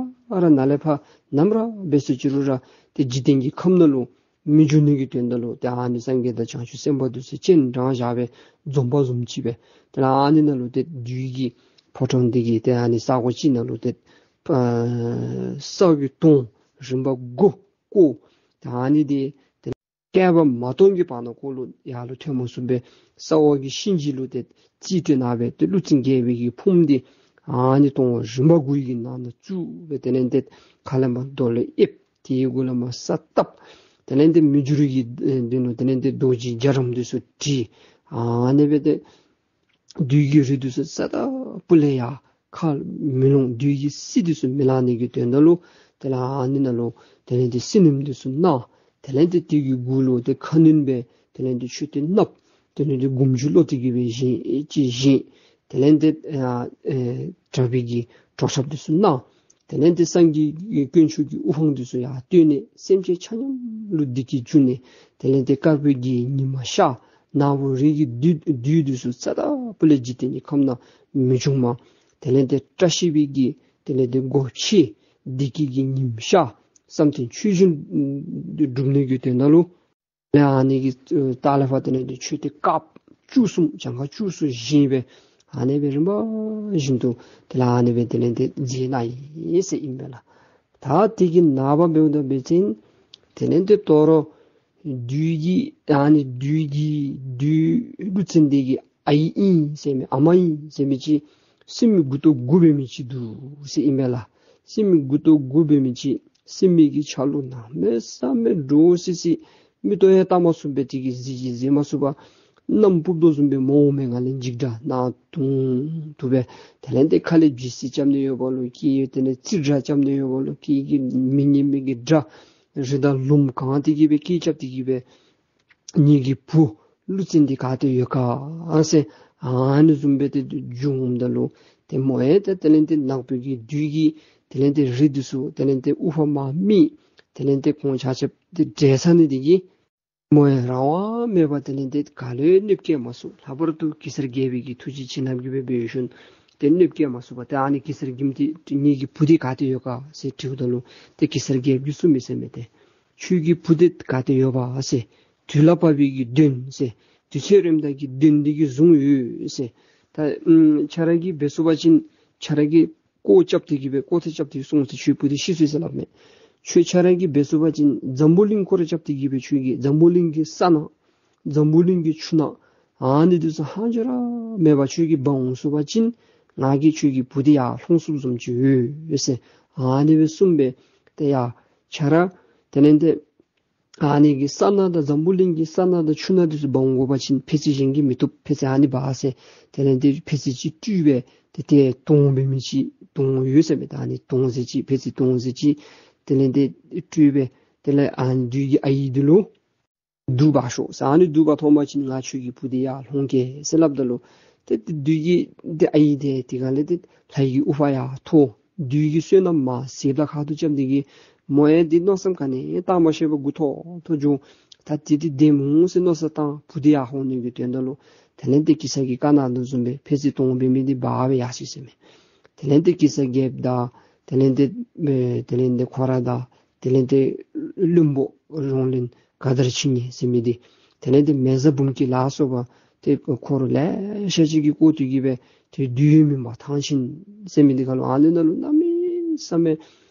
ར་ནཱ་ལས་ཕར་ནམ་ར་འབད་སོ་ཅི་རུང་ར་ཏེ་འཇིག་རྟེན་གྱི་ཁམས་ནང་ལུ་མི་འབྱུང་ནི་གི་དོན་དག་ལུ་ཏེ་ཨ་ནི་སངས་རྒྱས་དང་བྱང་ཆུབ་སེམས་དཔའ་འདི་ཚུ་སྤྱན་དྲངས་བཞག་སྦེ་འཛོམས་པ་བཟུམ་ཅིག་སྦེ་ཏེ་ཨ་ནི་ནང་ལུ་ཏེ་བདུད་ཀྱི་ཕོ་བྲང་འདི་གི་ཏེ་ཨ་ནི་ས་གོ་ཅིག་ནང་ལུ་ཏེ་ཨ་ས་གི་དོང་རིམ་པ་དགུ་བརྐོ། ཏེ་ཨ་ནི་འདི་ཏེ་བསྐལ་པ་མ་སྟོང་གི་བར་ན་ཁོ་ལུ་ཡར་ལུ་ཐོན་མ་ཚུགས་པས། ས་འོག་གི་གཤིན་རྗེ་ལུ་ཏེ་རྩིས་སྤྲོད་གནང་སྦེ་ཏེ་ཀླུ་བཙན་རྒྱལ་པོའི་གི་ཕུངམ་འདི་ཨ་ནི་དོང་རིམ་པ་དགུ་གི་ནང་ན་བཙུགས་སྦེ་དེ་ལས་ཏེ་ཁ་ལས་མར་རྡོ་ལེབ་ཨེབ། དེའི་གུ་ལས་མར་ས་བཏབ། དེ་ལས་ཏེ་མི་འགྱུར་གྱི་ཨེ་འདི་ནང་དེ་ལས་ཏེ་རྡོ་རྗེ་རྒྱ་གྲམ་འདི་ཚུ་བྲིས། ཨ་ནི་སྦེ་ཏེ་བདུད་ཀྱི་རིགས་འདི་ཚུ་རྩ་དང་པོ་ལས་ཡར་ཁ་མི་ལོང་། བདུད་ཀྱི་སྲི་འདི་ཚུ་མི་ལང་ནི་གི་དོན་དག་ལུ་དེ་ལས་ཨ་ནི་ནང་ལུ་དེ་ལས་ཏེ་སྲི་མནན་འདི་ཚུ་གནང་། དེ་ལས་ཏེ་དེ་གི་གུ་ལུ་ཏེ་ཁ་གནོན་སྦེ་དེ་ལས་ཏེ་མཆོད་རྟེན་བརྣབ། དེ་ལས་ཏེ་དགོངས་རྒྱུད་ལོག་སྟེ་གི་སྦེ་བཞེངས་ཅིག་བཞེངས། དེ་ལས་ཏེ་ཨ་ཨེ་དྲག་པོའི་གི་གྲོགས་ཁྲབ་འདི་ཚུ་གནང་། དེ་ལས་ཏེ་སངས་རྒྱས་ཀྱི་དཀོན་མཆོག་གི་དབུ་འཕང་འདི་ཚུ་ཡར་བསྟོད་ནས་སེམས་ཅན་ཆ་མཉམ་ལུ་བདེ་སྐྱིད་འབྱུང་ནས། དེ་ལས་ཏེ་དཀར་པོའི་གི་ཉི་མ་ཤར། ནག་པོའི་རི་གི་བདུད་བདུད་འདི་ཚུ་རྩ་དང་པོ་ལས་འཇིག་རྟེན་གྱི་ཁམས་ནང་མི་འབྱུང་མ། དེ་ལས་ཏེ་བཀྲ་ཤིས་པའི་གི་དེ་ལས་ཏེ་སྒོ་ཕྱེ། བདེ་སྐྱིད་ཀྱི་ཉིམ་ཤར། བསམ་དོན་ཆོས་བཞིན་སྒྲུབ་ནི་གི་དོན་དག་ལུ། ལས་ཨ་ནི་གི་ལྟག་ལས་ཕར་དེ་ལས་ཏེ་མཆོད་རྟེན་དཀརཔོ་བཅུ་གསུམ་གྱངས་ཁ་བཅུ་གསུམ་བཞེངས་སྦེ་ཨ་ནི་སྦེ་རིམ་པ་བཞིན་དུ་དེ་ལས་ཨ་ནི་སྦེ་དེ་ལས་ཏེ་མཛད་གནང་ཡི་ཟེར་ཨིན་པས་ལགས། ད་དེ་གི་ནངས་པ་འབདཝ་ད་འབད་བ་ཅིན་དེ་ལས་ཏེ་དོ་རུང་བདུད་ཀྱི་ཨ་ནི་བདུད་ཀྱི་བདུད་ཀླུ་བཙན་འདི་གི་ཨའི་ཨིན་ཟེར་མི་ཨ་མ་ཨིན་ཟེར་མི་ཅིག་སྲིན་མོ་མགུ་ཏོ་དགུ་འབད་མི་ཅིག་འདུག་ཟེར་ཨིན་པས་ལགས། སྲིན་མོ་མགུ་ཏོ་དགུ་འབད་མི་ཅིག་སྲིན་མོ་གི་ཆ་ལུགས་གནམ་མེད་ས་མེད་འདྲོག་སི་སི། མིག་ཏོ་ཡང་བལྟ་མ་ཚུགས་པས། དེ་གིས་གཟིགས་ཀྱང་གཟིགས་མ་ཚུགས་པར་ གནམ་སྤུབ་དོ་བཟུམ་སྦེ་མོ་འོང་མས། ང་ལས་འཇིགས་སྒྲ་ནག་དུང་དུ་སྦེ། དེ་ལས་ཏེ་ཁ་ལས་བརྗིད་ཆགས་རྐྱབ་ནི་ཡོད་པ་ལོ་ཀི། དེ་ལས་ཙིག་སྒྲ་རྐྱབ་ནི་ཡོད་པ་ལོ་ཀི། ཀི་མི་སྙན་མི་གི་སྒྲ་རི་དང་ལུངམ་གང་སྟེ་གི་སྦེ་ཀི་རྐྱབ་སྟེ་གི་སྦེ་ངེ་གི་བུ་ཀླུ་བཙན་འདི་ག་ཏེ་ཡོད་ག་ཟེར། ཨ་ནི་བཟུམ་སྦེ་ཏེ་འབྱུངམ་ད་ལུ་ཏེ་མོ་ཡང་ཏེ་དེ་ལས་ཏེ་ནག་པོའི་གི་བདུད་ཀྱི་དེ་ལས་ཏེ་རིགས་འདི་ཚུ་དེ་ལས་ཏེ་དབུ་འཕང་མར་མི་དེ་ལས་ཏེ་ཁོང་ཆ་ཁྱབ་ཏེ་བསྒྲལ་ཚར་ནི་དེ་གིས་མོ་ཡང་རང་དབང་མེད་པར་དེ་ལས་ཏེ་ག་ལུ་ཡང་གནོདཔ་བཀལ་མ་ཚུགས། ལྷག་པར་དུ་གེ་སར་རྒྱལ་པོའི་གི་ཐུགས་རྗེ་བྱིན་རླབས་ཀྱིས་སྦེ་འབད་ཞིནམ་ཏེ་གནོདཔ་བཀལ་མ་ཚུགས་པར་ཏེ་ཨ་ནི་གེ་སར་རྒྱལཔོ་འདི་ངེ་གི་བུ་འདི་ག་ཏེ་ཡོད་ག་ཟེར་དྲིཝ་ད་ལུ་ཏེ་གེ་སར་རྒྱལཔོ་གིས་གསུངས་མི་ཟེར་མས། ཏེ་ཁྱོད་ཀྱི་བུ་འདི་ག་ཏེ་ཡོད་པ་ཟེར། དུས་ལ་བབ་པའི་གི་གདོན་ཟེར། དུས་ཚོད་རནམ་ད་གི་གདོན་འདི་གིས་བཟུང་ཡོད་ཟེར། ད་ཨམ་ཁྱོད་ར་གིས་འབད་ཚུགས་པ་ཅིན་ཁྱོད་ར་གིས་བཀོ་རྐྱབ་སྟེ་གི་སྦེ་བཀོ་ཐལ་རྐྱབ་སྟེ་སོང་ཟེར། ཁྱོད་བུ་འདི་ཤི་སོང་ཟེར་སླབ་མས། ཁྱོད་ཁྱོད་ར་གིས་འབད་ཚུགས་པ་ཅིན་འཛམ་བུ་གླིང་བསྐོར་རྐྱབ་སྟེ་གི་སྦེ་ཁྱོད་ཀྱིས་འཛམ་བུ་གླིང་གི་ས་ནང་འཛམ་བུ་གླིང་གི་ཆུ་ནང་ཨ་ནི་འདི་ཚུ་ལྷག་འཕྲོ་ར་མེད་པར་ཁྱོད་ཀྱིས་འབག་འོང་ཚུགས་པ་ཅིན་ང་གིས་ཁྱོད་ཀྱི་བུ་འདི་ཡར་ལྷུང་བཅུགཔ་བཟུམ་ཅིག་ཡོད་ཟེར། ཨ་ནི་སྦེ་གསུངས་པས། ཏེ་ཡ་ཁྱོད་ར་དེ་ལས་ཏེ་ཨ་ནི་གི་ས་ནང་དང་འཛམ་བུ་གླིང་གི་ས་ནང་དང་ཆུ་ནང་འདི་ཚུ་འབག་འོང་དགོ་པ་ཅིན་ཕད་ཙི་གཞན་གྱིས་མི་བཏུབ། ཕད་ཙི་ཨ་ནི་འབག་ཟེར། དེ་ལས་ཏེ་ཕད་ཙི་ཅིག་སྤྲུལ་སྦེ་ཏེ་ཏེ་དོང་འབད་མི་ཅིག་དོང་ཡོད་ཟེར་མས། ད་ཨ་ནི་དོང་ཟེར་ཅིག་ཕད་ཙི་དོང་ཟེར་ཅིག་དེ་ལས་ཏེ་སྤྲུལ་སྦེ་དེ་ལས་ཨ་ནི་བདུད་ཀྱི་ཨའི་འདི་ལུ་བསྡུ་འབག་ཤོག་ཟེར། ཨ་ནི་བསྡུ་འབག་ཐོབ་པ་ཅིན་ང་ཁྱོད་ཀྱི་བུ་འདི་ཡར་ལྷུང་གེ་ཟེར་སླབ་ད་ལུ་ཏེ་ཏེ་བདུད་ཀྱི་ཏེ་ཨའི་འདི་དེ་ག་ལས་ཏེ་ལྷའི་གི་དབུ་འཕང་ཡར་མཐོ། བདུད་ཀྱི་བསོད་ནམས་མར་ཟེབ་ལ་ཁ་ཐུག་རྐྱབ་སྟེ་གི་མོ་ཡང་འདི་མནོ་བསམ་ག་ནི་བཏང་མ་ཤེས་པར་མགུ་འཐོམ་འཐོམ་བྱུང་། ད་འདི་འདི་བདེན་འོང་ཟེར་མནོ་བསམ་བཏང་། བུ་འདི་ཡར་ལྷུང་ནི་གི་དོན་དག་ལུ་དེ་ལས་ཏེ་གེ་སར་གྱིས་བཀའ་གནང་དོ་བཟུམ་སྦེ་ཕད་ཙི་དོང་འབད་མི་འདི་འབག་སྦེ་ཡར་སོ་ཡི་ཟེར་མས། དེ་ལས་ཏེ་གེ་སར་རྒྱལཔོ་དང་དེ་ལས་ཏེ་ཨེ་དེ་ལས་ཏེ་ཁོ་ར་དང་དེ་ལས་ཏེ་བློན་པོ་རོང་བློན་ག་དར་ཕྱི་ཉལ་ཟེར་མི་འདི་དེ་ལས་ཏེ་མེ་བཟའ་འབུམ་སྐྱིད་ལ་སོགས་པ་ཏེ་འཁོར་ལེ་ཤ་ཅིག་གིས་བསྐོར་ཏེ་གི་སྦེ་ཏེ་བདུད་ཡོད་མིན་པ་ཐང་ཆེན་ཟེར་མི་འདི་ཁ་ལུ་ཨ་ནི་ནང་ལུ་གནམ་མེད་ས་མེད་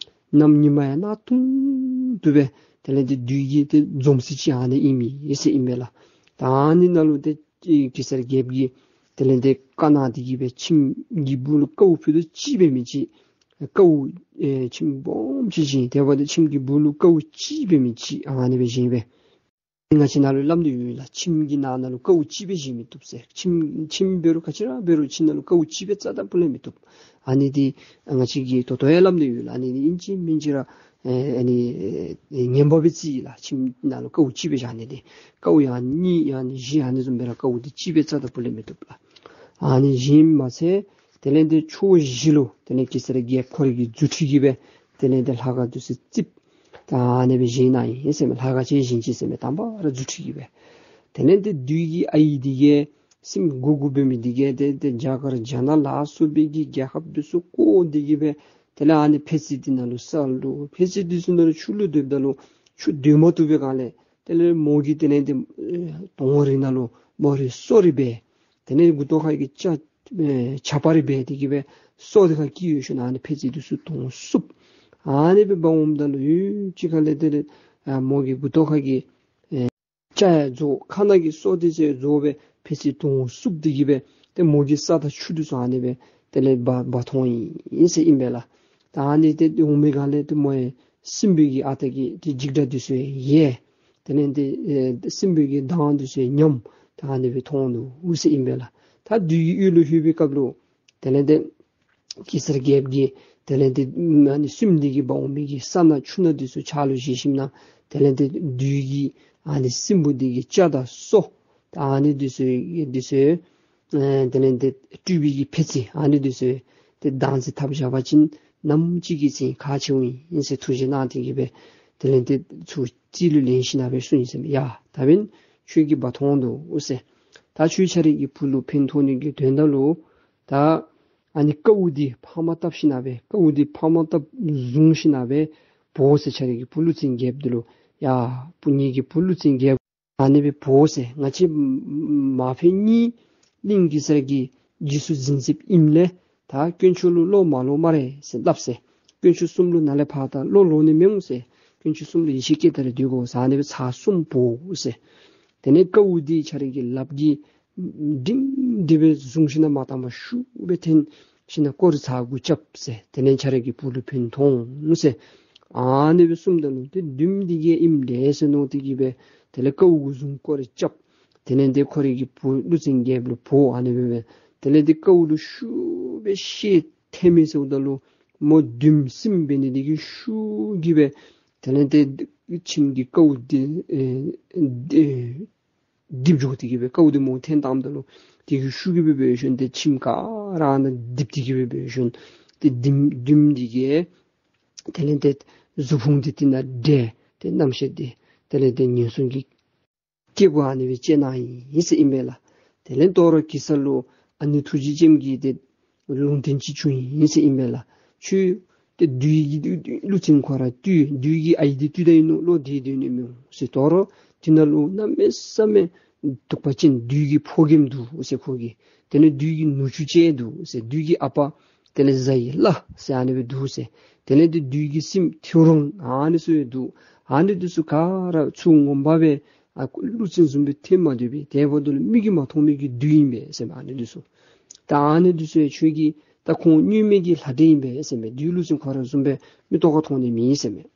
གནམ་ཉི་མ་ཡང་གནག་དུང་དུ་སྦེ་དེ་ལས་ཏེ་བདུད་ཀྱི་ཏེ་འཛོམས་ས་ཅིག་ཨ་ནི་ཨིན་མས་ཟེར་ཨིན་པས་ལགས། ད་ཨ་ནི་ནང་ལུ་ཏེ་གེ་སར་རྒྱལཔོ་གིས་དེ་ལས་ཏེ་བཀའ་གནང་སྟེ་གི་སྦེ་ཁྱིམ་གྱི་སྦུག་ལུ་ཀཝ་ཕུད་རྡོག་གཅིག་འབད་མི་ཅིག་ཀཝ་ཨེ་ཁྱིམ་སྦོམ་ཅིག་བཞེངས། དེ་འབདཝ་ད་ཁྱིམ་གྱི་སྦུག་ལུ་ཀཝ་གཅིག་འབད་མི་ཅིག་ཨ་ནི་སྦེ་བཞེངས་པས། ང་བཅས་ནང་ལུ་སླབ་སྟེ་ཡོད་ལགས། ཁྱིམ་གྱི་ནང་ན་ལུ་ཀཝ་གཅིག་སྦེ་བཞེངས་མི་བཏུབ་ཟེར། ཁྱིམ་ཁྱིམ་འབད་རུང་ག་ཅི་ར་འབད་རུང་ཁྱིམ་ནང་ལུ་ཀཝ་གཅིག་སྦེ་རྩ་དང་པོ་ལས་མི་བཏུབ། ཨ་ནི་འདི་ང་བཅས་ཀྱིས་ད་ལྟོ་ཡང་སླབ་སྟེ་ཡོད་ལགས། ཨ་ནི་འདི་ཨིན་ཅི་མིན་ཅི་ར་ཨེ་ཨ་ནི་ཨེ་ངན་པ་སྦེ་བརྩི་ཡི་ལགས། ཁྱིམ་ནང་ལུ་ཀཝ་གཅིག་སྦེ་བཞག་ནི་འདི་ཀཝ་ཡང་གཉིས་ཡང་བཞི་ཨ་ནི་བཟུམ་སྦེ་ར་ཀཝ་འདི་གཅིག་སྦེ་རྩ་དང་པོ་ལས་མི་བཏུབ་ལགས། ཨ་ནི་བཞེངས་མ་ཚད་དེ་ལས་ཏེ་ཕྱོགས་བཞི་ལུ་དེ་ལས་གེ་སར་རྒྱལཔོ་ཁོ་རའི་གི་རྫུ་འཕྲུལ་གྱིས་སྦེ་དེ་ལས་ཏེ་ལྷ་ཁང་འདི་ཚུ་རྩིགཔ་ད་ཨ་ནི་སྦེ་བཞེངས་གནང་ཡི་ཟེར་མས། ལྷ་ཁང་ཅིག་བཞེངས་ཅི་ཟེར་མས། དང་པ་ར་རྫུ་འཕྲུལ་གྱིས་སྦེ། དེ་ལས་ཏེ་བདུད་ཀྱི་ཨའི་འདི་གིས་སྲིནམོ་མགུ་དགུ་འབད་མི་འདི་གིས་ཏེ་ཏེ་རྒྱ་གར་རྒྱ་ནག་ལ་སོགས་པའི་གི་རྒྱལ་ཁབ་འདི་ཚུ་བསྐོར་ཏེ་གི་སྦེ་དེ་ལས་ཨ་ནི་ཕད་ཙི་འདི་ནང་ལུ་ས་ལུ་ཕད་ཙི་འདི་ཚུ་ནང་ལུ་ཆུ་ལུ་སྡོདཔ་ད་ལུ་ཆུ་སྡོད་མ་བཏུབ་པའི་སྒང་ལས་དེ་ལས་མོ་གིས་དེ་ལས་ཏེ་ཨེ་དོང་རི་ནང་ལུ་མོ་རའི་སོ་རི་སྦེ་དེ་ལས་མགུ་ཏོ་ཁ་གི་སྐྱ་ཨེ་ཆ་པ་རི་སྦེ་དེ་གི་སྦེ་སོ་དེ་ཁར་སྐྱེས་ཡོད་ཞིནམ་ཨ་ནི་ཕད་ཙི་འདི་ཚུ་དོང་བསུབ། ཨ་ནི་སྦེ་འབག་འོངམ་ད་ལུ་ཡུད་ཅིག་ཁ་ལས་དེ་ལས་ཨ་མོ་གི་མགུ་ཏོ་ཁ་གི་ཨེ་སྐྱ་ཡང་རྫོགས། ཁ་ནང་གི་སོ་འདི་ཚུ་རྫོགས་སྦེ་ཕད་ཙི་དོང་བསུབ་སྟེ་གི་སྦེ་ཏེ་མོ་གི་ས་དང་ཆུ་འདི་ཚུ་ཨ་ནི་སྦེ་དེ་ལས་འབག་འབག་འཐོན་ཡི་ཟེར་ཨིན་པས་ལགས། ད་ཨ་ནི་ཏེ་འོང་མི་སྒང་ལས་ཏེ་མོ་ཡང་སྲིན་པོའི་གི་ཨ་རྟག་གི་ཏེ་འཇིགས་སྒྲ་འདི་ཚུ་ཡང་ཡལ། དེ་ལས་ཏེ་ཨེ་སྲིན་པོའི་གི་གདངས་འདི་ཚུ་ཡང་ཉམས། ད་ཨ་ནི་སྦེ་འཐོན་ནུག་ཟེར་ཨིན་པས་ལགས། ད་བདུད་ཀྱི་ཡུལ་ལུ་ལྷོད་པའི་སྐབས་ལུ་དེ་ལས་ཏེ་གེ་སར་རྒྱལཔོ་གིས་དེ་ལས་ཏེ་ཨ་ནི་སྲིནམོ་འདི་གིས་འབག་འོང་མི་གི་ས་སྣ་ཆུ་སྣ་འདི་ཚུ་ཕྱག་ལུ་བཞེས་ཞིནམ་དེ་ལས་ཏེ་བདུད་ཀྱི་ཨ་ནི་སྲིན་པོ་འདི་གི་སྐྱ་དང་སོ་ད་ཨ་ནི་འདི་ཚུ་འདི་ཚུ་ཨེ་དེ་ལས་ཏེ་སྤྲུལ་པའི་གི་ཕད་ཙི་ཨ་ནི་འདི་ཚུ་ཏེ་བདག་འཛིན་འཐབ་བཞག་པ་ཅིན་ནམ་ཅིག་གི་ཚེ་ཁག་ཆེཝ་ཨིན་ཟེར་ཐུགས་བཞེད་གནང་སྟེ་གི་སྦེ་དེ་ལས་ཏེ་ཚུར་རྩིས་ལུ་ལེན་ཞིནམ་སྦེ་གསུངས་ཡི་ཟེར་མས། ཡ་ད་འབདན་ཁྱོད་ཀྱིས་འབག་འཐོན་དོ་ཟེར། ད་ཁྱོད་ཁྱོད་རའི་གི་བུ་ལུ་ཕན་ཐོགས་ནི་གི་དོན་དག་ལུ་ད་ཨ་ནི་ཀཝ་འདི་ཕ་མར་བཏབ་ཞིནམ་སྦེ་ཀཝ་འདི་ཕ་མར་བཏབ་བཟུང་ཞིནམ་སྦེ་འབོ་ཟེར། ཁྱོད་རའི་གི་བུ་ཀླུ་བཙན་རྒྱལཔོ་འདི་ལུ་ཡ་བུ་ངེ་གི་བུ་ཀླུ་བཙན་རྒྱལཔོ་ཨ་ནི་སྦེ་འབོ་ཟེར། ང་བཅས་མ་ཕམ་གཉིས་གླིང་གེ་སར་གྱིས་རྗེས་སུ་འཛིན་ཟེར་ཨིནམ་ལས་ད་དཀོན་མཆོག་ལུ་བློ་མ་ལོག་སྨ་རེ་ཟེར་སླབ་ཟེར། དཀོན་མཆོག་གསུམ་ལུ་ནཱ་ལས་ཕར་ད་བློ་ལོག་ནི་མི་འོང་ཟེར། དཀོན་མཆོག་གསུམ་ལུ་ཡིད་ཆེས་བསྐྱེད་དེ་ར་སྡོད་དགོ་ཟེར། ཨ་ནི་སྦེ་ཚར་གསུམ་འབོ་ཟེར། དེ་ལས་ཀཝ་འདི་ཁྱོད་རའི་གི་ལགཔ་གིས་སྒྲིང་སྒྲི་སྦེ་བཟུང་ཞིནམ་མར་དང་པ་ཤུགས་སྦེ་འཐེན་ཞིནམ་སྐོར་ར་ཚར་དགུ་རྐྱབ་ཟེར། དེ་ལས་ཁྱོད་རའི་གི་བུ་ལུ་ཕན་ཐོགས་འོང་ཟེར། ཨ་ནི་སྦེ་གསུངམ་ད་ལུ་ཏེ་བདུདམོ་འདི་གིས་ཨིནམ་ལས་ཟེར་མནོ་སྟེ་གི་སྦེ་དེ་ལས་ཀཝ་དགུ་བཟུང་སྐོར་ར་རྐྱབ། དེ་ལས་ཏེ་ཁོ་རའི་གི་བུ་ཀླུ་བཙན་རྒྱལཔོ་ལུ་འབོ་ཨ་ནི་སྦེ་སྦེ། དེ་ལས་ཏེ་ཀཝ་ལུ་ཤུགས་སྦེ་བཤེད་ཐལ་མི་ཟེརཝ་ད་ལུ་མོ་བདུདམོ་གསུམ་འབད་ནི་དེ་གིས་ཤུགས་ཀྱིས་སྦེ་དེ་ལས་ཏེ་ཁྱིམ་གྱི་ཀཝ་འདི་ཨེ་འདི་རྡིབ་འགྱོ་སྟེ་གིས་སྦེ་ཀཝ་འདི་མོ་འཐེན་བཏངམ་ད་ལུ་དེ་གིས་ཤུགས་ཀྱིས་སྦེ་འབད་ཞིནམ་ཏེ་ཁྱིམ་ག་ར་ནང་རྡིབ་སྟེ་གིས་སྦེ་འབད་ཞིནམ་ཏེ་བདུདམོ་བདུདམོ་འདི་གིས་དེ་ལས་ཏེ་གཟུགས་ཕུང་འདི་དེ་ནང་འདྲེས་ཏེ་རྣམ་ཤེས་འདི་དེ་ལས་ཏེ་ངན་སོང་གི་སྐྱེ་སྒོ་ཨ་ནི་སྦེ་བཅད་གནང་ཡི་ཟེར་ཨིན་པས་ལགས། དེ་ལས་དོ་རུང་གེ་སར་ལུ་ཨ་ནེ་ཐུགས་རྗེ་ཅནམ་གྱིས་ཏེ་ལུང་བསྟན་ཅིག་བྱུང་ཡི་ཟེར་ཨིན་པས་ལགས། ཁྱོད་ཏེ་བདུད་ཀྱི་ཀླུ་བཙན་ཁོ་ར་བཏུལ། བདུད་ཀྱི་ཨའི་འདི་བཏུལ་ད་ཨིན་ནོ་ལོ། དེ་སྡོད་ནི་མི་འོང་ཟེར། དོ་རུང་དེ་ནང་ལུ་གནམ་མེད་ས་མེད་གདུག་པ་ཅན་བདུད་ཀྱི་ཕོ་རྒནམ་འདུག་ཟེར་ཁོ་གི། དེ་ལས་བདུད་ཀྱི་ནུ་གཅུང་བཅས་འདུག་ཟེར། བདུད་ཀྱི་ཨ་པ་དེ་ལས་གཟའ་ཡི་བླ་ཟེར་ཨ་ནི་སྦེ་འདུག་ཟེར། དེ་ལས་ཏེ་བདུད་ཀྱི་སྲིངམོ་ཐེའུ་རང་ཨ་ནི་ཚུ་ཡང་འདུག། ཨ་ནི་འདི་ཚུ་ག་ར་ཚུར་ངོ་མ་སྦེ་ཨ་ཀླུ་བཙན་བཟུམ་སྦེ་ཐོན་མ་སྡོད་པས། དེ་འབདཝ་ད་ལུ་མིག་གིས་མ་མཐོང་མི་གི་བདུད་ཨིན་པས་ཟེར་མས། ཨ་ནི་འདི་ཚུ་ད་ཨ་ནི་འདི་ཚུ་ཡང་ཁྱོད་ཀྱི་ད་ཁོང་སྨྱོན་མི་གི་ལྷ་འདྲེ་ཨིན་པས་ཟེར་མས། བདུད་ཀླུ་བཙན་ཁོ་ར་བཟུམ་སྦེ་མིག་ཏོ་ཁར་མཐོང་ནི་མེད་ཟེར་མས།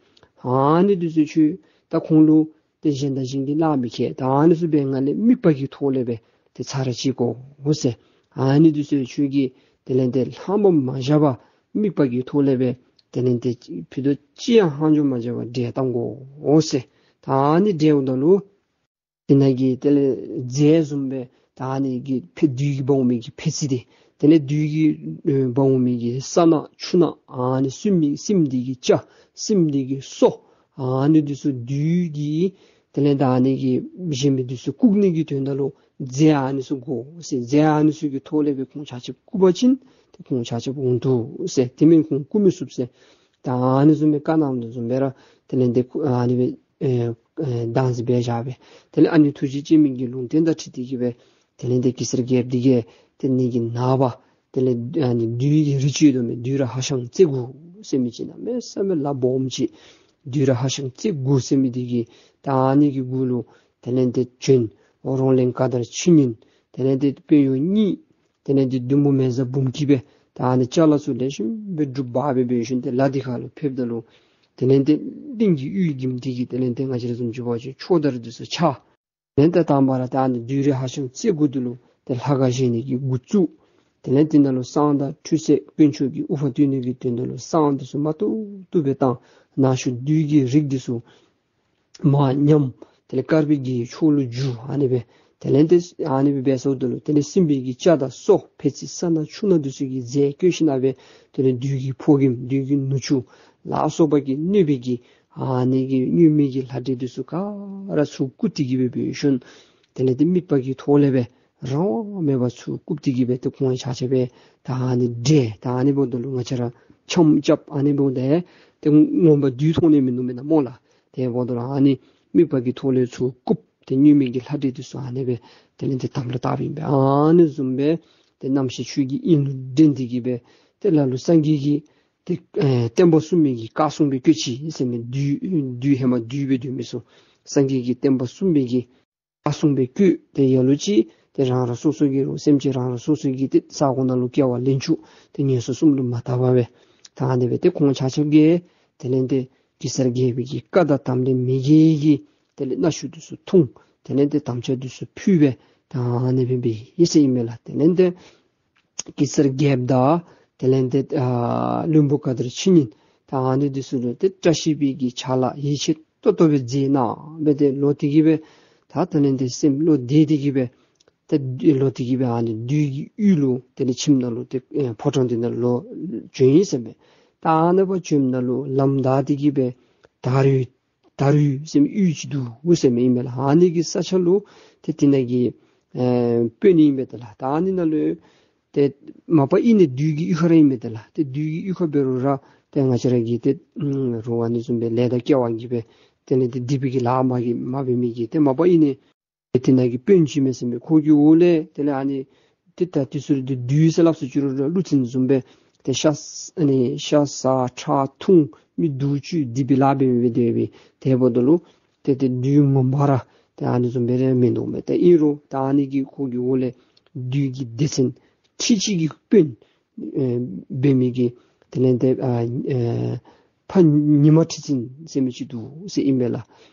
ཨ་ནི་འདི་ཚུ་ཁྱོད་ད་ཁོང་ལུ་ཏེ་གཞན་དང་གཞན་གྱིས་གླགས་མི་ཁེལ། ད་ཨ་ནི་ཚུ་འབད་ང་ལས་དམིགས་པ་གི་ཐོག་ལས་སྦེ་ཏེ་ཚར་ར་བཅད་དགོ་ཟེར། ཨ་ནི་འདི་ཚུ་ཁྱོད་ཀྱིས་དེ་ལས་ཏེ་ལྷག་མ་མ་བཞག་པར་དམིགས་པ་གི་ཐོག་ལས་སྦེ་དེ་ལས་ཏེ་ཕུད་རྡོག་གཅིག་ཡང་ལྷག་འཕྲོ་མ་བྱས་པར་བསྒྲལ་བཏང་དགོ་ཟེར། ད་ཨ་ནི་བསྒྲལཝ་ད་ལུ་དེ་ནང་གི་དེ་ལས་རྫས་བཟུམ་སྦེ་ད་ཨ་ནི་གི་ཕེ་བདུད་ཀྱི་འབག་འོང་མི་གི་ཕད་ཙི་འདི་དེ་ལས་བདུད་ཀྱི་ཨེ་འབག་འོང་མི་གི་ས་སྣ་ཆུ་སྣ་ཨ་ནི་སྲིན་མི་སྲིན་འདི་གི་སྐྱ་སྲིན་འདི་གི་སོ་ཨ་ནི་འདི་ཚུ་བདུད་ཀྱི་དེ་ལས་ད་ཨ་ནི་གི་གཞན་མི་འདི་ཚུ་བཀུག་ནི་གི་དོན་དག་ལུ་རྫས་ཨ་ནི་ཚུ་དགོ་ཟེར། རྫས་ཨ་ནི་ཚུ་གི་ཐོག་ལས་སྦེ་ཁོང་ཆ་ཁྱབ་བཀུག་པ་ཅིན་ཏེ་ཁོང་ཆ་ཁྱབ་འོང་ཚུགས་ཟེར། དེ་མེན་ཁོང་བཀུག་མི་ཚུགས་ཟེར། ད་ཨ་ནི་བཟུམ་སྦེ་བཀའ་གནང་དོ་བཟུམ་སྦེ་ར་དེ་ལས་ཏེ་ཨ་ནི་སྦེ་ཨེ་ཨེ་བདག་འཛིན་འབད་བཞག་པས། དེ་ལས་ཨ་ནེ་ཐུགས་རྗེ་ཅན་མའི་གི་ལུང་བསྟན་དང་འཁྲིལ་ཏེ་གིས་སྦེ་དེ་ལས་ཏེ་གེ་སར་རྒྱལཔོ་འདི་གིས་དེ་ནང་གི་ནངས་པ་དེ་ལས་ཨ་ནི་བདུད་ཀྱི་རིགས་ཅིག་ཡོད་དོ་མས། བདུད་ར་ཧ་ཤང་རྩེ་དགུ་ཟེར་མི་ཅིག་གནམ་མེད་ས་མེད་ལ་སྦོམ་ཅིག། བདུད་ར་ཧ་ཤང་རྩེ་དགུ་ཟེར་མི་འདི་གི་ད་ཨ་ནི་གི་གུ་ལུ་དེ་ལས་ཏེ་བྱོན། རོང་གླིང་ཀ་དར་ཕྱི་ཉིན་དེ་ལས་ཏེ་དཔོན་གཡོག་གཉིས་དེ་ལས་ཏེ་བདུད་མོ་མེ་བཟའ་འབུམ་སྐྱིད་སྦེ་ད་ཨ་ནི་ཅ་ལ་ཚུ་ལེགས་ཤོམ་སྦེ་སྒྲུབ་འབག་སྦེ་འབད་ཞིནམ་ཏེ་ལ་འདི་ཁ་ལུ་ཕེབསཔ་ད་ལུ་དེ་ལས་ཏེ་གླིང་གི་གཡུལ་འགྱིམ་འདི་གི་དེ་ལས་ཏེ་ང་བཅས་ར་བཟུམ་ཅིག་འབད་བ་ཅིན་ཕྱོགས་དར་འདི་ཚུ་ཆག། དེ་ལས་ཏེ་དང་པ་ར་ད་ཨ་ནི་བདུད་ར་ཧ་ཤང་རྩེ་དགུ་འདི་ལུ་ཏེ་ལྷ་ཁང་བཞེངས་ནི་གི་འགོ་བཙུགས། དེ་ལས་ཏེ་ནཱ་ལུ་བསང་དང་ཁྲུས་གསོལ་དཀོན་མཆོག་གི་དབུ་འཕང་བསྟོད་ནི་གི་དོན་དག་ལུ་བསང་འདི་ཚུ་མ་ཏོག་ཏོ་སྦེ་བཏང་། ནང་ཆོས་བདུད་ཀྱི་རིགས་འདི་ཚུ་མ་ཉམས། དེ་ལས་དཀར་པོའི་གི་ཕྱོགས་ལུ་བསྒྱུར། ཨ་ནི་སྦེ་དེ་ལས་ཏེ་ཨ་ནི་སྦེ་འབད་སོངམ་ད་ལུ་དེ་ལས་སྲིན་པོའི་གི་སྐྱ་དང་སོ་ཕད་ཙི་ས་སྣ་ཆུ་སྣ་འདི་ཚུ་གི་རྫས་བཀོད་ཞིནམ་སྦེ་དེ་ལས་བདུད་ཀྱི་ཕོ་རྒནམ་བདུད་ཀྱི་ནུ་གཅུང་ལ་སོགས་པ་གིས་གནོད་པའི་གི་ཨ་ནི་གི་སྨྱོན་མི་གི་ལྷ་འདྲེ་འདི་ཚུ་ག་ར་ཚུར་བཀུག་སྟེ་གིས་སྦེ་འབད་ཞིནམ་དེ་ལས་ཏེ་དམིགས་པ་གི་ཐོག་ལས་སྦེ་རང་དབང་མེད་པར་ཚུར་བཀུག་སྟེ་གིས་སྦེ་ཏེ་ཁོང་ཆ་ཁྱབ་སྦེ་ད་ཨ་ནི་བསྒྲལ། ད་ཨ་ནི་འབདཝ་ད་ལུ་ང་བཅས་ར་འཆམ་རྐྱབ། ཨ་ནི་འབདཝ་ད་ཏེ་ངོ་མ་བདུད་མཐོང་ནི་མིན་ནུག་མེན་ན་སྨོ་ལགས། དེ་འབདཝ་ད་ལུ་ཨ་ནི་དམིགས་པ་གི་ཐོག་ལས་ཚུར་བཀུག། ཏེ་སྨྱོན་མི་གི་ལྷ་འདྲེ་འདི་ཚུ་ཨ་ནི་སྦེ་དེ་ལས་ཏེ་དམ་ལ་བཏགསཔ་ཨིན་པས། ཨ་ནི་བཟུམ་སྦེ་ཏེ་རྣམ་ཤེས་ཆོས་ཀྱི་དབྱིངས་ལུ་འདྲེན་ཏེ་གིས་སྦེ་ཏེ་ལ་ལུ་སངས་རྒྱས་ཀྱི་ཏེ་ཨེ་བསྟན་པ་སྲུང་མི་གི་བཀའ་སྲུང་སྦེ་བསྐོས་ཅི་ཟེར་མས། བདུད་བདུད་ཧེ་མ་བདུད་སྦེ་སྡོད་མི་ཚུ་སངས་རྒྱས་ཀྱི་བསྟན་པ་སྲུང་མི་གི་བཀའ་སྲུང་སྦེ་བསྐོས། ཏེ་ལ་ལུ་ཅིག་ཏེ་རང་རང་སོ་སོ་གི་རོགས་སེམས་ཅན་རང་རང་སོ་སོ་གི་ཏེ་ས་གོ་ནང་ལུ་སྐྱེ་བ་ལེན་བཅུག། ཏེ་ངན་སོང་གསུམ་ལུ་མ་བཏབ་པར་སྦེ་ད་ཨ་ནི་སྦེ་ཏེ་ཁོང་ཆ་ཁྱབ་ཀྱིས་དེ་ལས་ཏེ་གེ་སར་རྒྱལ་པོའི་གི་བཀའ་དང་དམ་ལས་མི་འགལ་གྱི་དེ་ལས་མནའ་ཤུལ་འདི་ཚུ་ཐུང་། དེ་ལས་ཏེ་དམ་བཅའ་འདི་ཚུ་ཕུལ་སྦེ་ད་ཨ་ནི་སྦེ་འབད་ཡི་ཟེར་ཨིན་མས་ལགས། དེ་ལས་ཏེ་གེ་སར་རྒྱལཔོ་དང་དེ་ལས་ཏེ་ཨ་བློན་པོ་བཀའ་དར་ཕྱི་ཉིན་ད་ཨ་ནི་འདི་ཚུ་ལུ་ཏེ་བཀྲ་ཤིས་པའི་གི་ཕྱག་ལཱ་ཡིད་ཆེས་ཏོག་ཏོ་སྦེ་མཛད་གནང་སྦེ་ཏེ་ལོག་སྟེ་གིས་སྦེ་ད་དེ་ལས་ཏེ་སེམས་བློ་བདེ་སྟེ་གིས་སྦེ་ཏེ་ལོག་སྟེ་གིས་སྦེ་ཨ་ནི་བདུད་ཀྱི་ཡུལ་ལུ་དེ་ལས་ཁྱིམ་ནང་ལུ་ཏེ་ཨེ་ཕོ་བྲང་འདི་ནང་ལུ་བྱོན་ཡི་ཟེར་མས། ད་ཨ་ནི་སྦེ་བྱོནམ་ད་ལུ་ལམ་བདའ་སྟེ་གིས་སྦེ་དར་ཡུལ་དར་ཡུལ་ཟེར་མི་ཡུལ་ཅིག་འདུག་ཟེར་མས་ཨིན་མས་ལགས། ཨ་ནི་གི་ས་ཆ་ལུ་ཏེ་དེ་ནང་གི་ཨེ་དཔོན་ཨིན་པས་ཏེ་ལགས། ད་ཨ་ནི་ནང་ལུ་ཏེ་མ་པ་ཨིན་ནི་བདུད་ཀྱི་གཡུས་ཁ་ར་ཨིན་པས་ཏེ་ལགས། ཏེ་བདུད་ཀྱི་གཡུས་ཁ་འབད་རུང་ར་ཏེ་ང་བཅས་ར་གི་ཏེ་ཨམ་རོགས་ཨ་ནི་བཟུམ་སྦེ་ལས་དང་སྐལ་བ་གིས་སྦེ་དེ་ལས་ཏེ་སྡིག་པའི་གི་ལཱ་མ་གི་མ་འབད་མི་གི་ཏེ་མ་པ་ཨིན་ནི་ཏེ་དེ་ནང་གི་དཔོན་ཅིག་མས་ཟེར་མས། ཁོ་གི་འོག་ལས་དེ་ལས་ཨ་ནི་ཏེ་ད་དེ་ཚུ་ཏེ་བདུད་ཟེར་སླབ་སུ་ཅིག་རུང་ཀླུ་བཙན་བཟུམ་སྦེ་ཏེ་ཤ་ཟ་ཨ་ནི་ཤ་ཟ་ཁྲག་འཐུང་མི་སྡུག་བཅུག་སྡིག་པའི་ལཱ་འབད་མི་སྦེ་སྡོད་པས། དེ་འབདཝ་ད་ལུ་ཏེ་ཏེ་བདུད་ངོ་མ་ར་ཏེ་ཨ་ནི་བཟུམ་སྦེ་ར་མིན་འདུག་མས། ཏེ་ཨིན་རུང་ད་ཨ་ནི་གི་ཁོ་གི་འོག་ལས་བདུད་ཀྱི་སྡེ་ཚན་ཁྲི་གཅིག་གི་དཔོན་ཨེ་འབད་མི་གི་དེ་ལས་ཏེ་ཨ་ཨེ་ཕ་ཉི་མ་ཁྲི་བཙན་ཟེར་མི་ཅིག་འདུག་ཟེར་ཨིན་པས་ལགས།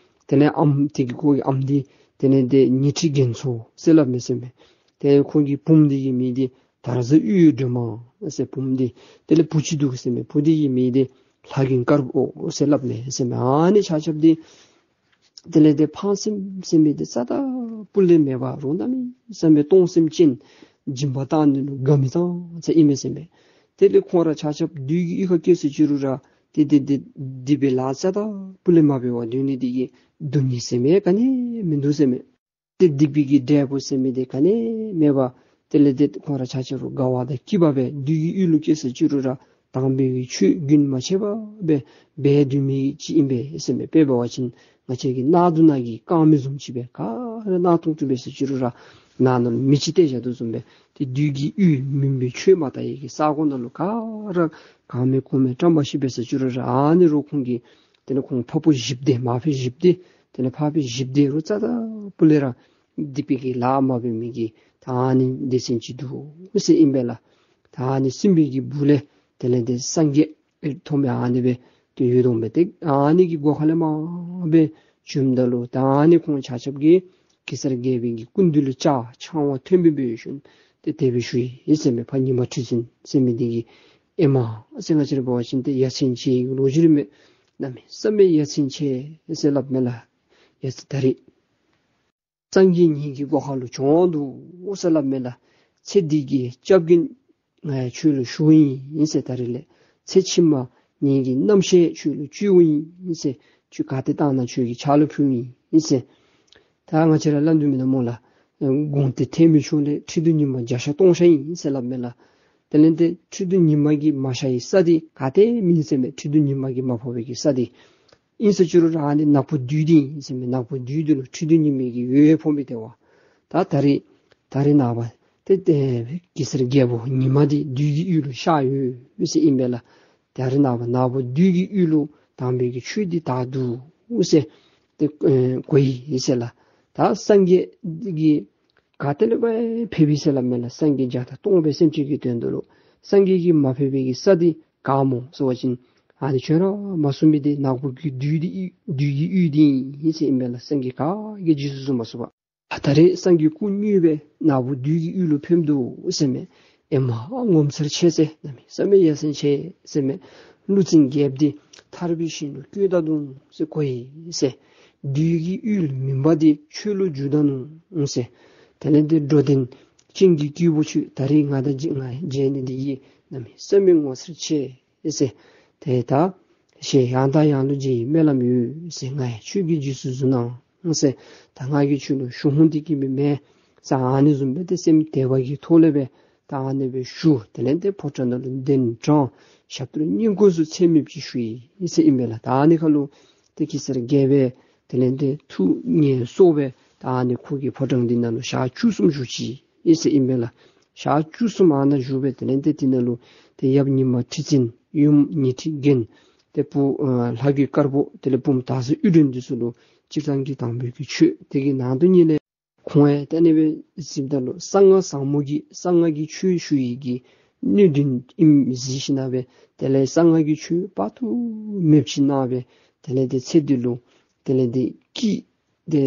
དེ་ལས་ཨམ་དེ་གི་ཁོ་གི་ཨམ་འདི་ དེ་ལས་ཏེ་ཉི་ཁྲི་རྒྱ་མཚོ་ཟེར་སླབ་མས་ཟེར་མས། ཏེ་ཁོང་གི་བུམོ་འདི་གི་མིང་འདི་དར་ཟབ་གཡུ་ཡི་སྒྲོན་མ་ཟེར། བུམོ་འདི་དེ་ལས་བུ་ཅིག་འདུག་ཟེར་མས། བུ་འདི་གི་མིང་འདི་ལྷ་རྒྱན་དཀར་པོ་ཟེར་སླབ་མས་ཟེར་མས། ཨ་ནི་ཆ་ཁྱབ་འདི་དེ་ལས་ཏེ་ཕངས་སེམས་ཟེར་མི་འདི་རྩ་དང་སྤུ་ལས་མེད་པ་རུང་། གནམ་མེད་ས་མེད་གཏོང་སེམས་ཅན། སྦྱིན་པ་བཏང་ནི་ལུ་དགའ་མི་ཙང་ཙ་ཨིན་མས་ཟེར་མས། དེ་ལས་ཁོང་ར་ཆ་ཁྱབ་བདུད་ཀྱི་གཡུས་ཁར་སྐྱེས་སོ་ཅི་རུང་ར་ཏེ་ཏེ་ཏེ་སྡིག་པའི་ལཱ་རྩ་དང་སྤུ་ལས་མ་འབད་བར་སྡོད་ནི་འདི་གིས་སྡུག་བསྔལ་ཟེར་མི་ག་ནི་མིན་འདུག་ཟེར་མས། ཏེ་སྡིག་པའི་གི་འབྲས་བུ་ཟེར་མི་འདི་ག་ནི་མེད་པར་དེ་ལས་ཏེ་ཁོང་ར་ཆ་ཁྱབ་ར་དགའ་བ་དང་སྐྱིད་པ་སྦེ་བདུད་ཀྱི་གཡུས་ལུ་སྐྱེས་སོ་ཅི་རུང་ར་དམ་པའི་གི་ཆོས་རྒྱུན་མ་ཆད་པར་སྦེ་འབད་སྡོད་མི་ཅིག་ཨིན་པས་ཟེར་མས། དཔེ་འབད་བ་ཅིན་ང་བཅས་ཀྱི་གནག་དུང་ནང་གི་དཀར་མེ་བཟུམ་ཅིག་སྦེ་ག་ར་གནག་དུང་དུ་འབད་སོ་ཅི་རུང་ར་ནང་ན་ལུ་མེ་ཅིག་གཏད་བཞག་དོ་བཟུམ་སྦེ་ཏེ་བདུད་ཀྱི་གཡུས་མུན་པའི་ཆོས་མ་དར་བའི་གི་ས་གོ་ནང་ལུ་ག་ར་གང་མེད་གོང་མེད་བཀྲམ་པ་ཅིག་འབད་སོ་ཅི་རུང་ར་ཨ་ནི་རུང་ཁོང་གིས་དེ་ལས་ཁོང་ཕ་བུ་བཞི་སྡེ་མ་ཕི་བཞི་སྡེ་དེ་ལས་ཕ་བུ་བཞི་སྡེ་རུང་རྩ་དང་སྤུ་ལས་ར་སྡིག་པའི་གི་ལཱ་མ་འབད་མི་གི་ད་ཨ་ནི་སྡེ་ཚན་ཅིག་འདུག་ཟེར་ཨིན་པས་ལགས། ད་ཨ་ནི་སྲིན་པོའི་གི་སྦུག་ལས་དེ་ལས་ཏེ་སངས་རྒྱས་ཐོབ་མི་ཨ་ནི་སྦེ་ཏེ་ཡོད་དོ་མས། ཏེ་ཨ་ནི་གི་སྒོ་ཁ་ལས་མར་སྦེ་བྱོནམ་ད་ལུ་ད་ཨ་ནི་ཁོང་ཆ་ཁྱབ་ཀྱིས་གེ་སར་རྒྱལ་པོའི་གི་སྐུ་མདུན་ལུ་ལྕགས་འཕྱང་བ་ཐོན་མི་སྦེ་བྱོན་ཏེ་དེ་སྦེ་ཞུ་ཡི་ཟེར་མས། ཕ་ཉི་མ་ཁྲི་བཙུན་ཟེར་མི་འདི་གིས་ཨེ་མ་ཟེར་ང་བཅས་ར་འབད་བ་ཅིན་ཏེ་ཡ་མཚན་ཆེ་བའི་ལོ་རྒྱུས་རེ་མས། གནམ་མེད་ས་མེད་ཡ་མཚན་ཆེ་ཟེར་སླབ་མས་ལགས། ཡ་མཚན་ད་རེས་སངས་རྒྱས་ངེ་གི་སྒོ་ཁ་ལུ་བྱོན་འདུག་ཟེར་སླབ་མས་ལགས། ཚེ་འདི་གི་སྐྱབས་མགོན་ང་ཡང་ཁྱོད་ལུ་ཞུ་ཡི་ཟེར། ད་རེས་ལས་ཚེ་ཕྱི་མ་ངེ་གི་རྣམ་ཤེས་ཁྱོད་ལུ་བཅོལ་ཡི་ཟེར། ཁྱོད་ག་ཏེ་བཏང་ན་ཁྱོད་ཀྱི་ཕྱག་ལུ་ཕུལ་ཡི་ཟེར། ད་ང་བཅས་ར་སླབ་དོ་མེན་ན་སྨོ་ལགས། དགོངས་ཏེ་ཐལ་མོ་སྦྱར་ལས་ཁྲི་གདུགས་ཉི་མ་བརྒྱ་ཤ་སྟོང་ཤ་ཡིན་ཟེར་སླབ་མས་ལགས། དེ་ལས་ཏེ་ཁྲི་གདུགས་ཉི་མ་གིས་མ་བཤའ་བའི་ས་འདི་ག་ཏེ་མེད་ཟེར་མས། ཁྲི་གདུགས་ཉི་མ་གིས་མ་ཕོག་པའི་གི་ས་འདི། ཨིན་ཟེར་ཅི་རུང་ར་ཨ་ནི་ནག་པོ་བདུད་འདི་ཨིན་ཟེར་མས། ནག་པོ་བདུད་འདི་ལུ་ཁྲི་གདུགས་ཉི་མ་གིས་ཡོད་ཕོག་མི་སྟེར་བ། ད་ད་རེས་ད་རེས་ནངས་པ་ཏེ་ཏེ་གེ་སར་རྒྱལ་པོ་ཉི་མ་འདི་བདུད་ཀྱི་གཡུས་ལུ་གཤགས་ཡོད་ཟེར་ཨིན་པས་ལགས། ད་རེས་ནངས་པ་ནག་པོ་བདུད་ཀྱི་གཡུས་ལུ་དམ་པའི་གི་ཆོས་འདི་དར་འདུག་ཟེར་ཏེ་ཨེ་གོ་ཡི་ཟེར་ལགས། ད་སངས་རྒྱས་ཀྱིས་ག་ཏེ་ལས་སྦེ་ཕེབས་པས་ཟེར་སླབ་མས་ལགས། སངས་རྒྱས་བརྒྱ་དང་སྟོང་པའི་སེམས་ཅན་གྱི་དོན་དུ་ལུ་སངས་རྒྱས་ཀྱིས་མ་ཕེབས་པའི་གི་ས་འདི་ག་སྨོ་ཟེར་བ་ཅིན་ཨ་ནི་ཁྱོད་ར་མ་གསུངས་མི་འདི་ནག་པོ་གི་བདུད་འདི་བདུད་ཀྱི་གཡུས་འདི་ཨིན་ཟེར་ཨིན་པས་ལགས། སངས་རྒྱས་ག་གིས་རྗེས་སུ་བཟུང་མ་ཚུགས་པར་ད་རེས་སངས་རྒྱས་སྐུ་དངོས་སྦེ་ནག་པོ་བདུད་ཀྱི་གཡུས་ལུ་ཕེབས་འདུག་ཟེར་མས། ཨེ་མ་ངོ་མཚར་ཆེ་ཟེར། གནམ་མེད་ས་མེད་ཡ་མཚན་ཆེ་ཟེར་མས། ཀླུ་བཙན་རྒྱལཔོ་འདི་ཐར་པའི་ཞིང་ལུ་བཀོད་ད་ནུག་ཟེར་གོ་ཡི་ཟེར། བདུད་ཀྱི་གཡུས་ལུ་མུན་པ་འདི་ཆོས་ལུ་འགྱུར་ད་ནུག་ཟེར། དེ་ལས་ཏེ་འགྲོ་དོན་ཅན་གྱི་སྐྱེས་བུ་ཁྱོད་ད་རེས་ང་དང་མཇལ་ནི་འདི་གིས་གནམ་མེད་ས་མེད་ངོ་མཚར་ཆེ་ཟེར། ཏེ་ད་ཞེས་ཡང་དང་ཡང་དུ་མཇལ་བའི་སྨོན་ལམ་ཡོད་ཟེར། ང་ཡང་ཁྱོད་ཀྱིས་རྗེས་སུ་བཟུང་གནང་ཟེར། ད་ང་གིས་ཁྱོད་ལུ་ཞུ་ཧོང་འདི་གི་མི་མེད་ཟེར་ཨ་ནི་བཟུམ་སྦེ་ཏེ་སེམས་དད་པ་གི་ཐོག་ལས་སྦེ་ད་ཨ་ནི་སྦེ་ཞུ། དེ་ལས་ཏེ་ཕོ་བྲང་ནང་ལུ་གདན་དྲངས། ཞབས་ཏོག་བསྙེན་བཀུར་ཚུ་ཚད་མེདཔ་ཅིག་ཞུ་ཡི་ཟེར་ཨིན་པས་ལགས། ད་ཨ་ནི་ཁར་ལུ་ཏེ་གེ་སར་རྒྱལ་པོ་དེ་ལས་ཏེ་ཐུགས་མཉེས་སོ་སྦེ་ད་ཨ་ནི་ཁོ་གི་ཕོ་བྲང་འདི་ནང་ལུ་ཞག་བཅུ་གསུམ་བཞུགས་ཅི་ཨིན་ཟེར་ཨིན་པས་ལགས། ཞག་བཅུ་གསུམ་ཨ་ནཱ་བཞུགས་སྦེ་དེ་ལས་ཏེ་དེ་ནང་ལུ་ཏེ་ཡབ་ཉི་མ་ཁྲི་བཙན་ཡུམ་ཉི་ཁྲི་རྒྱན་ཏེ་བུ་ཨ་ལྷ་གི་དཀར་པོ་དེ་ལས་བུམོ་དར་ཟབ་གཡུ་སྒྲོན་འདི་ཚུ་ལུ་སྤྱིར་བཏང་གི་དམ་པའི་གི་ཆོས་དེ་གི་ནང་དོན་ཉིད་ལས་ཁོང་ཡང་ཏེ་ཨ་ནི་སྦེ་གཟིགསཔ་ད་ལུ་གསང་སྔགས་ཟབ་མོ་གི་གསང་སྔགས་ཀྱི་ཆོས་ཞུ་ཡི་གི་སྣོད་ལྡན་ཨིནམ་གཟིགས་ཞིནམ་ལས་དེ་ལས་གསང་སྔགས་ཀྱི་ཆོས་དཔག་ཏུ་མེདཔ་ཅིག་གནང་སྦེ་དེ་ལས་ཏེ་ཚེ་འདི་ལུ་དེ་ལས་ཏེ་སྐྱིད་ཏེ་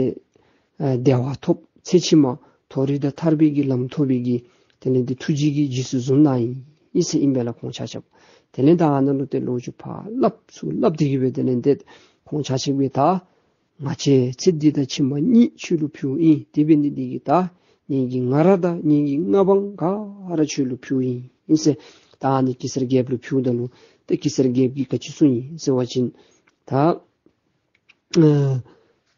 ཨ་བདེ་བ་ཐོབ། ཚེ་ཕྱི་མ་མཐོ་རིས་དང་ཐར་པའི་གི་ལམ་ཐོབ་པའི་གི་དེ་ལས་ཏེ་ཐུགས་རྗེ་གིས་རྗེས་སུ་བཟུང་གནང་ཡི་ཟེར་ཨིན་པས་ལགས་ཁོང་ཆ་ཁྱབ། དེ་ལས་ད་ཨ་ནཱ་ལུ་ཏེ་ལོ་རྒྱུས་ཕར་སླབ་ཚུར་སླབ་སྟེ་གི་སྦེ་དེ་ལས་ཏེ་ཁོང་ཆ་ཁྱབ་ཀྱིས་ད་ང་བཅས་ཚེ་འདི་དང་ཕྱི་མ་གཉིས་ཁྱོད་ལུ་ཕུལཝ་ཨིན། དེ་འབད་ནི་འདི་གིས་ད་ངེ་གི་ང་ར་དང་ངེ་གི་མངའ་འབངས་ག་ར་ཁྱོད་ལུ་ཕུལཝ་ཨིན་ཟེར། ད་ཨ་ནི་གེ་སར་རྒྱལཔོ་ལུ་ཕུལཝ་ད་ལུ་ཏེ་གེ་སར་རྒྱལཔོ་གིས་ག་ཅི་གསུངས་ཡི་ཟེར་བ་ཅིན་ད་ཨ་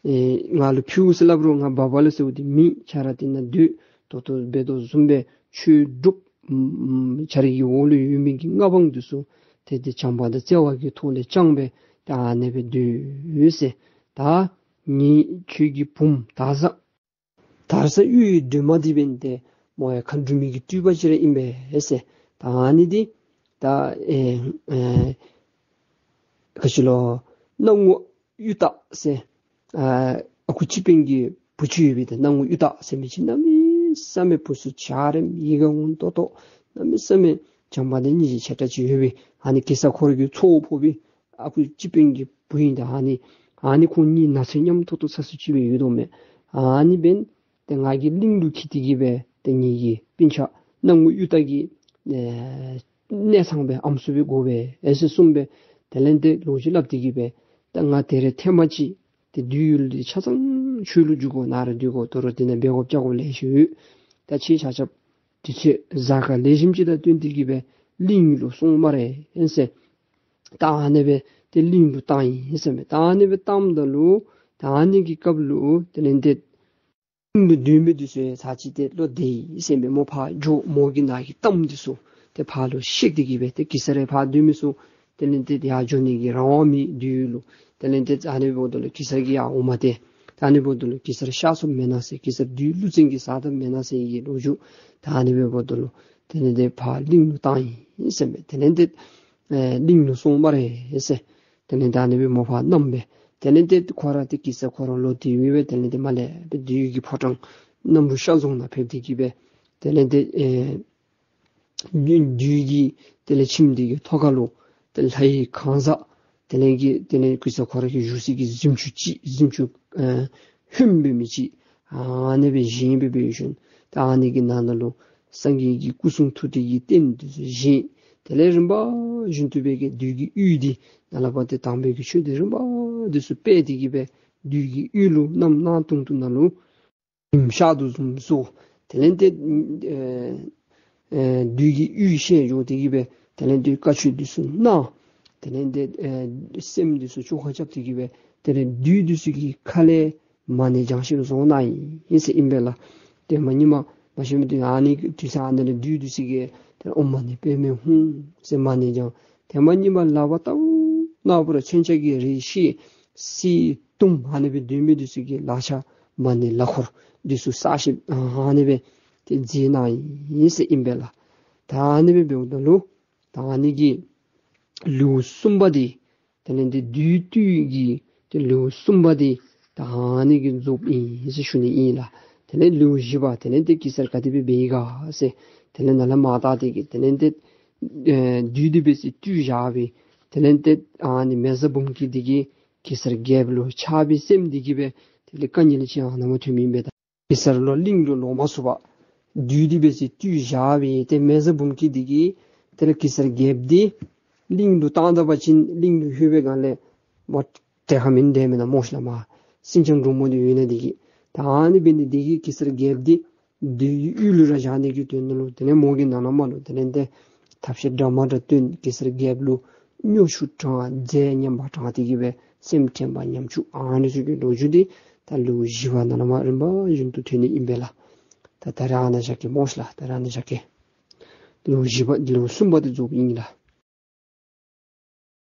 ཨེ་ང་ལུ་ཕུལ་ཟེར་སླབ་རུང་ང་འབག་པ་ལས་ཟེརཝ་འདི་མེད། ཁྱོད་ར་འདི་ནང་སྡོད། ད་ལྟོ་འབད་དོ་བཟུམ་སྦེ་ཆོས་སྒྲུབ། ཨམ་ཁྱོད་རའི་གི་འོག་ལུ་ཡོད་མི་གི་མངའ་འབངས་འདི་ཚུ་ཏེ་ཏེ་བྱམས་པ་དང་བརྩེ་བ་གི་ཐོག་ལས་བསྐྱངས་སྦེ་ད་ཨ་ནི་སྦེ་སྡོད་ཟེར། ད་ངེ་ཁྱོད་ཀྱི་བུམོ་དར་ཟབ་དར་ཟབ་གཡུ་ཡི་སྒྲོན་མ་འདི་འབདན་ཏེ་མོ་ཡང་མཁའ་འགྲོ་མའི་གི་སྤྲུལ་པ་ཅིག་ར་ཨིན་པས་ཟེར། ད་ཨ་ནི་འདི་ད་ཨེ་ཨེ་ག་ཅི་ལོ་སྣང་ངུ་གཡུ་སྟག་ཟེར་ཨ་ཨ་ཁུ་སྤྱི་དཔོན་གྱི་བུ་ཅིག་ཡོད་པའི་ཏེ་སྣང་ངུ་གཡུ་སྟག་ཟེར་མི་ཅིག་གནམ་མེད་ས་མེད་བུ་ཚུ་འཇའ་རིསམོ་ཡིད་ཁར་འོང་ཏོག་ཏོ་གནམ་མེད་ས་མེད་བྱམས་པ་དང་སྙིང་རྗེ་ཆེ་དྲགས་ཅིག་ཡོད་པའི་ཨ་ནི་གེ་སར་ཁོ་ར་གི་ཚ་བོ་ཕོ་བའི་ཨ་ཁུ་སྤྱི་དཔོན་གྱི་བུ་ཨིན། ད་ཨ་ནི་ཨ་ནི་ཁོང་གཉིས་ན་ཚོད་མཉམ་ཏོག་ཏོ་ཚ་སུ་ཅིག་སྦེ་ཡོད་དོ་མས། ཨ་ནི་འབདན་ཏེ་ང་གིས་གླིང་ལུ་འཁྱིད་དེ་གིས་སྦེ་ཏེ་ངེ་གི་སྤུན་ཆ་སྣང་ངུ་གཡུ་སྟག་གི་ཨེ་གནས་ཚང་སྦེ་ཨམ་སྲུ་སྦེ་དགོ་པས་ཨེ་ཟེར་གསུངས་སྦེ། དེ་ལས་ཏེ་ལོ་རྒྱུས་སླབ་སྟེ་གིས་སྦེ་ད་ང་ད་རེས་ཐེངས་མ་ཅིག་ཏེ་བདུད་ཡུལ་འདི་ཆ་ཚང་ཆོས་ལུ་འཇུག་དགོ། ནཱ་ར་སྡོད་དགོ། དོ་རུང་དེ་ནང་འབད་དགོཔ་བྱ་དགོཔ་ལེ་ཤ་ཡོད། ད་ཁྱེད་ཆ་ཁྱབ་དུས་ཚོད་གཟའ་སྐར་ལེགས་ཤོམ་ཅིག་དང་བསྟུན་ཏེ་གིས་སྦེ་གླིང་ལུ་སོང་སྨ་རེ་ཨིན་ཟེར། ད་ཨ་ནི་སྦེ་ཏེ་གླིང་ལུ་བཏང་ཡི་ཟེར་མས། ད་ཨ་ནི་སྦེ་བཏངམ་ད་ལུ་ད་ཨ་ནི་གི་སྐབས་ལུ་དེ་ལས་ཏེ་གླིང་ལུ་སྡོད་མི་འདི་ཚུ་ཚར་གཅིག་ཏེ་ལོག་སྟེ་ཡི་ཟེར་མས། མོ་ཕར་འགྱོ། མོ་གི་ནང་གི་གཏམ་འདི་ཚུ་ཏེ་ཕར་ལུ་བཤད་དེ་གིས་སྦེ་ཏེ་གེ་སར་ཡང་ཕར་སྡོད་མི་ཚུ་དེ་ལས་ཏེ་ཡར་འགྱོ་ནི་གི་རང་དབང་མེད་བདུད་ཡུལ་ལུ། དེ་ལས་ཏེ་ཨ་ནི་འབདཝ་ད་ལུ་གེ་སར་གྱིས་ཡར་འོང་མ་སྟེར། ད་ཨ་ནི་འབདཝ་ད་ལུ་གེ་སར་གཤགས་སོཔ་མེན་ན་ཟེར། གེ་སར་བདུད་ཀླུ་བཙན་གྱིས་བསད་དཔ་མེན་ན་ཟེར་གྱི་ལོ་རྒྱུས། ད་ཨ་ནི་འབདཝ་ད་ལུ་དེ་ལས་ཏེ་ཕར་གླིང་ལུ་བཏང་ཡི་ཟེར་མས། དེ་ལས་ཏེ་ཨེ་གླིང་ལུ་སོང་སྨ་རེ་ཟེར། དེ་ལས་ད་ཨ་ནི་སྦེ་མོ་ཕར་བསྣམས་སྦེ་དེ་ལས་ཏེ་ཁོ་ར་ཏེ་གེ་སར་ཁོ་ར་ལོག་སྟེ་ཡོད་པས། དེ་ལས་ཏེ་མར་ལས་སྦེ་བདུད་ཀྱི་ཕོ་བྲང་གནམ་རུ་ཤ་རྫོང་ནང་ཕེབས་ཏེ་གིས་སྦེ་དེ་ལས་ཏེ་ཨེ་བདུད་ཀྱི་དེ་ལས་ཁྱིམ་འདི་གི་ཐོག་ཁ་ལུ་ཏེ་ལྷའི་ཁང་བཟང་དེ་ལས་ཀྱི་དེ་ལས་གེ་སར་ཁོ་ར་གི་བཞུགས་སའི་གི་གཟིམ་ཆུང་ཅིག་གཟིམ་ཆུང་ཨེ་ཧོནམ་སྦེ་མི་ཅིག་ཨ་ནི་སྦེ་བཞེངས་སྦེ་འབད་ཞིནམ་ད་ཨ་ནི་གི་ནང་ན་ལུ་སངས་རྒྱས་ཀྱི་སྐུ་གསུང་ཐུགས་ཏེ་གི་རྟེན་འདི་ཚུ་བཞེངས། དེ་ལས་རིམ་པ་བཞིན་དུ་སྦེ་གི་བདུད་ཀྱི་གཡུལ་འདི་ནཱ་ལས་ཕར་ཏེ་དམ་པའི་གི་ཆོས་འདི་རིམ་པ་འདི་ཚུ་སྤེལ་ཏེ་གིས་སྦེ་བདུད་ཀྱི་གཡུལ་ལུ་རྣམ་སྣང་སྟོང་དུ་ནང་ལུ་ཉིམ་ཤར་དོ་བཟུམ་སོང་། དེ་ལས་ཏེ་ཨེ་ཨེ་བདུད་ཀྱི་གཡུལ་ཤེས་འགྱོ་སྟེ་གིས་སྦེ་དེ་ལས་ཏེ་བཀའ་ཆོས་འདི་ཚུ་གནང་། དེ་ལས་ཏེ་ཨེ་སེམས་འདི་ཚུ་བཅོ་ཁ་རྐྱབ་སྟེ་གིས་སྦེ་དེ་ལས་བདུད་འདི་ཚུ་གི་ཁ་ལས་མ་ཎི་བགྱང་ཤེས་བཟོ་གནང་ཡི་ཟེར་ཨིན་པས་ལགས། ཏེ་མ་ཉི་མ་མ་ཤེས་མི་འདི་ཨ་ནི་དུས་ཚོད་ཨ་ནི་ལས་བདུད་འདི་ཚུ་གིས་ཏེ་ཨོཾ་མ་ཎི་པདྨེ་ཧཱུྃ་ཟེར་མ་ཎི་བགྱང་། ཏེ་མ་ཉི་མ་ལག་པ་ལྟག་ན་པུ་ར་མཚོན་ཆ་གིས་རེག་ཤི་སི་ཏུམ་ཨ་ནི་སྦེ་སྡོད་མི་འདི་ཚུ་གི་ལག་ཆ་མ་ཎི་ལག་འཁོར་འདི་ཚུ་གསར་བཞེངས་ཨ་ནི་སྦེ་ཏེ་མཛད་གནང་ཡི་ཟེར་ཨིན་པས་ལགས། ད་ཨ་ནི་སྦེ་འབདཝ་ད་ལུ་ད་ཨ་ནི་གི་ལེའུ་གསུམ་པ་འདི་དེ་ལས་ཏེ་བདུད་བཏུལ་གྱི་ཏེ་ལེའུ་གསུམ་པ་འདི་ད་ཨ་ནི་གིས་རྫོགསཔ་ཨིན་ཟེར་ཞུ་ནི་ཨིན་ལགས། དེ་ལས་ལེའུ་བཞི་པ་དེ་ལས་ཏེ་གེ་སར་ག་དེ་སྦེ་འབད་ཡི་ག་ཟེར་དེ་ལས་ནཱ་ལས་མར་བལྟ་སྟེ་གིས་དེ་ལས་ཏེ་ཨེ་བདུད་འདི་འབད་སའི་བཏུལ་བཞག་པའི་དེ་ལས་ཏེ་ཨ་ནི་མེ་བཟའ་འབུམ་སྐྱིད་འདི་གིས་གེ་སར་རྒྱལཔོ་ལུ་ཆགས་པའི་སེམས་འདི་གིས་སྦེ་དེ་ལས་དཀའ་ངལ་ཅིག་ཨ་ནཱ་མར་ཐོན་མི་ཨིན་པས། ད་གེ་སར་ལོག་གླིང་ལུ་ལོག་མ་ཚུགས་པར་བདུད་འདི་འབད་སའི་བཏུལ་བཞག་པའི་ཏེ་མེ་བཟའ་འབུམ་སྐྱིད་འདི་གིས་དེ་ལས་གེ་སར་རྒྱལཔོ་འདི་གླིང་ལུ་བཏང་ད་པ་ཅིན་གླིང་ལུ་ལྷོད་པའི་སྒང་ལས་མོ་དེ་ཁར་མི་སྡོད་མེན་ན་མོ་ཤིག་ལགས། མར་སེང་ལྕམ་འབྲུག་མོ་འདི་ཡོད་ནི་འདི་གིས། ད་ཨ་ནི་འབད་ནི་འདི་གིས་གེ་སར་རྒྱལཔོ་འདི་བདུད་ཡུལ་ལུ་ར་བཞག་ནི་གི་དོན་ལུ་དེ་ལས་མོ་གི་ནང་ན་མར་ལུ་དེ་ལས་ཏེ་ཐབས་ཤེས་འདྲ་མ་འདྲ་བཏོན་གེ་སར་རྒྱལཔོ་ལུ་སྨྱོ་ཤུལ་དྲངས་རྫས་ངན་པ་དྲངས་ཏེ་གིས་སྦེ་སེམས་ཁྲལ་བ་ཉམ་ཆུང་ཨ་ནི་ཚུ་གི་ལོ་རྒྱུས་འདི་ད་ལེའུ་བཞི་པ་ནང་ན་མར་རིམ་པ་བཞིན་དུ་ཐོན་ནི་ཨིན་པས་ལགས། ད་ད་རེས་ཨ་ནཱ་བཞག་གེ་མོ་ཤིག་ལགས། ད་རེས་ཨ་ནཱ་བཞག་གེ། ལེའུ་བཞི་པ་ལེའུ་གསུམ་པ་འདི་རྫོགསཔ་ཨིན་ལགས།